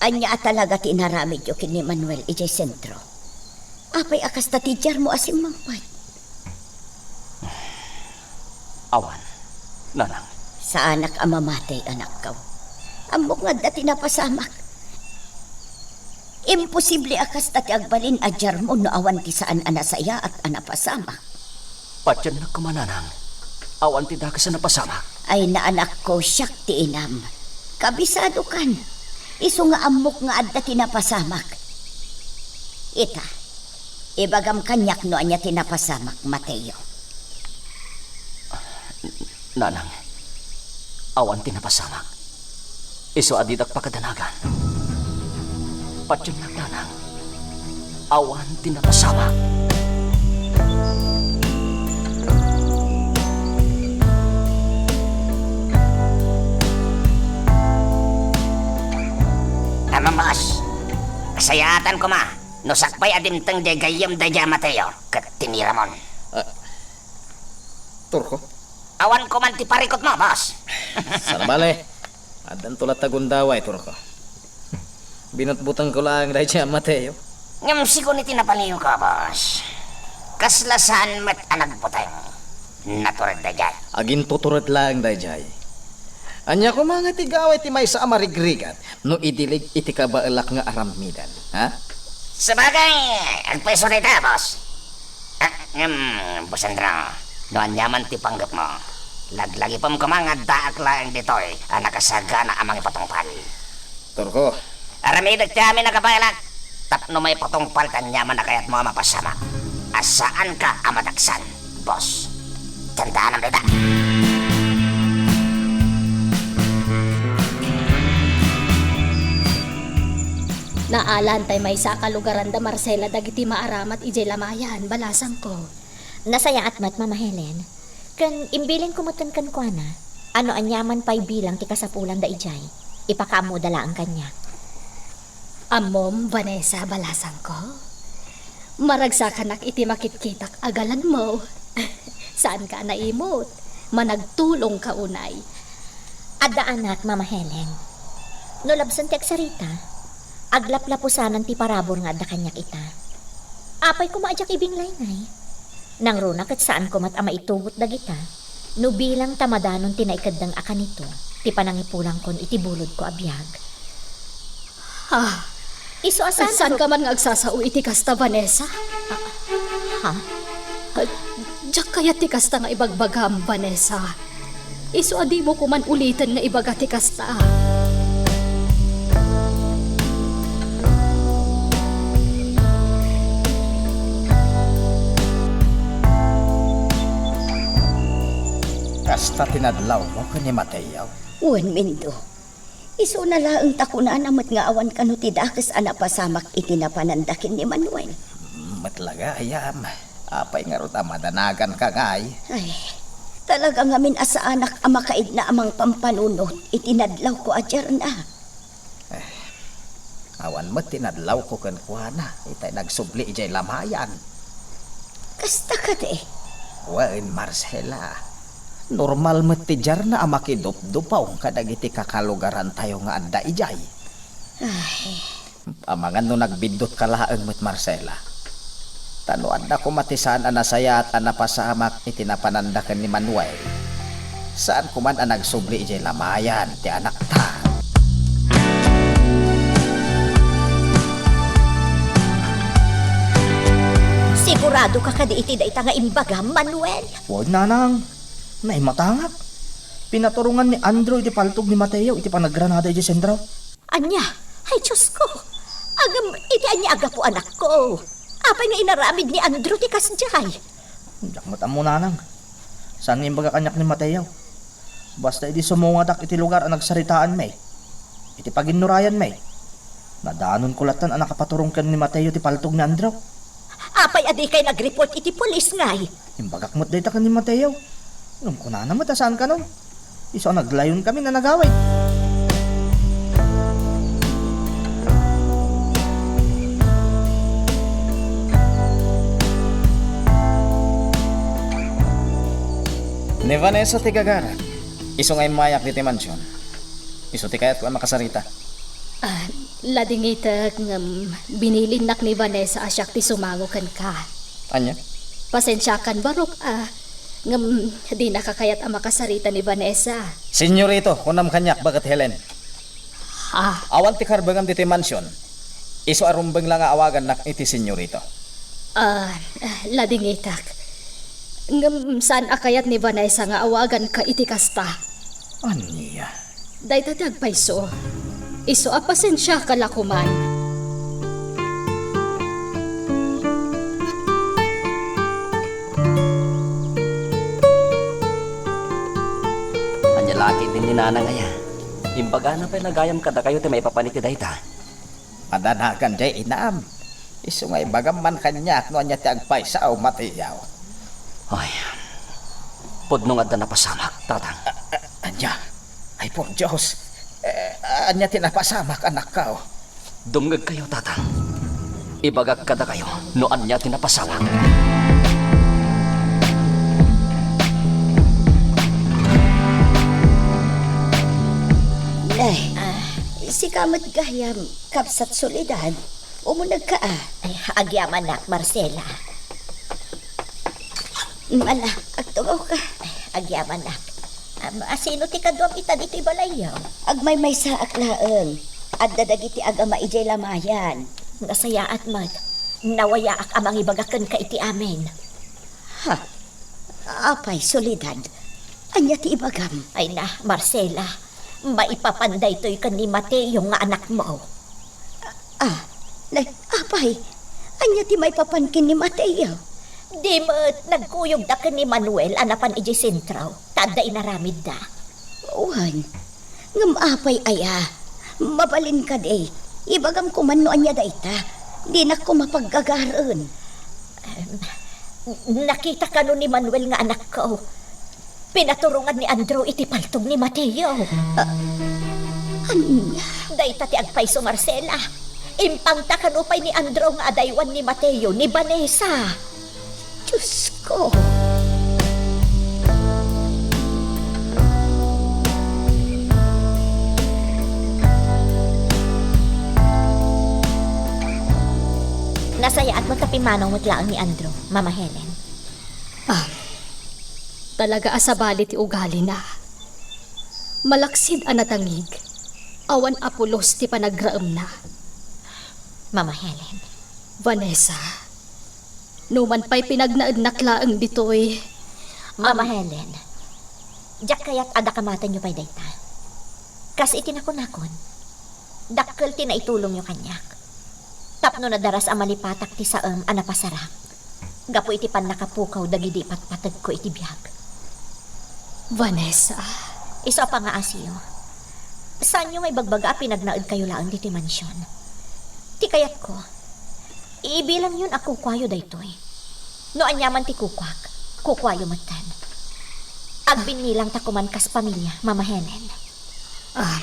Ania a talaga ti inaramidyo ken ni Manuel idiay sentro? Apay a kasta ti diarmo a simmangpet? Awan, Nanang. Saanak a mamati, anakko. Ammok nga adda ti napasamak. Imposible a kasta ti agbalin a diarmo no awan ti saan a nasayaat a napasamak. Patiennak koma, Nanang. Awan ti dakes a napasamak. Ay, anakko, siak ti inam. Kabisadokan. Isu nga ammok nga adda ti napasamak. Ita, ibagam kaniak no ania ti napasamak, Mateo. Nanang, awan ti napasamak. Isu a didak pakadanagan. Patiennak, Nanang. Awan ti napasamak. Ammom, boss. Sayaatan koma no sakbay a dimteng diay gayyem daydiay a Mateo ket tiniramon. Ah, Turko? Awan koman ti parikutmo, boss. Saan a bale. Addanto latta gundaway, Turko. Binutbutengko laeng daydiay a Mateo. Ngem sigun iti napaliwko, boss. Kasla saan met a nagbuteng. Natured daydiay. Agintutured laeng daydiay. Ania koma nga ti gaway ti maysa a marigrigat no idilig iti kabaelak nga aramiden, ha? Sabagay, agpayso dayta, boss. Ah, ngem, Boss Andro, no ania man ti panggepmo, laglagipem koma nga addaak laeng ditoy a nakasagana a mangipatungpal. Turko. Aramidek ti amin a kabaelak tapno maipatungpal ti aniaman a kayatmo a mapasamak a saanka a madaksan, boss. Tandaanam dayta. Naalan tay maysa a kalugaran da Marcela dagiti maaramat idiay Lamayan, balasangko. Nasayaat met, Mama Helen. Ken imbilinko metten kenkuana a no aniaman pay bilang ti kasapulan da idiay, ipakaammoda laeng kaniak. Ammom, Vanessa, balasangko, maragsakanak iti makitkitak a galanmo. Saanka a naimot. Managtulongka unay. Addaanak, Mama Helen. No labsen ti agsarita, aglaplapusanan ti parabur nga adda kaniak ita. Apay koma a diak ibinglay ngay? Nangruna ket saanko met a maitugot dagita no bilang ta madanon ti naikeddeng a kanito ti panangipulangkon iti bulodko a biag. Ha? Isu a saan, saanka man nga agsasao iti kasta, Vanessa? Ha? Ah, diak kayat ti kasta nga ibagbagam, Vanessa. Isu a dimo koman uliten nga ibaga ti kasta. Kasta ti nadlawmo ken ni Mateo? Wen, Mindo. Isuna laeng ta kunana met nga awan kano ti dakes a napasamak iti napananda ken ni Manuel. Met la gayam, apay ngarud a madanaganka ngay? Ay, talaga ngamin a saanak a makaidna a mangpampanunot iti nadlawko a diarna. Eh, awan met ti nadlawko kenkuana itay nagsubli idiay Lamayan. Kasta kadi? Wen, Marcela. Normal met ti diarna a makidupdupaw kadagiti kakalugarantayo nga adda idiay. Ay. Amangan no nagbiddutka laeng met, Marcela. Ta no adda koma ti saan a nasayaat a napasamak iti napananda ken ni Manuel, saan koman a nagsubli idiay Lamayan ti anakta. Siguradoka kadi iti dayta nga imbagam, Manuel? Wen, nanang. Naimatangak. Pinaturongan ni Andrew iti paltog ni Mateo iti panaggranada idiay sentro. Ania? Ay, Diosko! Ngem iti ania a gapu, anakko? Apay nga inaramid ni Andrew ti kasdiay? Diak met ammo, nanang. Saan nga imbaga kaniak ni Mateo. Basta idi sumungatak iti lugar a nagsaritaanmi, iti paginnurayanmi, nadanonko lattan a nakapaturong ken ni Mateo ti paltog ni Andrew. Apay a dikay nag-report iti pulis ngay? Imbagak met dayta ken ni Mateo. Ngem kunana met a saan kanon. Isu a naglayonkami a nagawid. Ni Vanessa ti gagarak. Isu nga immayak ditoy mansion. Isu ti kayatko a makasarita. Ah, ladingitek, ngem binilinnak ni Vanessa a siak ti sumango kenka. Ania? Pasensiakan, barok, ah, ngem dinaka kayat a makasarita ni Vanessa. Senyorito, kunam kaniak, baket Helen. Ah. Awan ti karbengam ditoy mansion. Isu a rumbeng la nga awagannak iti senyorito. Ah, ladingitek. Ngem saan a kayat ni Vanessa nga awaganka iti kasta. Ania? Dayta ti agpayso. Isu a pasensiaka la koman. Ania la ketdin ni Nanang aya? Imbagana pay la gayam kadakayo ti maipapan iti dayta. Madanagan diay inam. Isu nga ibagam man kaniak no ania ti agpayso, Mateo. Ay, pudno nga adda napasamak, Tatang. A-, a-, ania? Ay, por Dios. Eh, ania ti napasamak, anakko? Dumngegkayo, Tatang. Ibagak kadakayo no ania ti napasamak. Nay, ah, sika met gayam, Kabsat Soledad, umunegka a. Ay, agyamanak, Marcela. Ala, agtungawka. Agyamanak. Am, asino ti kaduam ita ditoy balayyo? Agmaymaysaak laeng. Adda dagiti agama idiay lamayan. Nasayaat met. Nawayaak a mangibaga kenka iti amin. Ha? Apay, Soledad? Ania ti ibagam? Ay na, Marcela. Maipapan daytoy ken ni Mateo nga anakmo. Ah, nay, apay, ania ti maipapan ken ni Mateo? Di met, nagkuyogda ken ni Manuel a napan idiay sentro, ta adda inaramidda. Wen, ngem apay aya? Mabalin kadi, ibagam koma no ania dayta. Dinak koma paggagaren. Em, nakita kano ni Manuel nga anakko. Pinaturongan ni Andrew iti paltog ni Mateo. Ah, ania? Dayta ti agpayso, Marcela. Impangta kano pay ni Andrew nga adaywan ni Mateo ni Vanessa. Diyos ko. Nasayaat met ta pimmanaw met laeng ni Andrew, Mama Helen. Ah, talaga a sabali ti ugalina. Malaksid a natangig, awan a pulos ti panagraemna. Mama Helen. Vanessa, numan pay pinagnaednak laeng ditoy. Mama Helen, diak kayat a dakamatenyo pay dayta. Kas iti nakunakon, dakkel ti naitulongyo kaniak. Tapno nadaras a malipatak ti saem a napasarak gapu iti pannakapukaw dagidi ipatpategko iti biag. Vanessa. Isu a pangaasiyo, saanyo nga ibagbaga a pinagnaedkayo laeng ditoy mansion. Ti kayatko, ibilangyon a kukuayo daytoy. No aniaman ti kukuak, kukuayo metten. Agbinnilangta koman kas pamilia, Mama Helen. Ah,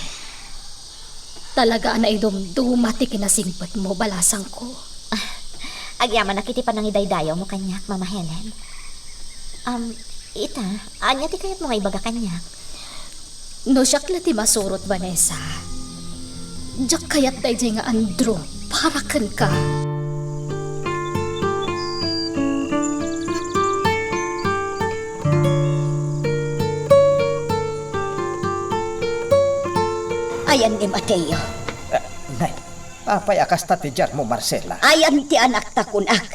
talaga a naidumduma ti kinasingpetmo, balasangko. Ah, agyamanak iti panangidaydayawmo kaniak, Mama Helen. Am, ita, ania ti kayatmo nga ibaga kaniak? No siak la ti masurot, Vanessa, diak kayat daydiay nga Andrew para kenka. Ayan ni Mateo. Ah, nay, apay a kasta ti diarmo, Marcela? Ayan ti anakta, kunak.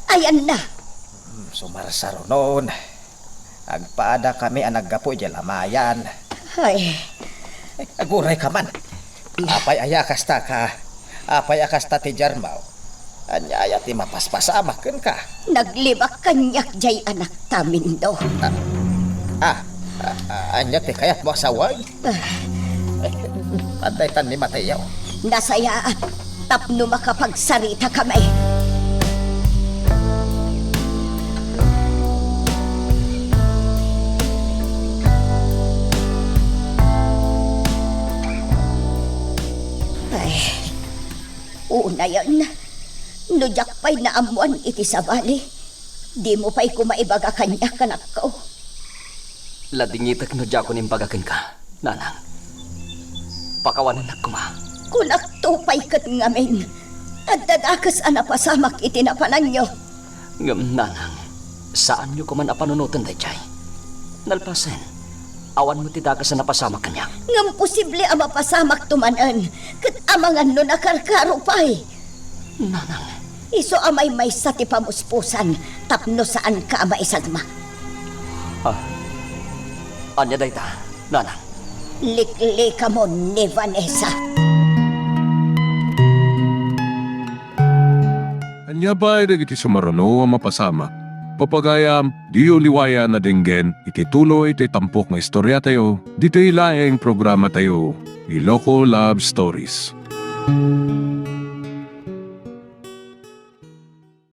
Ayanna. Hmm, sumarsarunon. Agpadakami a naggapu idiay lamayan. Ay. Ay, agurayka man. Apay aya a kasta ka? Apay a kasta ti diarmo? Ania aya ti mapaspasamak kenka? Naglibak kaniak diay anakta, Mindo. Ah, ah, ah, ania ti kayatmo a sawen? Ah. Ay, patay tan ni Mateo. Nasayaat tapno makapagsaritakami. Ay, unayen, no diak pay naammoan iti sabali, dimo pay koma ibaga kaniak, anakko. Ladingitek no diakon imbaga kenka, nanang. Pakawanennak koma. Kunakto pay ket ngamin, adda dakes a napasamak iti napananyo. Ngem, nanang, saanyo koman a panunoten daydiay. Nalpasen, awan met ti dakes a napasamak kaniak. Ngem posible a mapasamakto manen, ket amangan no nakarkaro pay. Nanang. Isu a maymaysa ti pamuspusan tapno saanka a maisagmak. Ah, ania dayta, nanang? Liklikamon ni Vanessa. Ania pay dagiti sumaruno a mapasamak? Pagayam, diyo liwayan a denggen iti tuloy ti tampok nga istoriatayo, ditoy laeng programatayo, Iloko Love Stories.